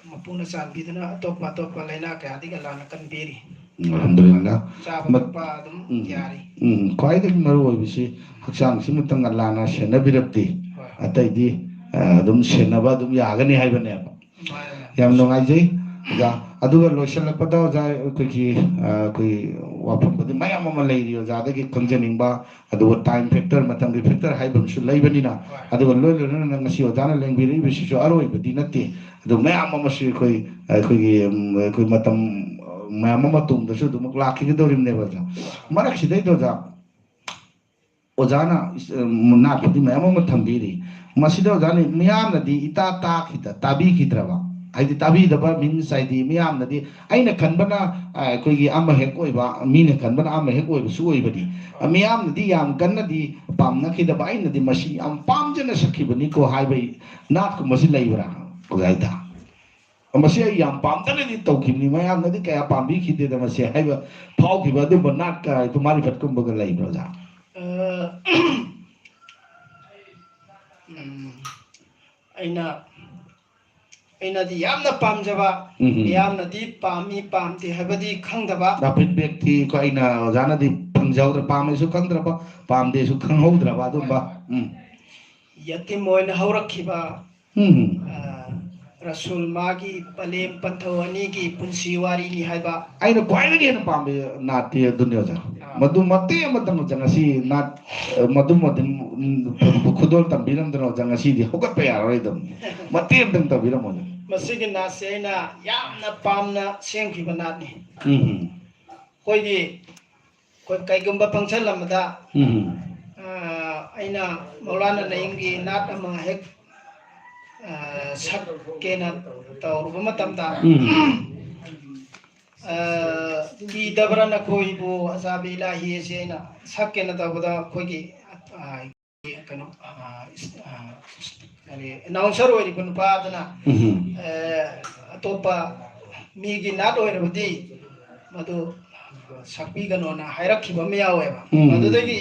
ꯃꯄꯨꯅ ꯆꯥꯟꯕꯤꯗꯨꯅ ꯑꯇꯣꯞꯄ ꯑꯇꯣꯞꯄ ꯂꯥꯏꯅꯥ ꯀꯌꯥꯗꯒꯤ ꯑꯜꯂꯥꯅ ꯀꯟꯕꯤꯔꯤ꯫ ꯎꯝ, ꯑꯜꯍꯝꯗꯨꯂꯤꯜꯂꯥ꯫ ꯆꯥꯕ ꯃꯠ-, ꯊꯛꯄ ꯑꯗꯨꯝ ꯎꯝ, ꯌꯥꯔꯤ꯫ ꯎꯝ, ꯈ꯭ꯋꯥꯏꯗꯒꯤ ꯃꯔꯨ ꯑꯣꯏꯕꯁꯤ ꯍꯛꯆꯥꯡꯁꯤꯃꯇꯪ ꯑꯜꯂꯥꯅ ꯁꯦꯟꯅꯕꯤꯔꯕꯗꯤ ꯍꯣꯏ꯫ ꯑꯇꯩꯗꯤ, ꯑ, ꯑꯗꯨꯝ ꯁꯦꯟꯅꯕ ꯑꯗꯨꯝ ꯌꯥꯒꯅꯤ ꯍꯥꯏꯕꯅꯦꯕ꯫ ꯃꯥꯅꯦ, ꯃꯥꯅꯦ꯫ ꯌꯥꯝ ꯅꯨꯡꯉꯥꯏꯖꯩ ꯑꯣꯖꯥ꯫ ꯑꯗꯨꯒ ꯂꯣꯏꯁꯤꯜꯂꯛꯄꯗ ꯑꯣꯖꯥ, ꯑꯩꯈꯣꯏꯒꯤ, ꯑ, ꯑꯩꯈꯣꯏ ꯋꯥꯐꯝꯕꯨꯗꯤ ꯃꯌꯥꯝ ꯑꯃ ꯂꯩꯔꯤ ꯑꯣꯖꯥꯗꯒꯤ ꯈꯪꯖꯅꯤꯡꯕ, ꯑꯗꯨꯒ time factor, ꯃꯇꯝꯒꯤ factor ꯍꯥꯏꯕ ꯑꯃꯁꯨ ꯂꯩꯕꯅꯤꯅ, ꯍꯣꯏ꯫ ꯑꯗꯨꯒ ꯂꯣꯏ ꯂꯣꯏꯅꯅ ꯉꯁꯤ ꯑꯣꯖꯥꯅ ꯂꯦꯡꯕꯤꯔꯛꯏꯕꯁꯤꯁꯨ ꯑꯔꯣꯏꯕꯗꯤ ꯅꯠꯇꯦ꯫ ꯑꯗꯨ ꯃꯌꯥꯝ ꯑꯃꯁꯨ ꯑꯩꯈꯣꯏ, ꯑꯩꯈꯣꯏꯒꯤ, ꯎꯝ, ꯑꯩꯈꯣꯏ ꯃꯇꯝ, ꯑ, ꯃꯌꯥꯝ ꯑꯃ ꯇꯨꯡꯗꯁꯨ ꯑꯗꯨꯃꯛ ꯂꯥꯛꯈꯤꯒꯗꯧꯔꯤꯕꯅꯦꯕ ꯑꯣꯖꯥ꯫ ꯃꯔꯛꯁꯤꯗꯩꯗ ꯑꯣꯖꯥ, ꯑꯣꯖꯥꯅ, ꯎꯝ, ꯅꯥꯠꯄꯨꯗꯤ ꯃꯌꯥꯝ ꯑꯃ ꯊꯝꯕꯤꯔꯤ꯫ ꯃꯁꯤꯗ ꯑꯣꯖꯥꯅ ꯃꯤꯌꯥꯝꯅꯗꯤ ꯏꯇꯥ ꯇꯥꯈꯤꯗ-, ꯇꯥꯕꯤꯈꯤꯗ꯭ꯔꯕ, ꯍꯥꯏꯗꯤ ꯇꯥꯕꯤꯗꯕ means ꯍꯥꯏꯗꯤ ꯃꯤꯌꯥꯝꯅꯗꯤ, ꯑꯩꯅ ꯈꯟꯕꯅ, ꯑ, ꯑꯩꯈꯣꯏꯒꯤ ꯑꯃ ꯍꯦꯛ ꯑꯣꯏꯕ, ꯃꯤꯅ ꯈꯟꯕꯅ ꯑꯃ ꯍꯦꯛ ꯑꯣꯏꯕꯁꯨ ꯑꯣꯏꯕꯅꯤ꯫ ꯑ, ꯃꯤꯌꯥꯝꯅꯗꯤ ꯌꯥꯝ ꯀꯟꯅꯗꯤ ꯄꯥꯝꯅꯈꯤꯗꯕ, ꯑꯩꯅꯗꯤ ꯃꯁꯤ ꯌꯥꯝ ꯄꯥꯝꯖꯅ ꯁꯛꯈꯤꯕꯅꯤꯀꯣ ꯍꯥꯏꯕꯒꯤ ꯅꯥꯠꯀꯨꯝꯕꯁꯤ ꯂꯩꯕ꯭ꯔꯥ ꯑꯣꯖꯥ ꯏꯇꯥ? ꯃꯁꯤ ꯑꯩ ꯌꯥꯝ ꯄꯥꯝꯖꯅꯗꯤ ꯇꯧꯈꯤꯕꯅꯤ, ꯃꯌꯥꯝꯅꯗꯤ ꯀꯌꯥ ꯄꯥꯝꯕꯤꯈꯤꯗꯦꯗ ꯃꯁꯤ ꯍꯥꯏꯕ ꯐꯥꯎꯈꯤꯕ ꯑꯗꯨꯝꯕ ꯅꯥꯠꯀ ꯑꯩꯈꯣꯏ ꯃꯥꯔꯤꯐꯠꯀꯨꯝꯕꯒ ꯂꯩꯕ꯭ꯔꯥ ꯑꯣꯖꯥ? ꯑ, ꯎꯝ, ꯑꯩꯅ ꯑꯩꯅꯗꯤ ꯌꯥꯝꯅ ꯄꯥꯝꯖꯕ, ꯎꯝ꯫ ꯃꯤꯌꯥꯝꯅꯗꯤ ꯄꯥꯝꯃꯤ ꯄꯥꯝꯗꯦ ꯍꯥꯏꯕꯗꯤ ꯈꯪꯗꯕ꯫ ꯐꯤꯗꯕꯦꯛꯇꯤ ꯑꯩꯈꯣꯏ, ꯑꯩꯅ ꯑꯣꯖꯥꯅꯗꯤ ꯐꯪꯖꯍꯧꯗ꯭ꯔꯦ, ꯄꯥꯝꯃꯦꯁꯨ ꯈꯪꯗ꯭ꯔꯕ, ꯄꯥꯝꯗꯦꯁꯨ ꯈꯪꯍꯧꯗ꯭ꯔꯕ ꯑꯗꯨꯝꯕ꯫ ꯎꯝ꯫ ꯌꯦꯇꯤꯝ ꯑꯣꯏꯅ ꯍꯧꯔꯛꯈꯤꯕ ꯎꯝ꯫ ꯑ, ꯔꯁꯨꯜ ꯃꯥꯒꯤ ꯄꯂꯦꯝ ꯄꯟꯊꯧ ꯑꯅꯤꯒꯤ ꯄꯨꯟꯁꯤ ꯋꯥꯔꯤꯅꯤ ꯍꯥꯏꯕ꯫ ꯑꯩꯅ ꯈ꯭ꯋꯥꯏꯗꯒꯤ ꯍꯦꯟꯅ ꯄꯥꯝꯕ ꯅꯥꯠꯇꯤ ꯑꯗꯨꯅꯤ ꯑꯣꯖꯥ꯫ ꯑꯥ꯫ ꯃꯗꯨ ꯃꯇꯦꯛ ꯑꯃꯇꯪ ꯑꯣꯖꯥ ꯉꯁꯤ ꯅꯥꯠ, ꯑ, ꯃꯗꯨꯃꯗꯤ, ꯎꯝ, ꯈꯨꯗꯣꯜ ꯇꯝꯕꯤꯔꯝꯗꯅ ꯑꯣꯖꯥ ꯉꯁꯤꯗꯤ ꯍꯧꯒꯠꯄ ꯌꯥꯔꯔꯣꯏꯗꯕꯅꯤ꯫ ꯃꯇꯦꯛ ꯑꯃꯇꯪ ꯇꯧꯕꯤꯔꯝꯃꯣ ꯑꯣꯖꯥ꯫ ꯃꯁꯤꯒꯤ ꯅꯥꯠꯁꯦ ꯑꯩꯅ ꯌꯥꯝꯅ ꯄꯥꯝꯅ ꯁꯦꯝꯈꯤꯕ ꯅꯥꯠꯅꯤ꯫ ꯎꯝ꯫ ꯑꯩꯈꯣꯏꯒꯤ, ꯑꯩꯈꯣꯏ ꯀꯩꯒꯨꯝꯕ function ꯑꯃꯗ, ꯎꯝ꯫ ꯑ, ꯑꯩꯅ ꯃꯧꯂꯥꯅꯥ ꯅꯌꯤꯝꯒꯤ ꯅꯥꯠ ꯑꯃ ꯍꯦꯛ, ꯑ, ꯁꯛꯀꯦꯅ ꯇꯧꯔꯨꯕ ꯃꯇꯝꯗ, ꯎꯝ꯫ ꯑ, ꯀꯤꯗꯕ꯭ꯔꯥ ꯅꯈꯣꯏꯕꯨ ꯑꯖꯥꯕ ꯏꯂꯥꯍꯤ ꯑꯁꯤ ꯑꯩꯅ ꯁꯛꯀꯦꯅ ꯇꯧꯕꯗ ꯑꯩꯈꯣꯏꯒꯤ, ꯑ, ꯀꯩꯅꯣ, ꯑ, ꯏꯁ-, ꯑ, ꯀꯔꯤ, announcer ꯑꯣꯏꯔꯤꯕ ꯅꯨꯄꯥꯗꯨꯅ, ꯎꯝ꯫ ꯑ, ꯑꯇꯣꯞꯄ ꯃꯤꯒꯤ ꯅꯥꯠ ꯑꯣꯏꯔꯕꯗꯤ ꯃꯗꯨ ꯁꯛꯄꯤꯒꯅꯣꯅ ꯍꯥꯏꯔꯛꯈꯤꯕ ꯑꯃ ꯌꯥꯎꯋꯦꯕ꯫ ꯎꯝ꯫ ꯑꯗꯨꯗꯒꯤ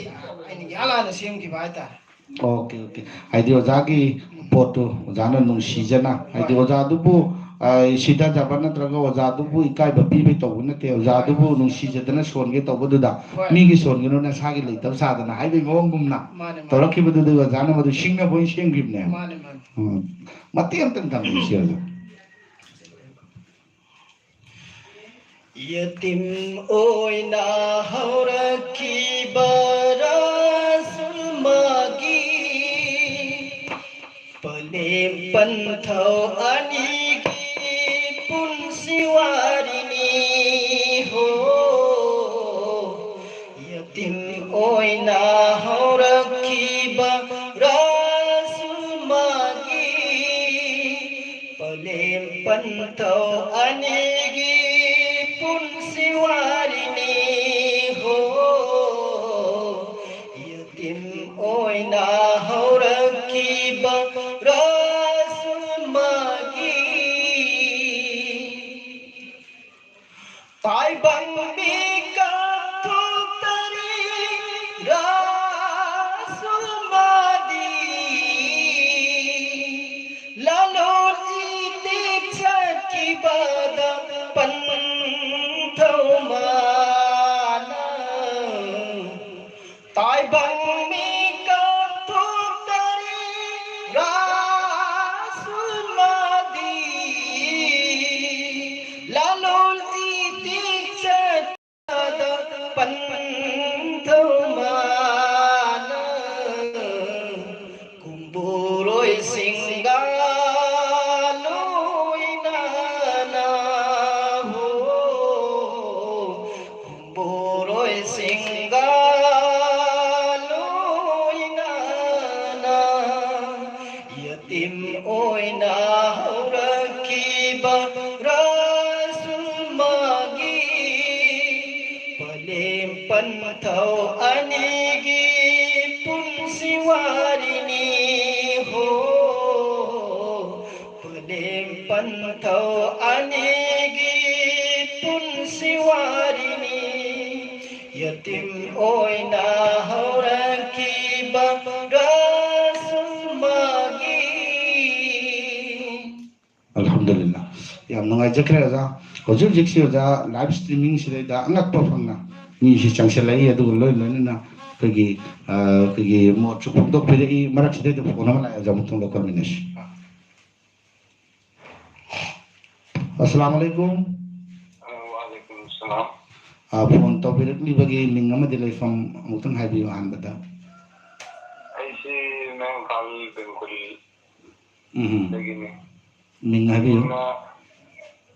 ꯑꯩꯅ ꯏꯍꯥꯟ ꯍꯥꯟꯅ ꯁꯦꯝꯈꯤꯕ ꯍꯥꯏꯇꯥꯔꯦ꯫ Okay, okay. ꯍꯥꯏꯗꯤ ꯑꯣꯖꯥꯒꯤ ꯄꯣꯠꯇꯨ ꯑꯣꯖꯥꯅ ꯅꯨꯡꯁꯤꯖꯅ, ꯍꯥꯏꯗꯤ ꯑꯣꯖꯥꯗꯨꯕꯨ, ꯑ, ꯁꯤꯊꯖꯕ ꯅꯠꯇ꯭ꯔꯒ ꯑꯣꯖꯥꯗꯨꯕꯨ ꯏꯀꯥꯏꯕ ꯄꯤꯕꯩ ꯇꯧꯕ ꯅꯠꯇꯦ, ꯑꯣꯖꯥꯗꯨꯕꯨ ꯅꯨꯡꯁꯤꯖꯗꯅ ꯁꯣꯟꯒꯦ ꯇꯧꯕꯗꯨꯗ, ꯍꯣꯏ꯫ ꯃꯤꯒꯤ ꯁꯣꯟꯒꯅꯨ, ꯅꯁꯥꯒꯤ ꯂꯩꯇꯕ ꯁꯥꯗꯅ ꯍꯥꯏꯕꯒꯤ ꯃꯑꯣꯡꯒꯨꯝꯅ ꯃꯥꯅꯦ, ꯃꯥꯅꯦ꯫ ꯇꯧꯔꯛꯈꯤꯕꯗꯨꯗꯤ ꯑꯣꯖꯥꯅ ꯃꯗꯨ ꯁꯤꯡꯅꯕ ꯑꯣꯏꯅ ꯁꯦꯝꯈꯤꯕꯅꯦꯕ꯫ ꯃꯥꯅꯦ, ꯃꯥꯅꯦ꯫ ꯎꯝ꯫ ꯃꯇꯦꯛ ꯑꯃꯇꯪ ꯇꯝꯕꯤꯁꯤ ꯑꯣꯖꯥ꯫ ꯌꯦꯇꯤꯝ ꯑꯣꯏꯅ ꯍꯧꯔꯛꯈꯤꯕ ꯔꯁꯨꯜ ꯃꯥꯒꯤ ꯄꯂꯦꯝ ꯄꯟꯊꯧ ꯑꯅꯤꯒꯤ ꯄꯨꯟꯁꯤ ꯋꯥꯔꯤꯅꯤ ꯍꯣ꯫ ꯌꯦꯇꯤꯝ ꯑꯣꯏꯅ ꯍꯧꯔꯛꯈꯤꯕ ꯔꯁꯨꯜ ꯃꯥꯒꯤ ꯄꯂꯦꯝ ꯄꯟꯊꯧ ꯑꯅꯤꯒꯤ ꯄꯨꯟꯁꯤ ꯋꯥꯔꯤꯅꯤ ꯍꯣ꯫ ꯌꯦꯇꯤꯝ ꯑꯣꯏꯅ ꯍꯧꯔꯛꯈꯤꯕ ꯔꯁꯨꯜ ꯃꯥꯒꯤ ꯇꯥꯏꯕꯪ ꯃꯤꯀꯞ ꯊꯣꯛꯇꯔꯤ ꯔꯁꯨꯜ ꯃꯥꯗꯤ ꯂꯂꯣꯟ ꯏꯇꯤꯛ ꯇꯥꯏꯕꯪ ꯃꯤ ꯀꯥꯡꯊꯣꯛꯇꯔꯤ ꯔꯥꯁꯨꯜꯃꯥꯗꯤ ꯂꯂꯣꯟ ꯏꯇꯤꯛ ꯆꯠꯄꯗ ꯄꯟꯊꯧ ꯃꯥꯅ ꯀꯨꯝꯕꯨꯔꯣꯏ ꯁꯤꯡꯒꯥ ꯂꯣꯏꯅꯅ ꯍꯣ ꯀꯨꯝꯕꯨꯔꯣꯏ ꯁꯤꯡꯒꯥ ꯂꯣꯏꯅꯅ ꯌꯇꯤꯝ ꯑꯣꯏꯅ ꯍꯧꯔꯛꯈꯤꯕ ꯔꯥꯁꯨꯜꯃꯥꯒꯤ ꯄꯂꯦꯝ ꯄꯟꯊꯧ ꯑꯅꯤꯒꯤ ꯄꯨꯟꯁꯤ ꯋꯥꯔꯤꯅꯤ ꯍꯣ ꯄꯂꯦꯝ ꯄꯟꯊꯧ ꯑꯅꯤꯒꯤ ꯄꯨꯟꯁꯤ ꯋꯥꯔꯤꯅꯤ ꯌꯇꯤꯝ ꯑꯣꯏꯅ ꯍꯧꯔꯛꯈꯤꯕ ꯔꯥꯁꯨꯜꯃꯥꯒꯤ ꯑꯜꯍꯝꯗꯨꯂꯤꯜꯂꯥ꯫ ꯌꯥꯝ ꯅꯨꯡꯉꯥꯏꯖꯈ꯭ꯔꯦ ꯑꯣꯖꯥ꯫ ꯍꯧꯖꯤꯛ ꯍꯧꯖꯤꯛꯁꯤ ꯑꯣꯖꯥ ꯂꯥꯏꯚ ꯁ꯭ꯇ꯭ꯔꯤꯃꯤꯡꯁꯤꯗꯩꯗ ꯑꯉꯛꯄ ꯐꯪꯅ ꯃꯤꯁꯤ ꯆꯪꯁꯤꯜꯂꯛꯏ, ꯑꯗꯨꯒ ꯂꯣꯏ ꯂꯣꯏꯅꯅ ꯑꯩꯈꯣꯏꯒꯤ ꯑ, ꯑꯩꯈꯣꯏꯒꯤ ꯃꯣꯠꯁꯨ ꯐꯣꯡꯗꯣꯛꯄꯤꯔꯛꯏ꯫ ꯃꯔꯛꯁꯤꯗꯩꯗ ꯐꯣꯟ ꯑꯃ ꯂꯥꯛꯑꯦ ꯑꯣꯖꯥ, ꯑꯃꯨꯛꯇꯪ ꯂꯧꯈꯠꯃꯤꯟꯅꯁꯤ꯫ ꯑꯁꯂꯥꯝ ꯑꯂꯩꯀꯨꯝ꯫ ꯋꯥꯂꯩꯀꯨꯝ ꯁꯂꯥꯝ꯫ ꯑ, ꯐꯣꯟ ꯇꯧꯕꯤꯔꯛꯂꯤꯕꯒꯤ ꯃꯤꯡ ꯑꯃꯗꯤ ꯂꯩꯐꯝ ꯑꯃꯨꯛꯇꯪ ꯍꯥꯏꯕꯤꯌꯨ ꯑꯍꯥꯟꯕꯗ꯫ ꯑꯩꯁꯤ ꯃꯌꯥꯡ ꯏꯝꯐꯥꯜ ꯕꯦꯡꯒꯨꯜ ꯎꯝ꯫ ꯗꯒꯤꯅꯤ꯫ ꯃꯤꯡ ꯍꯥꯏꯕꯤꯌꯨ꯫ ꯃꯤꯡꯅ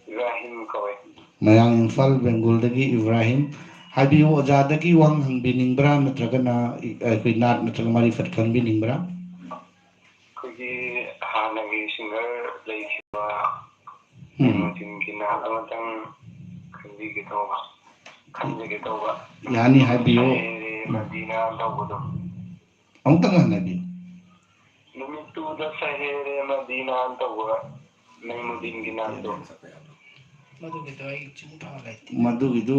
ꯏꯕ꯭ꯔꯥꯍꯤꯝ ꯀꯧꯋꯦ꯫ ꯃꯌꯥꯡ ꯏꯝꯐꯥꯜ ꯕꯦꯡꯒꯨꯜꯗꯒꯤ ꯏꯕ꯭ꯔꯥꯍꯤꯝ꯫ ꯍꯥꯏꯕꯤꯌꯨ, ꯑꯣꯖꯥꯗꯒꯤ ꯋꯥꯍꯪ ꯍꯪꯕꯤꯅꯤꯡꯕ꯭ꯔꯥ, ꯅꯠꯇ꯭ꯔꯒꯅ ꯑꯩꯈꯣꯏ ꯅꯥꯠ ꯅꯠꯇ꯭ꯔꯒ ꯃꯥꯔꯤꯐꯠ ꯈꯪꯕꯤꯅꯤꯡꯕ꯭ꯔꯥ? ꯑꯩꯈꯣꯏꯒꯤ ꯍꯥꯟꯅꯒꯤ ꯁꯤꯡꯒꯔ ꯂꯩꯈꯤꯕ ꯎꯝ꯫ ꯃꯣꯏꯅꯨꯗꯤꯟꯒꯤ ꯅꯥꯠ ꯑꯃꯇꯪ ꯈꯟꯕꯤꯒꯦ ꯇꯧꯕ, ꯈꯟꯖꯒꯦ ꯇꯧꯕ꯫ ꯌꯥꯅꯤ, ꯍꯥꯏꯕꯤꯌꯨ꯫ ꯁꯍꯦꯔꯦ ꯎꯝ꯫ ꯃꯗꯤꯅꯥ ꯇꯧꯕꯗꯣ꯫ ꯑꯃꯨꯛꯇꯪ ꯍꯟꯅ ꯍꯥꯏꯕꯤꯌꯨ꯫ ꯅꯨꯃꯤꯠꯇꯨꯗ ꯁꯍꯦꯔꯦ ꯃꯗꯤꯅꯥ ꯇꯧꯕ ꯃꯣꯏꯅꯨꯗꯤꯟꯒꯤ ꯅꯥꯠꯇꯣ꯫ ꯃꯗꯨꯒꯤꯗꯣ ꯑꯩ ꯆꯤꯟꯐꯥ ꯂꯩꯇꯦ꯫ ꯃꯗꯨꯒꯤꯗꯨ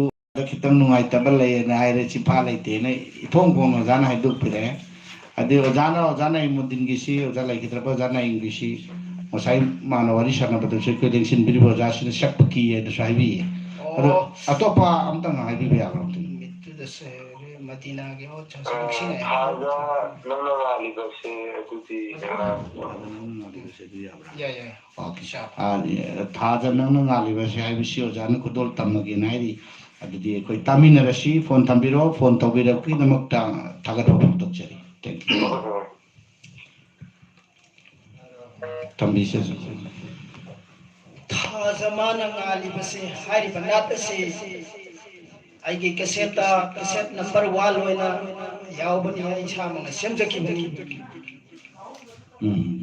ꯈꯤꯇꯪ ꯅꯨꯡꯉꯥꯏꯇꯕ ꯂꯩꯌꯦꯅ ꯍꯥꯏꯔꯦ, ꯆꯤꯟꯐꯥ ꯂꯩꯇꯦꯅ ꯏꯐꯣꯡ ꯐꯣꯡꯅ ꯑꯣꯖꯥꯅ ꯍꯥꯏꯗꯣꯛꯄꯤꯔꯛꯑꯦ꯫ ꯑꯗꯩ ꯑꯣꯖꯥꯅ, ꯑꯣꯖꯥ ꯅꯥꯏꯃꯨꯗꯤꯟꯒꯤꯁꯤ, ꯑꯣꯖꯥ ꯂꯩꯈꯤꯗ꯭ꯔꯕ ꯑꯣꯖꯥ ꯅꯥꯏꯝꯒꯤꯁꯤ ꯉꯁꯥꯏ ꯃꯥꯅ ꯋꯥꯔꯤ ꯁꯥꯟꯅꯕꯗꯁꯨ ꯑꯩꯈꯣꯏ ꯂꯦꯡꯁꯤꯟꯕꯤꯔꯤꯕ ꯑꯣꯖꯥꯁꯤꯅ ꯁꯛꯄ ꯀꯤ ꯍꯥꯏꯅꯁꯨ ꯍꯥꯏꯕꯤꯌꯦ꯫ ꯑꯗꯣ ꯑꯣ꯫ ꯑꯇꯣꯞꯄ ꯑꯝꯇꯪ ꯍꯥꯏꯕꯤꯕ ꯌꯥꯕ꯭ꯔꯥ ꯑꯝꯇꯪ? ꯅꯨꯃꯤꯠꯇꯨꯗ ꯁꯍꯦꯔꯦ ꯇꯤꯅꯥꯒꯤ ꯍꯣ ꯆꯪꯁꯤ ꯅꯨꯡꯁꯤꯅ ꯊꯥꯗ ꯅꯪꯅ ꯉꯥꯜꯂꯤꯕꯁꯦ ꯑꯗꯨꯗꯤ ꯊꯥꯗ ꯅꯪꯅ ꯉꯥꯜꯂꯤꯕꯁꯦ ꯑꯗꯨ ꯌꯥꯕ꯭ꯔꯥ? ꯌꯥꯏ, ꯌꯥꯏ꯫ ꯑꯣꯀꯦ꯫ ꯏꯆꯥ꯫ ꯑꯥ, ꯊꯥꯗ ꯅꯪꯅ ꯉꯥꯜꯂꯤꯕꯁꯦ ꯍꯥꯏꯕꯁꯤ ꯑꯣꯖꯥꯅ ꯈꯨꯗꯣꯜ ꯇꯝꯃꯒꯦꯅ ꯍꯥꯏꯔꯤ꯫ ꯑꯗꯨꯗꯤ ꯑꯩꯈꯣꯏ ꯇꯥꯃꯤꯟꯅꯔꯁꯤ꯫ ꯐꯣꯟ ꯊꯝꯕꯤꯔꯣ꯫ ꯐꯣꯟ ꯇꯧꯕꯤꯔꯛꯄꯒꯤꯗꯃꯛꯇ ꯊꯥꯒꯠꯄ ꯐꯣꯡꯗꯣꯛꯆꯔꯤ꯫ Thank you꯫ ꯊꯝꯕꯤꯁꯦ꯫ ꯊꯥꯖ ꯃꯥꯅ ꯉꯥꯜꯂꯤꯕꯁꯦ ꯍꯥꯏꯔꯤꯕ ꯅꯥꯠ ꯑꯁꯤ ꯑꯩꯒꯤ ꯀꯦꯁꯦꯠꯇ, ꯀꯦꯁꯦꯠ ꯅꯝꯕꯔ ꯋꯥꯟ ꯑꯣꯏꯅ ꯌꯥꯎꯕꯅꯤ, ꯑꯩ ꯏꯁꯥꯃꯛꯅ ꯁꯦꯝꯖꯈꯤꯕꯅꯤ꯫ ꯎꯝ꯫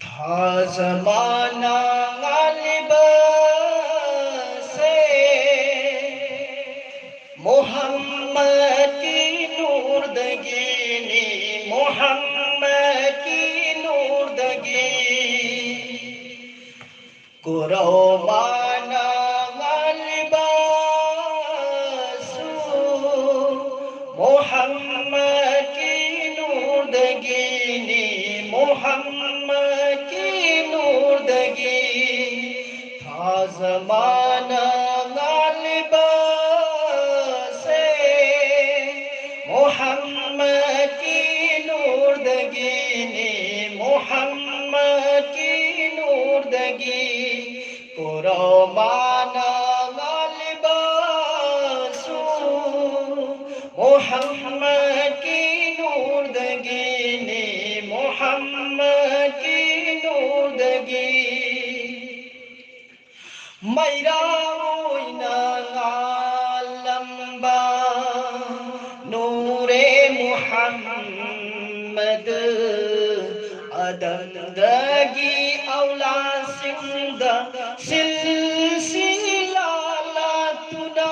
ꯊꯥꯖ ꯃꯥꯅ ꯉꯥꯜꯂꯤꯕꯁꯦ ꯃꯨꯍꯝꯃꯗꯀꯤ ꯅꯨꯔꯗꯒꯤꯅꯤ, ꯃꯨꯍꯝꯃꯗꯀꯤ ꯅꯨꯔꯗꯒꯤ꯫ ꯀꯨꯔꯧꯃꯥꯅ ꯉꯥꯜꯂꯤꯕꯁꯨ ꯃꯨꯍꯝꯃꯗꯀꯤ ꯅꯨꯔꯗꯒꯤꯅꯤ, ꯃꯨꯍꯝꯃꯗꯀꯤ ꯅꯨꯔꯗꯒꯤ꯫ ꯊꯥꯖ ꯃꯥꯅ ꯉꯥꯜꯂꯤꯕꯁꯦ ꯃꯨꯍꯝꯃꯗꯀꯤ ꯅꯨꯔꯗꯒꯤꯅꯤ, ꯃꯨꯍꯝꯃꯗꯀꯤ ꯅꯨꯔꯗꯒꯤ꯫ ꯀꯨꯔꯧꯃꯥꯅ ꯉꯥꯜꯂꯤꯕꯁꯨ ꯃꯨꯍꯝꯃꯗꯀꯤ ꯅꯨꯔꯗꯒꯤꯅꯤ, ꯃꯨꯍꯝꯃꯗꯀꯤ ꯅꯨꯔꯗꯒꯤ꯫ ꯃꯩꯔꯥ ꯑꯣꯏꯅ ꯉꯥꯜꯂꯝꯕ ꯅꯨꯔꯦ ꯃꯨꯍꯝꯃꯗ, ꯑꯗꯝꯗꯒꯤ ꯑꯧꯂꯥꯁꯤꯡꯗ ꯁꯤꯜꯁꯤꯂꯥ ꯂꯥꯛꯇꯨꯅ꯫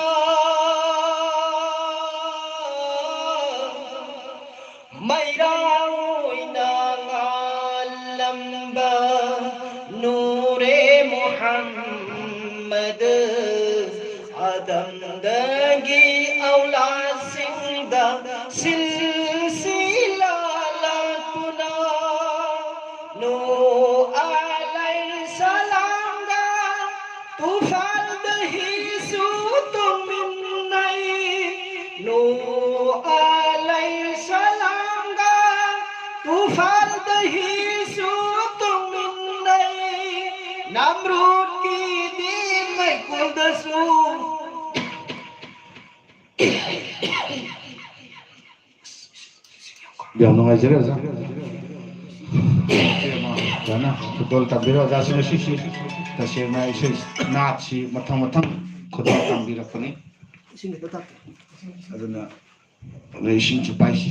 ꯃꯩꯔꯥ ꯑꯣꯏꯅ ꯉꯥꯜꯂꯝꯕ ꯅꯨꯔꯦ ꯃꯨꯍꯝꯃꯗ, ꯑꯗꯝꯗꯒꯤ ꯑꯧꯂꯥꯁꯤꯡꯗ ꯁꯤꯜꯁꯤꯂꯥ ꯂꯥꯛꯇꯨꯅ꯫ ꯅꯨꯍ ꯑꯂꯩꯍꯤꯁꯁꯂꯥꯝꯒ ꯇꯨꯐꯥꯟꯗ ꯍꯤꯁꯨ ꯅꯨꯍ ꯑꯂꯩꯍꯤꯁꯁꯂꯥꯝꯒ ꯇꯨꯐꯥꯟꯗ ꯍꯤꯁꯨ ꯇꯣꯡꯃꯤꯟꯅꯩ꯫ ꯅꯝꯔꯨꯗꯀꯤꯗꯤ ꯃꯩꯀꯨꯜꯗꯁꯨ꯫ ꯌꯥꯝ ꯅꯨꯡꯉꯥꯏꯖꯔꯦ ꯑꯣꯖꯥ꯫ ꯑꯣꯖꯥꯅ ꯈꯨꯗꯣꯜ ꯇꯝꯕꯤꯔꯣ꯫ ꯑꯣꯖꯥꯁꯤꯡ ꯑꯁꯤꯁꯤ ꯇꯁꯦꯡꯅ ꯏꯁꯩ ꯅꯥꯠꯁꯤ ꯃꯊꯪ ꯃꯊꯪ ꯈꯨꯗꯣꯜ ꯇꯝꯕꯤꯔꯛꯄꯅꯤ꯫ ꯑꯗꯨꯅ ꯑꯗꯩ ꯏꯁꯤꯡꯁꯨ ꯄꯥꯏꯁꯤ꯫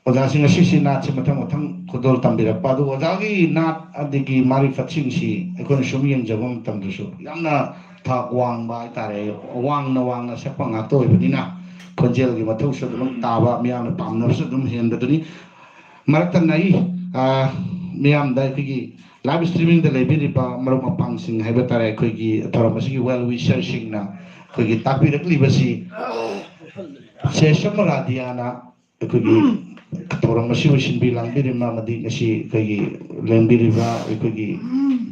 ꯑꯣꯖꯥꯁꯤꯡ ꯑꯁꯤꯁꯤ ꯅꯥꯠꯁꯤ ꯃꯊꯪ ꯃꯊꯪ ꯈꯨꯗꯣꯜ ꯇꯝꯕꯤꯔꯛꯄ ꯑꯗꯨ ꯑꯣꯖꯥꯒꯤ ꯅꯥꯠ ꯑꯗꯒꯤ ꯃꯥꯔꯤꯐꯠꯁꯤꯡꯁꯤ ꯑꯩꯈꯣꯏꯅ ꯁꯨꯝ ꯌꯦꯡꯖꯕ ꯃꯇꯝꯗꯁꯨ ꯌꯥꯝꯅ ꯊꯥꯛ ꯋꯥꯡꯕ ꯍꯥꯏꯇꯥꯔꯦ꯫ ꯋꯥꯡꯅ ꯋꯥꯡꯅ ꯁꯛꯄ ꯉꯥꯛꯇ ꯑꯣꯏꯕꯅꯤꯅ ꯈꯣꯟꯖꯦꯜꯒꯤ ꯃꯊꯧꯁꯨ ꯑꯗꯨꯝ ꯇꯥꯕ, ꯃꯤꯌꯥꯝꯅ ꯄꯥꯝꯅꯕꯁꯨ ꯑꯗꯨꯝ ꯍꯦꯟꯕꯗꯨꯅꯤ꯫ ꯃꯔꯛ ꯊꯠꯅ ꯑꯩ, ꯑ, ꯃꯤꯌꯥꯝꯗ ꯑꯩꯈꯣꯏꯒꯤ live streamingꯗ ꯂꯩꯕꯤꯔꯤꯕ ꯃꯔꯨꯞ ꯃꯄꯥꯡꯁꯤꯡ ꯍꯥꯏꯕ ꯇꯥꯔꯦ, ꯑꯩꯈꯣꯏꯒꯤ ꯊꯧꯔꯝ ꯑꯁꯤꯒꯤ well wisherꯁꯤꯡꯅ ꯑꯩꯈꯣꯏꯒꯤ ꯇꯥꯛꯄꯤꯔꯛꯂꯤꯕꯁꯤ ꯁꯦꯁꯝ ꯔꯥꯙꯤꯌꯥꯅ ꯑꯩꯈꯣꯏꯒꯤ ꯊꯧꯔꯝ ꯑꯁꯤꯕꯨ ꯁꯤꯟꯕꯤ ꯂꯥꯡꯕꯤꯔꯤꯕ ꯑꯃꯗꯤ ꯉꯁꯤ ꯑꯩꯈꯣꯏꯒꯤ ꯂꯦꯡꯕꯤꯔꯤꯕ ꯑꯩꯈꯣꯏꯒꯤ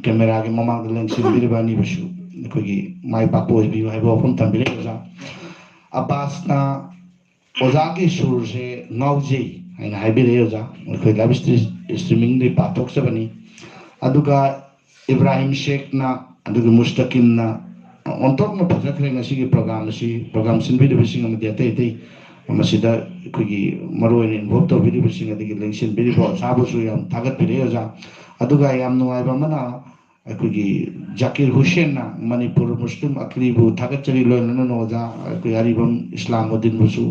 cameraꯒꯤ ꯃꯃꯥꯡꯗ ꯂꯦꯡꯁꯤꯟꯕꯤꯔꯤꯕ ꯑꯅꯤꯕꯨꯁꯨ ꯑꯩꯈꯣꯏꯒꯤ ꯃꯥꯏ ꯄꯥꯛꯄ ꯑꯣꯏꯕꯤꯌꯨ ꯍꯥꯏꯕ ꯋꯥꯐꯝ ꯊꯝꯕꯤꯔꯦ ꯑꯣꯖꯥ꯫ ꯑꯕꯥꯁꯅ ꯑꯣꯖꯥꯒꯤ ꯁꯨꯔꯁꯦ ꯉꯥꯎꯖꯩ ꯍꯥꯏꯅ ꯍꯥꯏꯕꯤꯔꯛꯏ ꯑꯣꯖꯥ꯫ ꯑꯩꯈꯣꯏ live streamingꯗꯒꯤ ꯄꯥꯊꯣꯛꯆꯕꯅꯤ꯫ ꯑꯗꯨꯒ ꯏꯕ꯭ꯔꯥꯍꯤꯝ ꯁꯦꯈꯅ, ꯑꯗꯨꯒ ꯃꯨꯁꯇꯀꯤꯝꯅ ꯑꯣꯟꯊꯣꯛꯅ ꯐꯖꯈ꯭ꯔꯦ ꯉꯁꯤꯒꯤ program ꯑꯁꯤ, program ꯁꯤꯟꯕꯤꯔꯤꯕꯁꯤꯡ ꯑꯃꯗꯤ ꯑꯇꯩ ꯑꯇꯩ ꯃꯁꯤꯗ ꯑꯩꯈꯣꯏꯒꯤ ꯃꯔꯨꯑꯣꯏꯅ involve ꯇꯧꯕꯤꯔꯤꯕꯁꯤꯡ ꯑꯗꯒꯤ ꯂꯦꯡꯁꯤꯟꯕꯤꯔꯤꯕ ꯑꯣꯖꯥꯕꯨꯁꯨ ꯌꯥꯝ ꯊꯥꯒꯠꯄꯤꯔꯦ ꯑꯣꯖꯥ꯫ ꯑꯗꯨꯒ ꯌꯥꯝ ꯅꯨꯡꯉꯥꯏꯕ ꯑꯃꯅ ꯑꯩꯈꯣꯏꯒꯤ ꯖꯥꯀꯤꯔ ꯍꯨꯁꯦꯟꯅ ꯃꯅꯤꯄꯨꯔ ꯃꯨꯁꯂꯤꯝ ꯑꯀꯂꯤꯕꯨ ꯊꯥꯒꯠꯆꯔꯤ, ꯂꯣꯏꯅꯅ ꯑꯣꯖꯥ ꯑꯩꯈꯣꯏ ꯑꯔꯤꯕꯝ ꯏꯁꯂꯥꯃꯨꯗꯤꯟꯕꯨꯁꯨ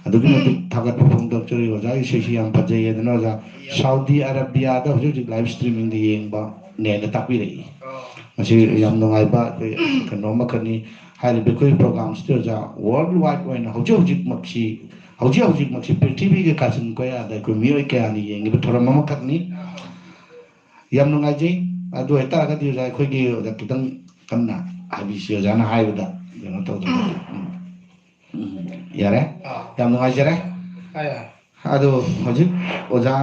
ꯑꯗꯨꯛꯀꯤ ꯃꯇꯤꯛ ꯊꯥꯒꯠꯄ ꯐꯣꯡꯗꯣꯛꯆꯔꯤ꯫ ꯑꯣꯖꯥꯒꯤ ꯏꯁꯩꯁꯤ ꯌꯥꯝ ꯐꯖꯩ ꯑꯗꯨꯅ ꯑꯣꯖꯥ ꯁꯥꯎꯗꯤ ꯑꯔꯥꯕꯤꯌꯥꯗ ꯍꯧꯖꯤꯛ ꯍꯧꯖꯤꯛ live streamingꯗ ꯌꯦꯡꯕ ꯅꯦꯅ ꯇꯥꯛꯄꯤꯔꯛꯏ꯫ ꯃꯁꯤ ꯌꯥꯝ ꯅꯨꯡꯉꯥꯏꯕ ꯑꯩꯈꯣꯏ ꯀꯩꯅꯣ ꯑꯃꯈꯛꯅꯤ꯫ ꯍꯥꯏꯔꯤꯕ ꯑꯩꯈꯣꯏ programꯁꯤꯗ ꯑꯣꯖꯥ world wide ꯑꯣꯏꯅ ꯍꯧꯖꯤꯛ ꯍꯧꯖꯤꯛꯃꯛꯁꯤ, ꯍꯧꯖꯤꯛ ꯍꯧꯖꯤꯛꯃꯛꯁꯤ ꯄ꯭ꯔꯤꯊꯤꯕꯤꯒꯤ ꯀꯥꯆꯤꯟ ꯀꯣꯌꯥꯗ ꯑꯩꯈꯣꯏ ꯃꯤꯑꯣꯏ ꯀꯌꯥꯅ ꯌꯦꯡꯉꯤꯕ ꯊꯧꯔꯝ ꯑꯃꯈꯛꯅꯤ꯫ ꯌꯥꯝ ꯅꯨꯡꯉꯥꯏꯖꯩ꯫ ꯑꯗꯨ ꯑꯣꯏꯇꯥꯔꯒꯗꯤ ꯑꯣꯖꯥ ꯑꯩꯈꯣꯏꯒꯤ ꯑꯣꯖꯥ ꯈꯤꯇꯪ ꯀꯟꯅ ꯍꯥꯏꯕꯤꯁꯤ, ꯑꯣꯖꯥꯅ ꯍꯥꯏꯕꯗ ꯀꯩꯅꯣ ꯇꯧꯗꯅ꯫ ꯎꯝ꯫ ꯎꯝ, ꯌꯥꯔꯦ꯫ ꯑꯥ꯫ ꯌꯥꯝ ꯅꯨꯡꯉꯥꯏꯖꯔꯦ꯫ ꯑꯥ, ꯌꯥꯔꯦ꯫ ꯑꯗꯣ ꯍꯧꯖꯤꯛ ꯑꯣꯖꯥ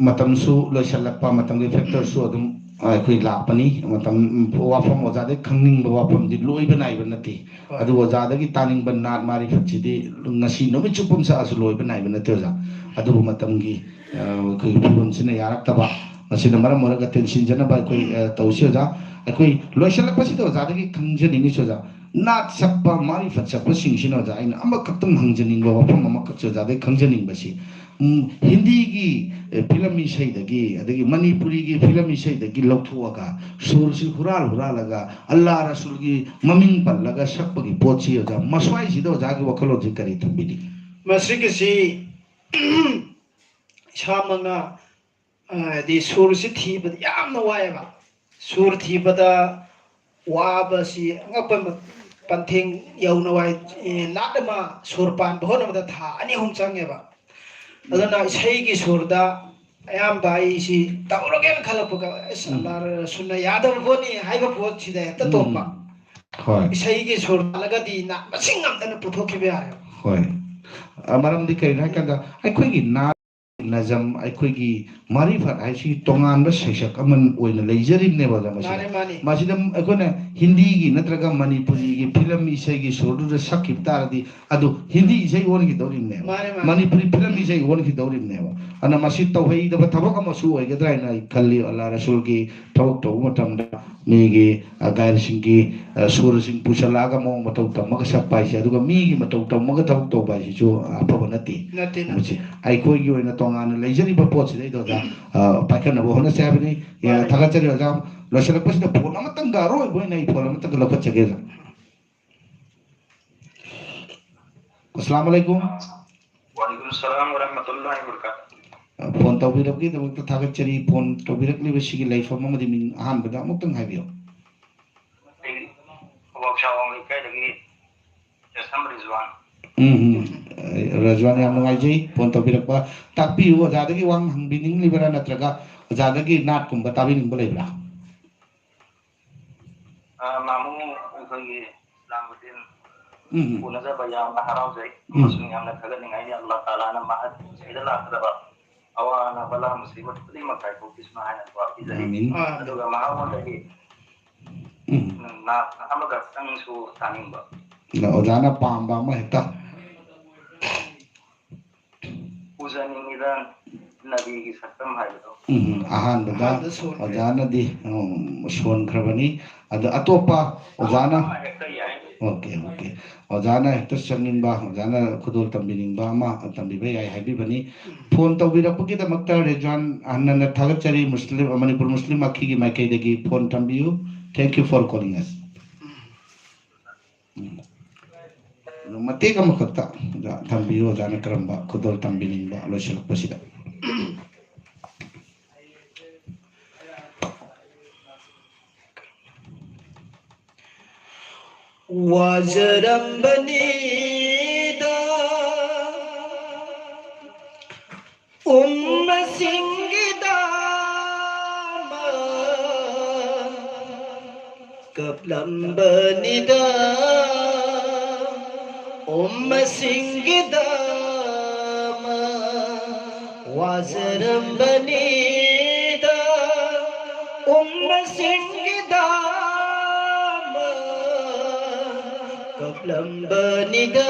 ꯃꯇꯝꯁꯨ ꯂꯣꯏꯁꯤꯜꯂꯛꯄ, ꯃꯇꯝꯒꯤ factorꯁꯨ ꯑꯗꯨꯝ ꯑꯩꯈꯣꯏ ꯂꯥꯛꯄꯅꯤ꯫ ꯃꯇꯝ, ꯋꯥꯐꯝ ꯑꯣꯖꯥꯗꯒꯤ ꯈꯪꯅꯤꯡꯕ ꯋꯥꯐꯝꯗꯤ ꯂꯣꯏꯕ ꯅꯥꯏꯕ ꯅꯠꯇꯦ꯫ ꯍꯣꯏ꯫ ꯑꯗꯨꯕꯨ ꯑꯣꯖꯥꯗꯒꯤ ꯇꯥꯅꯤꯡꯕ ꯅꯥꯠ ꯃꯥꯔꯤꯐꯠꯁꯤꯗꯤ ꯉꯁꯤ ꯅꯨꯃꯤꯠ ꯆꯨꯞꯄ ꯑꯃ ꯁꯛꯑꯁꯨ ꯂꯣꯏꯕ ꯅꯥꯏꯕ ꯅꯠꯇꯦ ꯑꯣꯖꯥ꯫ ꯑꯗꯨꯕꯨ ꯃꯇꯝꯒꯤ, ꯑ, ꯑꯩꯈꯣꯏꯒꯤ ꯐꯤꯕꯝꯁꯤꯅ ꯌꯥꯔꯛꯇꯕ, ꯃꯁꯤꯅ ꯃꯔꯝ ꯑꯣꯏꯔꯒ ꯇꯦꯟꯁꯤꯟꯖꯅꯕ ꯑꯩꯈꯣꯏ, ꯑ, ꯇꯧꯁꯤ ꯑꯣꯖꯥ꯫ ꯑꯩꯈꯣꯏ ꯂꯣꯏꯁꯤꯜꯂꯛꯄꯁꯤꯗ ꯑꯣꯖꯥꯗꯒꯤ ꯈꯪꯖꯅꯤꯡꯉꯤꯁꯤ ꯑꯣꯖꯥ, ꯅꯥꯠ ꯁꯛꯄ, ꯃꯥꯔꯤꯐꯠ ꯁꯛꯄꯁꯤꯡꯁꯤꯅ ꯑꯣꯖꯥ, ꯑꯩꯅ ꯑꯃꯈꯛꯇꯪ ꯍꯪꯖꯅꯤꯡꯕ ꯋꯥꯐꯝ ꯑꯃꯈꯛꯁꯦ ꯑꯣꯖꯥꯗꯒꯤ ꯈꯪꯖꯅꯤꯡꯕꯁꯤ, ꯎꯝ, ꯍꯤꯟꯗꯤꯒꯤ, ꯑꯦ, ꯐꯤꯂꯝ ꯏꯁꯩꯗꯒꯤ, ꯑꯗꯒꯤ ꯃꯅꯤꯄꯨꯔꯤꯒꯤ ꯐꯤꯂꯝ ꯏꯁꯩꯗꯒꯤ ꯂꯧꯊꯣꯛꯑꯒ, ꯁꯨꯔꯁꯤ ꯍꯨꯔꯥꯜ ꯍꯨꯔꯥꯜꯂꯒ, ꯑꯜꯂꯥ ꯔꯁꯨꯜꯒꯤ ꯃꯃꯤꯡ ꯄꯜꯂꯒ ꯁꯛꯄꯒꯤ ꯄꯣꯠꯁꯤ ꯑꯣꯖꯥ, ꯃꯁ꯭ꯋꯥꯏꯁꯤꯗ ꯑꯣꯖꯥꯒꯤ ꯋꯥꯈꯜꯂꯣꯟꯁꯤ ꯀꯔꯤ ꯊꯝꯕꯤꯅꯤ? ꯃꯁꯤꯒꯤꯁꯤ ꯏꯁꯥꯃꯛꯅ, ꯑ, ꯍꯥꯏꯗꯤ ꯁꯨꯔꯁꯤ ꯊꯤꯕꯗ ꯌꯥꯝꯅ ꯋꯥꯏꯑꯦꯕ꯫ ꯁꯨꯔ ꯊꯤꯕꯗ ꯋꯥꯕꯁꯤ ꯑꯉꯛꯄ ꯃ-, ꯄꯟꯊꯦꯡ ꯌꯧꯅ ꯋꯥꯏ꯫ ꯑꯦ, ꯅꯥꯠ ꯑꯃ ꯁꯨꯔ ꯄꯥꯟꯕ ꯍꯣꯠꯅꯕꯗ ꯊꯥ ꯑꯅꯤ ꯑꯍꯨꯝ ꯆꯪꯉꯦꯕ꯫ ꯑꯗꯨꯅ ꯏꯁꯩꯒꯤ ꯁꯨꯔꯗ ꯑꯌꯥꯝꯕ ꯑꯩꯁꯤ ꯇꯧꯔꯒꯦꯅ ꯈꯜꯂꯛꯄꯒ, "ꯑꯁ, ꯎꯝ꯫ ꯑꯜꯂꯥ ꯔꯁꯨꯜꯅ ꯌꯥꯗꯕ ꯄꯣꯠꯅꯤ" ꯍꯥꯏꯕ ꯄꯣꯠꯁꯤꯗ ꯍꯦꯛꯇ ꯎꯝ꯫ ꯇꯣꯛꯄ꯫ ꯍꯣꯏ꯫ ꯏꯁꯩꯒꯤ ꯁꯨꯔ ꯂꯥꯜꯂꯒꯗꯤ ꯅꯥꯠ ꯃꯁꯤꯡ ꯉꯝꯗꯅ ꯄꯨꯊꯣꯛꯈꯤꯕ ꯌꯥꯔꯦꯕ꯫ ꯍꯣꯏ꯫ ꯑ, ꯃꯔꯝꯗꯤ ꯀꯔꯤꯅꯣ ꯍꯥꯏ ꯀꯥꯟꯗ ꯑꯩꯈꯣꯏꯒꯤ ꯅꯥꯠ ꯅꯖꯝ, ꯑꯩꯈꯣꯏꯒꯤ ꯃꯥꯔꯤꯐꯠ ꯍꯥꯏꯁꯤ ꯇꯣꯉꯥꯟꯕ ꯁꯩꯁꯛ ꯑꯃ ꯑꯣꯏꯅ ꯂꯩꯖꯔꯤꯕꯅꯦꯕ ꯑꯣꯖꯥ꯫ ꯃꯁꯤꯗ, ꯃꯥꯅꯦ, ꯃꯥꯅꯦ꯫ ꯃꯁꯤꯗ ꯑꯩꯈꯣꯏꯅ ꯍꯤꯟꯗꯤꯒꯤ ꯅꯠꯇ꯭ꯔꯒ ꯃꯅꯤꯄꯨꯔꯤꯒꯤ ꯐꯤꯂꯝ ꯏꯁꯩꯒꯤ ꯁꯨꯔꯗꯨꯗ ꯁꯛꯈꯤꯕ ꯇꯥꯔꯗꯤ, ꯑꯗꯨ ꯍꯤꯟꯗꯤ ꯏꯁꯩ ꯑꯣꯟꯈꯤꯗꯧꯔꯤꯕꯅꯦꯕ꯫ ꯃꯥꯅꯦ, ꯃꯥꯅꯦ꯫ ꯃꯅꯤꯄꯨꯔꯤ ꯐꯤꯂꯝ ꯏꯁꯩ ꯑꯣꯟꯈꯤꯗꯧꯔꯤꯕꯅꯦꯕ꯫ ꯑꯗꯨꯅ ꯃꯁꯤ ꯇꯧꯍꯩꯗꯕ ꯊꯕꯛ ꯑꯃꯁꯨ ꯑꯣꯏꯒꯗ꯭ꯔꯥ ꯍꯥꯏꯅ ꯑꯩ ꯈꯜꯂꯤ꯫ ꯑꯜꯂꯥ ꯔꯁꯨꯜꯒꯤ ꯊꯕꯛ ꯇꯧꯕ ꯃꯇꯝꯗ ꯃꯤꯒꯤ, ꯑ, ꯒꯥꯏꯔꯁꯤꯡꯒꯤ, ꯑ, ꯁꯨꯔꯁꯤꯡ ꯄꯨꯁꯜꯂꯛꯑꯒ ꯃꯑꯣꯡ ꯃꯇꯧ ꯇꯝꯃꯒ ꯁꯛꯄ ꯍꯥꯏꯁꯦ, ꯑꯗꯨꯒ ꯃꯤꯒꯤ ꯃꯇꯧ ꯇꯝꯃꯒ ꯊꯕꯛ ꯇꯧꯕ ꯍꯥꯏꯁꯤꯁꯨ, ꯑ, ꯑꯐꯕ ꯅꯠꯇꯦ꯫ ꯅꯠꯇꯦ, ꯅꯠꯇꯦ꯫ ꯃꯁꯤ ꯑꯩꯈꯣꯏꯒꯤ ꯑꯣꯏꯅ ꯇꯣꯉꯥꯟꯅ ꯂꯩꯖꯔꯤꯕ ꯄꯣꯠꯁꯤꯗꯩꯗ ꯑꯣꯖꯥ, ꯑ, ꯄꯥꯏꯈꯠꯅꯕ ꯍꯣꯠꯅꯁꯦ ꯍꯥꯏꯕꯅꯤ꯫ ꯌꯥ, ꯃꯥꯅꯦ꯫ ꯊꯥꯒꯠꯆꯔꯤ ꯑꯣꯖꯥ꯫ ꯂꯣꯏꯁꯤꯜꯂꯛꯄꯁꯤꯗ ꯐꯣꯟ ꯑꯃꯇꯪꯒ, ꯑꯔꯣꯏꯕ ꯑꯣꯏꯅ ꯑꯩ ꯐꯣꯟ ꯑꯃꯇꯪꯒ ꯂꯧꯈꯠꯆꯒꯦ ꯑꯣꯖꯥ꯫ ꯑꯁꯂꯥꯃꯨ ꯑꯂꯥꯏꯀꯨꯝ꯫ ꯋꯥꯂꯩꯀꯨꯝ ꯁꯂꯥꯝ ꯋꯔꯍꯃꯇꯨꯜꯂꯥꯍꯤ ꯋꯕꯔꯀꯥꯇꯨꯍ꯫ ꯑ, ꯐꯣꯟ ꯇꯧꯕꯤꯔꯛꯄꯒꯤꯗꯃꯛꯇ ꯊꯥꯒꯠꯆꯔꯤ꯫ ꯐꯣꯟ ꯇꯧꯕꯤꯔꯛꯂꯤꯕꯁꯤꯒꯤ ꯂꯩꯐꯝ ꯑꯃꯗꯤ ꯃꯤꯡ ꯑꯍꯥꯟꯕꯗ ꯑꯃꯨꯛꯇꯪ ꯍꯥꯏꯕꯤꯌꯨ꯫ ꯑꯩ ꯋꯥꯛꯁꯥ ꯋꯥꯡ ꯂꯩꯀꯥꯏꯗꯒꯤ ꯌꯥꯁꯝ ꯔꯤꯖꯋꯥꯟ꯫ ꯎꯝ, ꯎꯝ꯫ ꯑ, ꯔꯤꯖꯋꯥꯟ, ꯌꯥꯝ ꯅꯨꯡꯉꯥꯏꯖꯩ ꯐꯣꯟ ꯇꯧꯕꯤꯔꯛꯄ꯫ ꯇꯥꯛꯄꯤꯌꯨ, ꯑꯣꯖꯥꯗꯒꯤ ꯋꯥ ꯍꯪꯕꯤꯅꯤꯡꯂꯤꯕ꯭ꯔꯥ ꯅꯠꯇ꯭ꯔꯒ ꯑꯣꯖꯥꯗꯒꯤ ꯅꯥꯠꯀꯨꯝꯕ ꯇꯥꯕꯤꯅꯤꯡꯕ ꯂꯩꯕ꯭ꯔꯥ? ꯑ, ꯃꯥꯃꯨ, ꯑꯩꯈꯣꯏꯒꯤ ꯏꯁꯂꯥꯃꯨꯗꯤꯟ ꯎꯝ, ꯎꯝ꯫ ꯎꯅꯖꯕ ꯌꯥꯝꯅ ꯍꯔꯥꯎꯖꯩ ꯎꯝ꯫ ꯑꯃꯁꯨꯡ ꯌꯥꯝꯅ ꯊꯥꯒꯠꯅꯤꯡꯉꯥꯏꯅꯤ꯫ ꯑꯜꯂꯥꯍ ꯇꯥꯂꯥꯅ ꯃꯍꯥꯛ ꯁꯤꯗ ꯂꯥꯛꯀꯗꯕ ꯑꯋꯥ ꯑꯅꯥ ꯕꯂꯥ ꯃꯨꯁꯤꯕꯠ ꯈꯨꯗꯤꯡꯃꯛ ꯀꯥꯏꯊꯣꯛꯄꯤꯁꯅꯨ ꯍꯥꯏꯅ ꯗꯨꯋꯥ ꯄꯤꯖꯔꯤ꯫ ꯑꯥꯃꯤꯟ꯫ ꯑꯗꯨꯒ ꯃꯍꯥꯛꯉꯣꯟꯗꯒꯤ ꯎꯝ꯫ ꯅꯥ ꯑꯃꯈꯛꯇꯪꯁꯨ ꯇꯥꯅꯤꯡꯕ꯫ ꯑꯗ ꯑꯣꯖꯥꯅ ꯄꯥꯝꯕ ꯑꯃ ꯍꯦꯛꯇ꯫ ꯎꯖꯅꯤꯡꯉꯤꯗ ꯅꯕꯤꯒꯤ ꯁꯛꯇꯝ ꯍꯥꯏꯕꯗꯣ꯫ ꯎꯝ, ꯑꯍꯥꯟꯕꯗ ꯑꯍꯥꯟꯕꯗ ꯁꯣꯟꯈ꯭ꯔꯦ꯫ ꯑꯣꯖꯥꯅꯗꯤ, ꯎꯝ, ꯁꯣꯟꯈ꯭ꯔꯕꯅꯤ꯫ ꯑꯗ ꯑꯇꯣꯞꯄ ꯑꯣꯖꯥꯅ ꯑꯃ ꯍꯦꯛꯇ ꯌꯥꯏ꯫ Okay, okay. ꯑꯣꯖꯥꯅ ꯍꯦꯛꯇ ꯆꯪꯅꯤꯡꯕ, ꯑꯣꯖꯥꯅ ꯈꯨꯗꯣꯜ ꯇꯝꯕꯤꯅꯤꯡꯕ ꯑꯃ ꯇꯝꯕꯤꯕ ꯌꯥꯏ ꯍꯥꯏꯕꯤꯕꯅꯤ꯫ ꯐꯣꯟ ꯇꯧꯕꯤꯔꯛꯄꯒꯤꯗꯃꯛꯇ ꯔꯦꯖꯋꯥꯟ ꯍꯟꯅ ꯍꯟꯅ ꯊꯥꯒꯠꯆꯔꯤ꯫ ꯃꯨꯁꯂꯤꯝ, ꯃꯅꯤꯄꯨꯔ ꯃꯨꯁꯂꯤꯝ ꯑꯈꯤꯒꯤ ꯃꯥꯏꯀꯩꯗꯒꯤ ꯐꯣꯟ ꯊꯝꯕꯤꯌꯨ꯫ Thank you for calling us. ꯎꯝ꯫ ꯑꯗꯣ ꯃꯇꯦꯛ ꯑꯃꯈꯛꯇ ꯊꯝꯕꯤꯌꯨ, ꯑꯣꯖꯥꯅ ꯀꯔꯝꯕ ꯈꯨꯗꯣꯜ ꯇꯝꯕꯤꯅꯤꯡꯕ ꯂꯣꯏꯁꯤꯜꯂꯛꯄꯁꯤꯗ꯫ ꯋꯥꯖꯔꯝꯕꯅꯤꯗ ꯎꯝꯃꯁꯤꯡꯒꯤꯗꯃꯛ ꯀꯞꯂꯝꯕꯅꯤꯗ ꯎꯝꯃꯁꯤꯡꯒꯤꯗꯃꯛ ꯋꯥꯖꯔꯝꯕꯅꯤꯗ ꯎꯝꯃꯁꯤꯡꯒꯤꯗꯃꯛ ꯀꯞꯂꯝꯕꯅꯤꯗ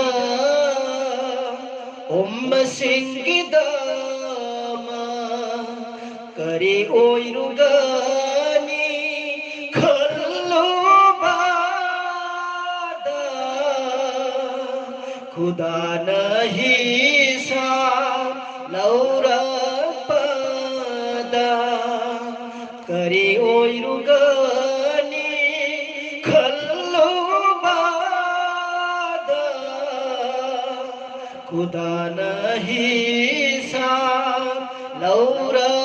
ꯎꯝꯃꯁꯤꯡꯒꯤꯗꯃꯛ ꯀꯔꯤ ꯑꯣꯏꯔꯨꯒꯅꯤ ꯈꯜꯂꯨꯕꯗ ꯈꯨꯗꯥꯅ ꯍꯤꯁꯥ ꯂꯧꯔꯛꯄꯗ ꯀꯔꯤ ꯑꯣꯏꯔꯨꯒꯅꯤ ꯈꯜꯂꯨꯕꯗ ꯈꯨꯗꯥꯅ ꯍꯤꯁꯥ ꯂꯧꯔꯛꯄꯗ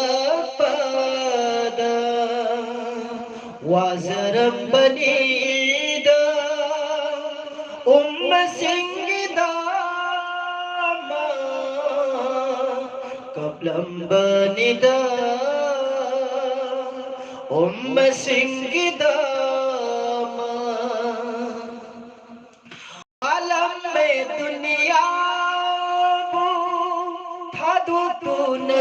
ꯋꯥꯖꯔꯝꯕꯅꯤꯗ ꯎꯝꯃꯁꯤꯡꯒꯤꯗꯃꯛ ꯀꯞꯂꯝꯕꯅꯤꯗ ꯎꯝꯃꯁꯤꯡꯒꯤꯗꯃꯛ ꯄꯥꯂꯝꯃꯦ ꯗꯨꯅꯤꯌꯥꯕꯨ ꯊꯥꯗꯣꯛꯇꯨꯅ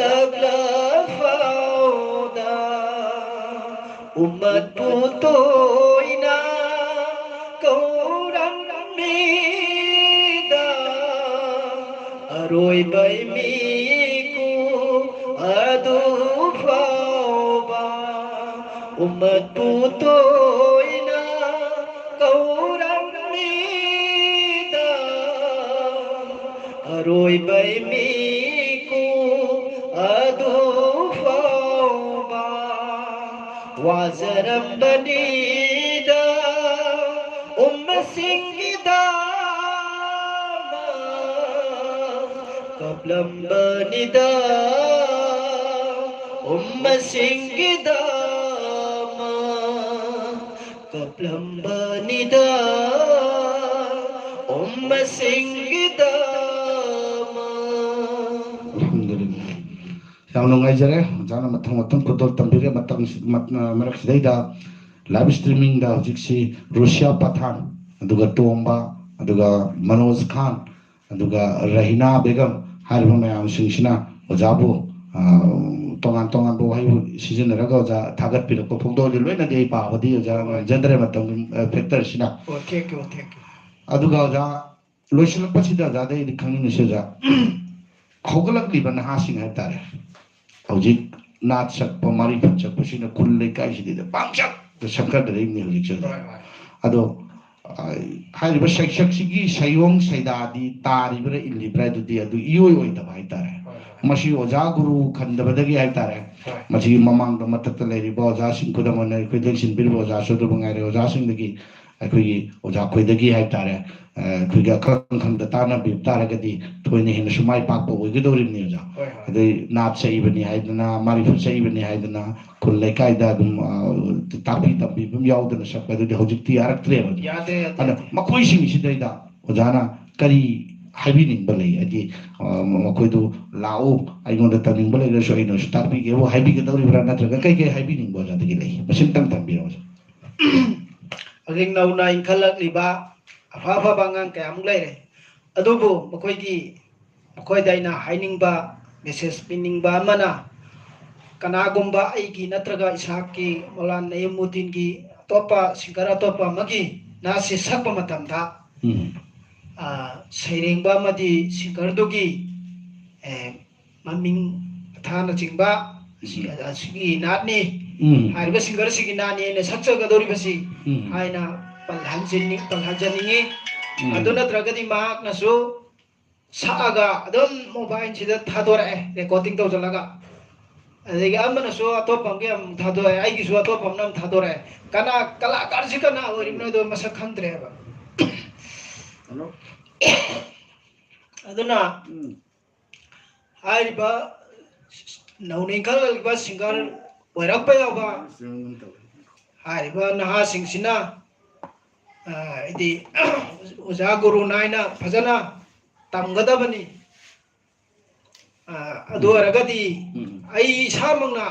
ꯂꯛꯂ ꯐꯥꯎꯗ ꯎꯃꯠꯄꯨ ꯇꯣꯏꯅ ꯀꯧꯔꯝꯃꯤꯗ, ꯑꯔꯣꯏꯕꯩ ꯃꯤꯀꯨ ꯑꯗꯨ ꯐꯥꯎꯕ ꯎꯃꯠꯄꯨ ꯇꯣꯏꯅ ꯀꯧꯔꯝꯃꯤꯗ, ꯑꯔꯣꯏꯕꯩ ꯃꯤꯀꯨ ꯑꯗꯨ ꯐꯥꯎꯕ ꯋꯥꯖꯔꯝꯕꯅꯤꯗ, ꯎꯝꯃꯁꯤꯡꯒꯤꯗꯃꯛ ꯀꯞꯂꯝꯕꯅꯤꯗ, ꯎꯝꯃꯁꯤꯡꯒꯤꯗꯃꯛ ꯀꯞꯂꯝꯕꯅꯤꯗ, ꯎꯝꯃꯁꯤꯡꯒꯤꯗꯃꯛ꯫ ꯑꯜꯍꯝꯗꯨꯂꯤꯜꯂꯥꯍ꯫ ꯌꯥꯝ ꯅꯨꯡꯉꯥꯏꯖꯔꯦ, ꯑꯣꯖꯥꯅ ꯃꯊꯪ ꯃꯊꯪ ꯈꯨꯗꯣꯜ ꯇꯝꯕꯤꯔꯦ꯫ ꯃꯇꯝ ꯃꯔꯛꯁꯤꯗꯩꯗ ꯂꯥꯏꯚ ꯁ꯭ꯇ꯭ꯔꯤꯃꯤꯡꯗ ꯍꯧꯖꯤꯛꯁꯤ ꯔꯨꯁꯤꯌꯥ ꯄꯊꯥꯟ, ꯑꯗꯨꯒ ꯇꯣꯝꯕ, ꯑꯗꯨꯒ ꯃꯅꯣꯖ ꯈꯥꯟ, ꯑꯗꯨꯒ ꯔꯍꯤꯅꯥ ꯕꯦꯒꯝ ꯍꯥꯏꯔꯤꯕ ꯃꯌꯥꯝꯁꯤꯡꯁꯤꯅ ꯑꯣꯖꯥꯕꯨ, ꯑ, ꯇꯣꯉꯥꯟ ꯇꯣꯉꯥꯟꯕ ꯋꯥꯍꯩꯕꯨ ꯁꯤꯖꯤꯟꯅꯔꯒ ꯑꯣꯖꯥ ꯊꯥꯒꯠꯄꯤꯔꯛꯄ ꯐꯣꯡꯗꯣꯛꯑꯗꯤ ꯂꯣꯏꯅꯗꯤ ꯑꯩ ꯄꯥꯕꯗꯤ ꯑꯣꯖꯥ ꯍꯣꯏ꯫ ꯉꯝꯖꯗ꯭ꯔꯦ ꯃꯇꯝꯒꯤ, ꯑ, ꯐꯦꯛꯇꯔꯁꯤꯅ꯫ ꯑꯣ, thank you, thank you꯫ ꯑꯗꯨꯒ ꯑꯣꯖꯥ, ꯂꯣꯏꯁꯤꯜꯂꯛꯄꯁꯤꯗ ꯑꯣꯖꯥꯗ ꯑꯩꯅ ꯈꯪꯅꯤꯡꯉꯤꯁꯦ ꯑꯣꯖꯥ, ꯍꯧꯒꯠꯂꯛꯂꯤꯕ ꯅꯍꯥꯁꯤꯡ ꯍꯥꯏꯕ ꯇꯥꯔꯦ, ꯍꯧꯖꯤꯛ ꯅꯥꯠ ꯁꯛꯄ, ꯃꯔꯤꯐꯨ ꯆꯠꯄꯁꯤꯅ ꯈꯨꯜ ꯂꯩꯀꯥꯏꯁꯤꯗ ꯄꯥꯡꯆꯠꯇ ꯁꯛꯀꯗꯧꯔꯤꯕꯅꯤ ꯍꯧꯖꯤꯛꯁꯦ ꯑꯣꯖꯥ꯫ ꯍꯣꯏ, ꯍꯣꯏ꯫ ꯑꯗꯣ, ꯑ, ꯍꯥꯏꯔꯤꯕ ꯁꯩꯁꯛꯁꯤꯒꯤ ꯁꯩꯑꯣꯡ ꯁꯩꯗꯥꯗꯤ ꯇꯥꯔꯤꯕ꯭ꯔꯥ ꯏꯜꯂꯤꯕ꯭ꯔꯥ ꯑꯗꯨꯗꯤ ꯑꯗꯨ ꯏꯑꯣꯏ ꯑꯣꯏꯗꯕ ꯍꯥꯏꯇꯥꯔꯦ꯫ ꯍꯣꯏ, ꯍꯣꯏ꯫ ꯃꯁꯤ ꯑꯣꯖꯥ ꯒꯨꯔꯨ ꯈꯟꯗꯕꯗꯒꯤ ꯍꯥꯏꯇꯥꯔꯦ꯫ ꯍꯣꯏ꯫ ꯃꯁꯤꯒꯤ ꯃꯃꯥꯡꯗ ꯃꯊꯛꯇ ꯂꯩꯔꯤꯕ ꯑꯣꯖꯥꯁꯤꯡ, ꯈꯨꯗꯝ ꯑꯣꯏꯅ ꯑꯩꯈꯣꯏ ꯂꯦꯡꯁꯤꯟꯕꯤꯔꯤꯕ ꯑꯣꯖꯥꯁꯨ ꯑꯗꯨ ꯃꯉꯥꯏꯔꯦ, ꯑꯣꯖꯥꯁꯤꯡꯗꯒꯤ, ꯑꯩꯈꯣꯏꯒꯤ ꯑꯣꯖꯥ ꯑꯩꯈꯣꯏꯗꯒꯤ ꯍꯥꯏꯇꯥꯔꯦ, ꯑ, ꯑꯩꯈꯣꯏꯒꯤ ꯑꯈꯪ ꯑꯈꯪꯗ ꯇꯥꯟꯅꯕꯤꯕ ꯇꯥꯔꯒꯗꯤ ꯊꯣꯏꯅ ꯍꯦꯟꯅꯁꯨ ꯃꯥꯏ ꯄꯥꯛꯄ ꯑꯣꯏꯒꯗꯧꯔꯤꯕꯅꯤ ꯑꯣꯖꯥ꯫ ꯍꯣꯏ, ꯍꯣꯏ꯫ ꯑꯗꯩ ꯅꯥꯠ ꯁꯛꯏꯕꯅꯤ ꯍꯥꯏꯗꯅ, ꯃꯔꯤꯐꯨ ꯁꯛꯏꯕꯅꯤ ꯍꯥꯏꯗꯅ, ꯈꯨꯜ ꯂꯩꯀꯥꯏꯗ ꯑꯗꯨꯝ, ꯑ, ꯇꯥꯛꯄꯤ ꯇꯝꯕꯤꯕ ꯑꯃ ꯌꯥꯎꯗꯅ ꯁꯛꯄ ꯑꯗꯨꯗꯤ ꯍꯧꯖꯤꯛꯇꯤ ꯌꯥꯔꯛꯇ꯭ꯔꯦꯕ꯫ ꯌꯥꯗꯦ, ꯌꯥꯗꯦ, ꯑꯗꯨꯅ ꯌꯥꯗꯦ꯫ ꯃꯈꯣꯏꯁꯤꯡꯁꯤꯗꯩꯗ ꯑꯣꯖꯥꯅ ꯀꯔꯤ ꯍꯥꯏꯕꯤꯅꯤꯡꯕ ꯂꯩ? ꯍꯥꯏꯗꯤ, ꯑ, ꯃꯈꯣꯏꯗꯨ ꯂꯥꯛꯎ, ꯑꯩꯉꯣꯟꯗ ꯇꯝꯅꯤꯡꯕ ꯂꯩꯔꯁꯨ ꯑꯩꯅꯁꯨ ꯇꯥꯛꯄꯤꯒꯦꯕꯨ ꯍꯥꯏꯕꯤꯒꯗꯧꯔꯤꯕ꯭ꯔꯥ? ꯅꯠꯇ꯭ꯔꯒ ꯀꯩ ꯀꯩ ꯍꯥꯏꯕꯤꯅꯤꯡꯕ ꯑꯣꯖꯥꯗꯒꯤ ꯂꯩ? ꯃꯁꯤꯝꯇꯪ ꯊꯝꯕꯤꯔꯣ ꯑꯣꯖꯥ꯫ ꯍꯧꯖꯤꯛ ꯅꯧꯅ ꯏꯟꯈꯠꯂꯛꯂꯤꯕ ꯑꯐ ꯑꯐꯕ ꯑꯉꯥꯡ ꯀꯌꯥꯃꯨꯛ ꯂꯩꯔꯦ꯫ ꯑꯗꯨꯕꯨ ꯃꯈꯣꯏꯒꯤ, ꯃꯈꯣꯏꯗ ꯑꯩꯅ ꯍꯥꯏꯅꯤꯡꯕ ꯃꯦꯁꯦꯖ ꯄꯤꯅꯤꯡꯕ ꯑꯃꯅ, ꯀꯅꯥꯒꯨꯝꯕ ꯑꯩꯒꯤ ꯅꯠꯇ꯭ꯔꯒ ꯏꯁꯥꯛꯀꯤ, ꯃꯧꯂꯥꯅꯥ ꯅꯌꯤꯃꯨꯗꯗꯤꯟꯒꯤ, ꯑꯇꯣꯞꯄ ꯁꯤꯡꯒꯔ ꯑꯇꯣꯞꯄ ꯑꯃꯒꯤ ꯅꯥꯠꯁꯤ ꯁꯛꯄ ꯃꯇꯝꯗ, ꯎꯝ ꯑ, ꯁꯩꯔꯦꯡꯕ ꯑꯃꯗꯤ ꯁꯤꯡꯒꯔꯗꯨꯒꯤ, ꯑꯦ, ꯃꯃꯤꯡ, ꯃꯊꯥꯅꯆꯤꯡꯕ ꯑꯁꯤ-, ꯎꯝ ꯑꯁꯤꯒꯤ ꯅꯥꯠꯅꯤ, ꯎꯝ ꯍꯥꯏꯔꯤꯕ ꯁꯤꯡꯒꯔꯁꯤꯒꯤ ꯅꯥꯠꯅꯤ ꯑꯩꯅ ꯁꯛꯆꯒꯗꯧꯔꯤꯕꯁꯤ ꯎꯝ ꯍꯥꯏꯅ ꯄꯜꯍꯟꯖꯅꯤꯡ-, ꯄꯜꯍꯟꯖꯅꯤꯡꯉꯤ꯫ ꯎꯝ ꯑꯗꯨ ꯅꯠꯇ꯭ꯔꯒꯗꯤ ꯃꯍꯥꯛꯅꯁꯨ ꯁꯛꯑꯒ ꯑꯗꯨꯝ ꯃꯣꯕꯥꯏꯜꯁꯤꯗ ꯊꯥꯗꯣꯔꯛꯑꯦ, ꯔꯦꯀꯣꯔꯗꯤꯡ ꯇꯧꯁꯤꯜꯂꯒ꯫ ꯑꯗꯒꯤ ꯑꯃꯅꯁꯨ ꯑꯇꯣꯞꯄ ꯑꯃꯒꯤ ꯑꯃꯨꯛ ꯊꯥꯗꯣꯔꯛꯑꯦ, ꯑꯩꯒꯤꯁꯨ ꯑꯇꯣꯞꯄ ꯑꯃꯅ ꯑꯃꯨꯛ ꯊꯥꯗꯣꯔꯛꯑꯦ꯫ ꯀꯅꯥ, ꯀꯂꯥꯀꯥꯔꯁꯤ ꯀꯅꯥ ꯑꯣꯏꯔꯤꯕꯅꯣꯗꯣ ꯃꯁꯛ ꯈꯪꯗ꯭ꯔꯦꯕ꯫ ꯍꯜꯂꯣ꯫ ꯑꯗꯨꯅ ꯎꯝ꯫ ꯍꯥꯏꯔꯤꯕ ꯅꯧꯅ ꯏꯟꯈꯠꯂꯛꯂꯤꯕ ꯁꯤꯡꯒꯔ ꯑꯣꯏꯔꯛꯄ ꯌꯥꯎꯕ, ꯍꯥꯏꯔꯤꯕ ꯅꯍꯥꯁꯤꯡꯁꯤꯅ, ꯑ, ꯍꯥꯏꯗꯤ ꯑꯣꯖꯥ ꯒꯨꯔꯨ ꯅꯥꯏꯅ ꯐꯖꯅ ꯇꯝꯒꯗꯕꯅꯤ꯫ ꯑ, ꯑꯗꯨ ꯑꯣꯏꯔꯒꯗꯤ ꯎꯝ ꯑꯩ ꯏꯁꯥꯃꯛꯅ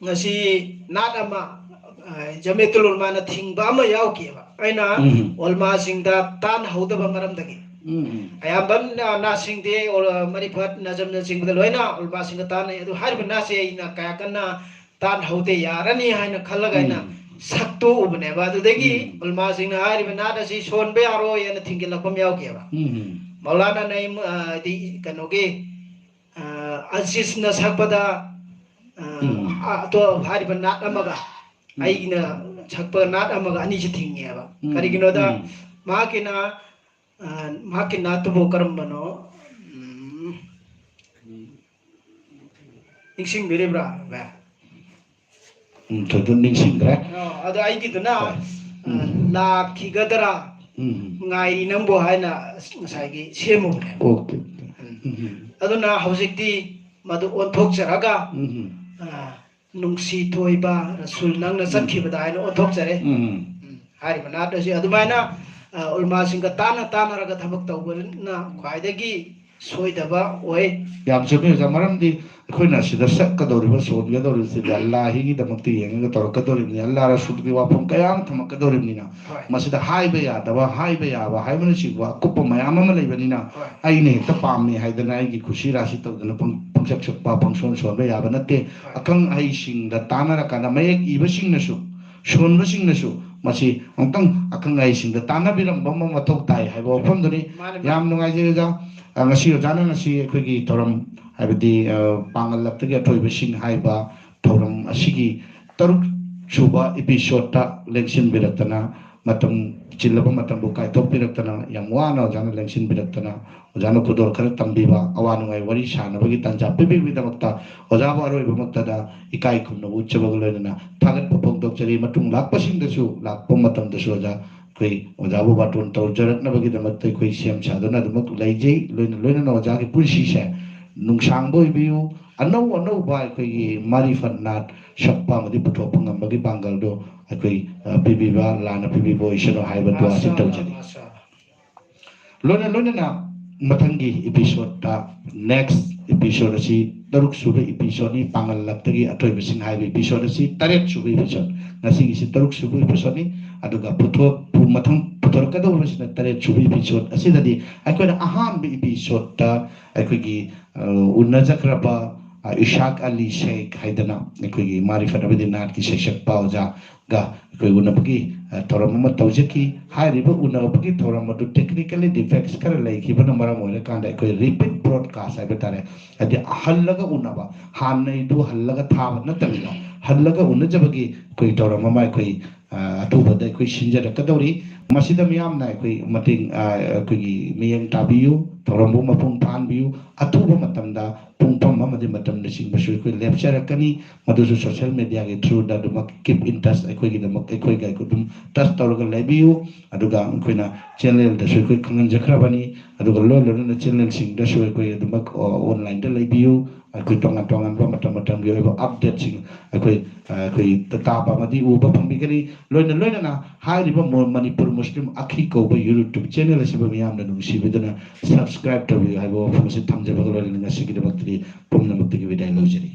ꯉꯁꯤ ꯅꯥꯠ ꯑꯃ, ꯑ, ꯖꯃꯤꯌꯥꯇꯨꯜ ꯎꯂꯃꯥꯅ ꯊꯤꯡꯕ ꯑꯃ ꯌꯥꯎꯈꯤꯑꯕ꯫ ꯑꯩꯅ ꯎꯝ ꯎꯂꯃꯥꯁꯤꯡꯗ ꯇꯥꯟꯅꯍꯧꯗꯕ ꯃꯔꯝꯗꯒꯤ꯫ ꯎꯝ ꯑꯌꯥꯝꯕ ꯅꯥꯠꯁꯤꯡꯗꯤ ꯃꯔꯤꯐꯠ, ꯅꯖꯝꯅꯆꯤꯡꯕꯗ ꯂꯣꯏꯅ ꯎꯂꯃꯥꯁꯤꯡꯒ ꯇꯥꯟꯅꯩ꯫ ꯑꯗꯨ ꯍꯥꯏꯔꯤꯕ ꯅꯥꯠꯁꯦ ꯑꯩꯅ ꯀꯌꯥ ꯀꯟꯅ ꯇꯥꯟꯅꯍꯧꯗꯦ, ꯌꯥꯔꯅꯤ ꯍꯥꯏꯅ ꯈꯜꯂꯒ ꯑꯩꯅ ꯎꯝ ꯁꯛꯇꯣꯛꯎꯕꯅꯦꯕ꯫ ꯑꯗꯨꯗꯒꯤ ꯎꯝ ꯎꯂꯃꯥꯁꯤꯡꯅ ꯍꯥꯏꯔꯤꯕ ꯅꯥꯠ ꯑꯁꯤ ꯁꯣꯟꯕ ꯌꯥꯔꯣꯏ ꯍꯥꯏꯅ ꯊꯤꯡꯖꯤꯜꯂꯛꯄ ꯑꯃ ꯌꯥꯎꯈꯤꯑꯕ꯫ ꯎꯝ ꯃꯧꯂꯥꯅꯥ ꯅꯌꯤꯝ, ꯑ, ꯍꯥꯏꯗꯤ ꯀꯩꯅꯣꯒꯤ, ꯑ, ꯑꯖꯤꯖꯅ ꯁꯛꯄꯗ, ꯑ, ꯎꯝ ꯑ, ꯑꯇꯣꯞ-, ꯍꯥꯏꯔꯤꯕ ꯅꯥꯠ ꯑꯃꯒ ꯎꯝ ꯑꯩꯒꯤꯅ ꯁꯛꯄ ꯅꯥꯠ ꯑꯃꯒ ꯑꯅꯤꯁꯤ ꯊꯤꯡꯉꯦꯕ꯫ ꯎꯝ ꯀꯔꯤꯒꯤꯅꯣꯗ ꯎꯝ ꯃꯍꯥꯛꯀꯤꯅ, ꯑ, ꯃꯍꯥꯛꯀꯤ ꯅꯥꯠꯇꯨꯕꯨ ꯀꯔꯝꯕꯅꯣ? ꯎꯝ, ꯅꯤꯡꯁꯤꯡꯕꯤꯔꯤꯕ꯭ꯔꯥ, ꯚꯥꯏ? ꯎꯝ, ꯊꯣꯏꯗꯣꯛ ꯅꯤꯡꯁꯤꯡꯗ꯭ꯔꯦ꯫ ꯑ, ꯑꯗꯣ ꯑꯩꯒꯤꯗꯨꯅ, ꯍꯣꯏ꯫ ꯑ, ꯎꯝ꯫ ꯂꯥꯛꯈꯤꯒꯗ꯭ꯔꯥ ꯎꯝ ꯉꯥꯏꯔꯤ ꯅꯪꯕꯨ ꯍꯥꯏꯅ ꯉꯁꯥꯏꯒꯤ ꯁꯦꯝꯃꯨꯕꯅꯦ꯫ ꯑꯣꯀꯦ꯫ ꯎꯝ꯫ ꯎꯝ꯫ ꯑꯗꯨꯅ ꯍꯧꯖꯤꯛꯇꯤ ꯃꯗꯨ ꯑꯣꯟꯊꯣꯛꯆꯔꯒ, ꯎꯝ꯫ ꯑ, ꯅꯨꯡꯁꯤ ꯊꯣꯏꯕ ꯔꯁꯨꯜ ꯅꯪꯅ ꯎꯝ꯫ ꯆꯠꯈꯤꯕꯗ ꯍꯥꯏꯅ ꯑꯣꯟꯊꯣꯛꯆꯔꯦ꯫ ꯎꯝ꯫ ꯎꯝ, ꯍꯥꯏꯔꯤꯕ ꯅꯥꯠ ꯑꯁꯤ ꯑꯗꯨꯃꯥꯏꯅ, ꯑ, ꯎꯂꯃꯥꯁꯤꯡꯒ ꯇꯥꯟꯅ ꯇꯥꯟꯅꯔꯒ ꯊꯕꯛ ꯇꯧꯕꯅ ꯈ꯭ꯋꯥꯏꯗꯒꯤ ꯁꯣꯏꯗꯕ ꯑꯣꯏ꯫ ꯌꯥꯝ ꯆꯨꯝꯃꯤ ꯑꯣꯖꯥ, ꯃꯔꯝꯗꯤ ꯑꯩꯈꯣꯏꯅ ꯁꯤꯗ ꯁꯛꯀꯗꯧꯔꯤꯕ, ꯁꯣꯟꯒꯗꯧꯔꯤꯕꯁꯤꯗꯤ ꯑꯜꯂꯥꯍꯤꯒꯤꯗꯃꯛꯇ ꯌꯦꯡꯉꯒ ꯇꯧꯔꯛꯀꯗꯧꯔꯤꯕꯅꯤ, ꯑꯜꯂꯥ ꯔꯁꯨꯜꯒꯤ ꯋꯥꯐꯝ ꯀꯌꯥ ꯑꯃ ꯊꯝꯃꯛꯀꯗꯧꯔꯤꯕꯅꯤꯅ꯫ ꯍꯣꯏ꯫ ꯃꯁꯤꯗ ꯍꯥꯏꯕ ꯌꯥꯗꯕ, ꯍꯥꯏꯕ ꯌꯥꯕ ꯍꯥꯏꯕꯅꯆꯤꯡꯕ ꯑꯀꯨꯞꯄ ꯃꯌꯥꯝ ꯑꯃ ꯂꯩꯕꯅꯤꯅ, ꯍꯣꯏ꯫ ꯑꯩꯅ ꯍꯦꯛꯇ ꯄꯥꯝꯃꯤ ꯍꯥꯏꯗꯅ ꯑꯩꯒꯤ ꯈꯨꯁꯤ ꯔꯥꯁꯤ ꯇꯧꯗꯅ ꯄꯪ-, ꯄꯪꯁꯛ ꯁꯛꯄ, ꯄꯪꯁꯣꯟ ꯁꯣꯟꯕ ꯌꯥꯕ ꯅꯠꯇꯦ꯫ ꯍꯣꯏ꯫ ꯑꯈꯪ ꯑꯍꯩꯁꯤꯡꯗ ꯇꯥꯟꯅꯔꯀꯥꯟꯗ ꯃꯌꯦꯛ ꯏꯕꯁꯤꯡꯅꯁꯨ, ꯁꯣꯟꯕꯁꯤꯡꯅꯁꯨ ꯃꯁꯤ ꯑꯃꯨꯛꯇꯪ ꯑꯈꯪ ꯑꯍꯩꯁꯤꯡꯗ ꯇꯥꯟꯅꯕꯤꯔꯝꯕ ꯑꯃ ꯃꯊꯧ ꯇꯥꯏ ꯍꯥꯏꯕ ꯋꯥꯐꯝꯗꯨꯅꯤ꯫ ꯃꯥꯅꯦ, ꯃꯥꯅꯦ꯫ ꯌꯥꯝ ꯅꯨꯡꯉꯥꯏꯖꯩ ꯑꯣꯖꯥ꯫ ꯑ, ꯉꯁꯤ ꯑꯣꯖꯥꯅ ꯉꯁꯤ ꯑꯩꯈꯣꯏꯒꯤ ꯊꯧꯔꯝ, ꯍꯥꯏꯕꯗꯤ, ꯑ, ꯄꯥꯡꯒꯜ ꯂꯞꯇꯒꯤ ꯑꯊꯣꯏꯕꯁꯤꯡ ꯍꯥꯏꯕ ꯊꯧꯔꯝ ꯑꯁꯤꯒꯤ ꯇꯔꯨꯛ ꯁꯨꯕ episode ꯇ ꯂꯦꯡꯁꯤꯟꯕꯤꯔꯛꯇꯅ, ꯃꯇꯝ, ꯆꯤꯜꯂꯕ ꯃꯇꯝꯕꯨ ꯀꯥꯏꯊꯣꯛꯄꯤꯔꯛꯇꯅ, ꯌꯥꯝ ꯋꯥꯅ ꯑꯣꯖꯥꯅ ꯂꯦꯡꯁꯤꯟꯕꯤꯔꯛꯇꯅ, ꯑꯣꯖꯥꯅ ꯈꯨꯗꯣꯜ ꯈꯔ ꯇꯝꯕꯤꯕ, ꯑꯋꯥ ꯅꯨꯡꯉꯥꯏ ꯋꯥꯔꯤ ꯁꯥꯟꯅꯕꯒꯤ ꯇꯥꯟꯖꯥ ꯄꯤꯕꯤꯕꯒꯤꯗꯃꯛꯇ ꯑꯣꯖꯥꯕꯨ ꯑꯔꯣꯏꯕꯃꯛꯇꯗ ꯏꯀꯥꯏ ꯈꯨꯝꯅꯕ ꯎꯠꯆꯕꯒ ꯂꯣꯏꯅꯅ ꯊꯥꯒꯠꯄ ꯐꯣꯡꯗꯣꯛꯆꯔꯤ꯫ ꯃꯇꯨꯡ ꯂꯥꯛꯄꯁꯤꯡꯗꯁꯨ, ꯂꯥꯛꯄ ꯃꯇꯝꯗꯁꯨ ꯑꯣꯖꯥ ꯑꯩꯈꯣꯏ ꯑꯣꯖꯥꯕꯨ ꯕꯥꯇꯣꯟ ꯇꯧꯖꯔꯛꯅꯕꯒꯤꯗꯃꯛꯇ ꯑꯩꯈꯣꯏ ꯁꯦꯝ ꯁꯥꯗꯨꯅ ꯑꯗꯨꯃꯛ ꯂꯩꯖꯩ꯫ ꯂꯣꯏꯅ ꯂꯣꯏꯅꯅ ꯑꯣꯖꯥꯒꯤ ꯄꯨꯟꯁꯤꯁꯦ ꯅꯨꯡꯁꯥꯡꯕ ꯑꯣꯏꯕꯤꯌꯨ꯫ ꯑꯅꯧ ꯑꯅꯧꯕ ꯑꯩꯈꯣꯏꯒꯤ ꯃꯥꯔꯤꯐꯠ ꯅꯥꯠ ꯁꯛꯄ ꯑꯃꯗꯤ ꯄꯨꯊꯣꯛꯄ ꯉꯝꯕꯒꯤ ꯄꯥꯡꯒꯜꯗꯣ ꯑꯩꯈꯣꯏ, ꯑ, ꯄꯤꯕꯤꯕ, ꯂꯥꯟꯅ ꯄꯤꯕꯤꯕ ꯑꯣꯏꯁꯅꯨ ꯍꯥꯏꯕ ꯗꯨꯋꯥꯁꯤ ꯇꯧꯖꯔꯤ꯫ ꯂꯣꯏꯅ ꯂꯣꯏꯅꯅ ꯃꯊꯪꯒꯤ episode ꯇ, next episode ꯑꯁꯤ ꯇꯔꯨꯛ ꯁꯨꯕ episode ꯅꯤ, ꯄꯥꯡꯒꯜ ꯂꯞꯇꯒꯤ ꯑꯊꯣꯏꯕꯁꯤꯡ ꯍꯥꯏꯕ episode ꯑꯁꯤ ꯇꯔꯦꯠ ꯁꯨꯕ episode꯫ ꯉꯁꯤꯒꯤꯁꯤ ꯇꯔꯨꯛ ꯁꯨꯕ episode ꯅꯤ꯫ ꯑꯗꯨꯒ ꯄꯨꯊꯣꯛ-, ꯄꯨ-, ꯃꯊꯪ ꯄꯨꯊꯣꯔꯛꯀꯗꯧꯔꯤꯕꯁꯤꯅ ꯇꯔꯦꯠ ꯁꯨꯕ episode ꯑꯁꯤꯗꯗꯤ ꯑꯩꯈꯣꯏꯅ ꯑꯍꯥꯟꯕ episode ꯇ ꯑꯩꯈꯣꯏꯒꯤ, ꯑ, ꯎꯅꯖꯈ꯭ꯔꯕ, ꯑ, ꯏꯁꯥꯛ ꯑꯂꯤ ꯁꯦꯈ ꯍꯥꯏꯗꯅ ꯑꯩꯈꯣꯏꯒꯤ ꯃꯥꯔꯤꯐꯠ ꯑꯃꯗꯤ ꯅꯥꯠꯀꯤ ꯁꯩꯁꯛꯄ ꯑꯣꯖꯥꯒ ꯑꯩꯈꯣꯏ ꯎꯅꯕꯒꯤ, ꯑ, ꯊꯧꯔꯝ ꯑꯃ ꯇꯧꯖꯈꯤ꯫ ꯍꯥꯏꯔꯤꯕ ꯎꯅꯕꯒꯤ ꯊꯧꯔꯝ ꯑꯗꯨ technically defects ꯈꯔ ꯂꯩꯈꯤꯕꯅ ꯃꯔꯝ ꯑꯣꯏꯔꯀꯥꯟꯗ ꯑꯩꯈꯣꯏ repeat broadcast ꯍꯥꯏꯕ ꯇꯥꯔꯦ, ꯍꯥꯏꯗꯤ ꯍꯜꯂꯒ ꯎꯅꯕ, ꯍꯥꯟꯅꯩꯗꯨ ꯍꯜꯂꯒ ꯊꯥꯕ ꯅꯠꯇꯕꯤꯗ, ꯍꯜꯂꯒ ꯎꯅꯖꯕꯒꯤ ꯑꯩꯈꯣꯏ ꯊꯧꯔꯝ ꯑꯃ ꯑꯩꯈꯣꯏ, ꯑ, ꯑꯊꯨꯕꯗ ꯑꯩꯈꯣꯏ ꯁꯤꯟꯖꯔꯛꯀꯗꯧꯔꯤ꯫ ꯃꯁꯤꯗ ꯃꯤꯌꯥꯝꯅ ꯑꯩꯈꯣꯏ ꯃꯇꯦꯡ, ꯑ, ꯑꯩꯈꯣꯏꯒꯤ ꯃꯤꯠꯌꯦꯡ ꯇꯥꯕꯤꯌꯨ, ꯊꯧꯔꯝꯕꯨ ꯃꯄꯨꯡ ꯐꯥꯍꯟꯕꯤꯌꯨ꯫ ꯑꯊꯨꯕ ꯃꯇꯝꯗ ꯄꯨꯡꯐꯝ ꯑꯃꯗꯤ ꯃꯇꯝꯅꯆꯤꯡꯕꯁꯨ ꯑꯩꯈꯣꯏ ꯂꯦꯞꯆꯔꯛꯀꯅꯤ꯫ ꯃꯗꯨꯁꯨ social media ꯒꯤ through ꯗ ꯑꯗꯨꯃꯛ keep in touch, ꯑꯩꯈꯣꯏꯒꯤꯗꯃꯛ, ꯑꯩꯈꯣꯏꯒ ꯑꯗꯨꯝ touch ꯇꯧꯔꯒ ꯂꯩꯕꯤꯌꯨ꯫ ꯑꯗꯨꯒ ꯑꯩꯈꯣꯏꯅ channel ꯗꯁꯨ ꯑꯩꯈꯣꯏ ꯈꯪꯍꯟꯖꯈ꯭ꯔꯕꯅꯤ꯫ ꯑꯗꯨꯒ ꯂꯣꯏ ꯂꯣꯏꯅꯅ channel ꯁꯤꯡꯗꯁꯨ ꯑꯩꯈꯣꯏ ꯑꯗꯨꯃꯛ, ꯑ, online ꯗ ꯂꯩꯕꯤꯌꯨ꯫ ꯑꯩꯈꯣꯏ ꯇꯣꯉꯥꯟ ꯇꯣꯉꯥꯟꯕ ꯃꯇꯝ ꯃꯇꯝꯒꯤ ꯑꯣꯏꯕ update ꯁꯤꯡ ꯑꯩꯈꯣꯏ, ꯑ, ꯑꯩꯈꯣꯏ ꯇꯥꯕ ꯑꯃꯗꯤ ꯎꯕ ꯐꯪꯕꯤꯒꯅꯤ꯫ ꯂꯣꯏꯅ ꯂꯣꯏꯅꯅ ꯍꯥꯏꯔꯤꯕ ꯃꯣ-, ꯃꯅꯤꯄꯨꯔ ꯃꯨꯁꯂꯤꯝ ꯑꯈꯤ ꯀꯧꯕ YouTube channel ꯑꯁꯤꯕꯨ ꯃꯤꯌꯥꯝꯅ ꯅꯨꯡꯁꯤꯕꯤꯗꯨꯅ subscribe ꯇꯧꯕꯤꯌꯨ ꯍꯥꯏꯕ ꯋꯥꯐꯝ ꯑꯁꯤ ꯊꯝꯖꯕꯒ ꯂꯣꯏꯅꯅ ꯉꯁꯤꯒꯤꯗꯃꯛꯇꯗꯤ ꯄꯨꯝꯅꯃꯛꯇꯒꯤ ꯕꯤꯗꯥꯏ ꯂꯧꯖꯔꯤ꯫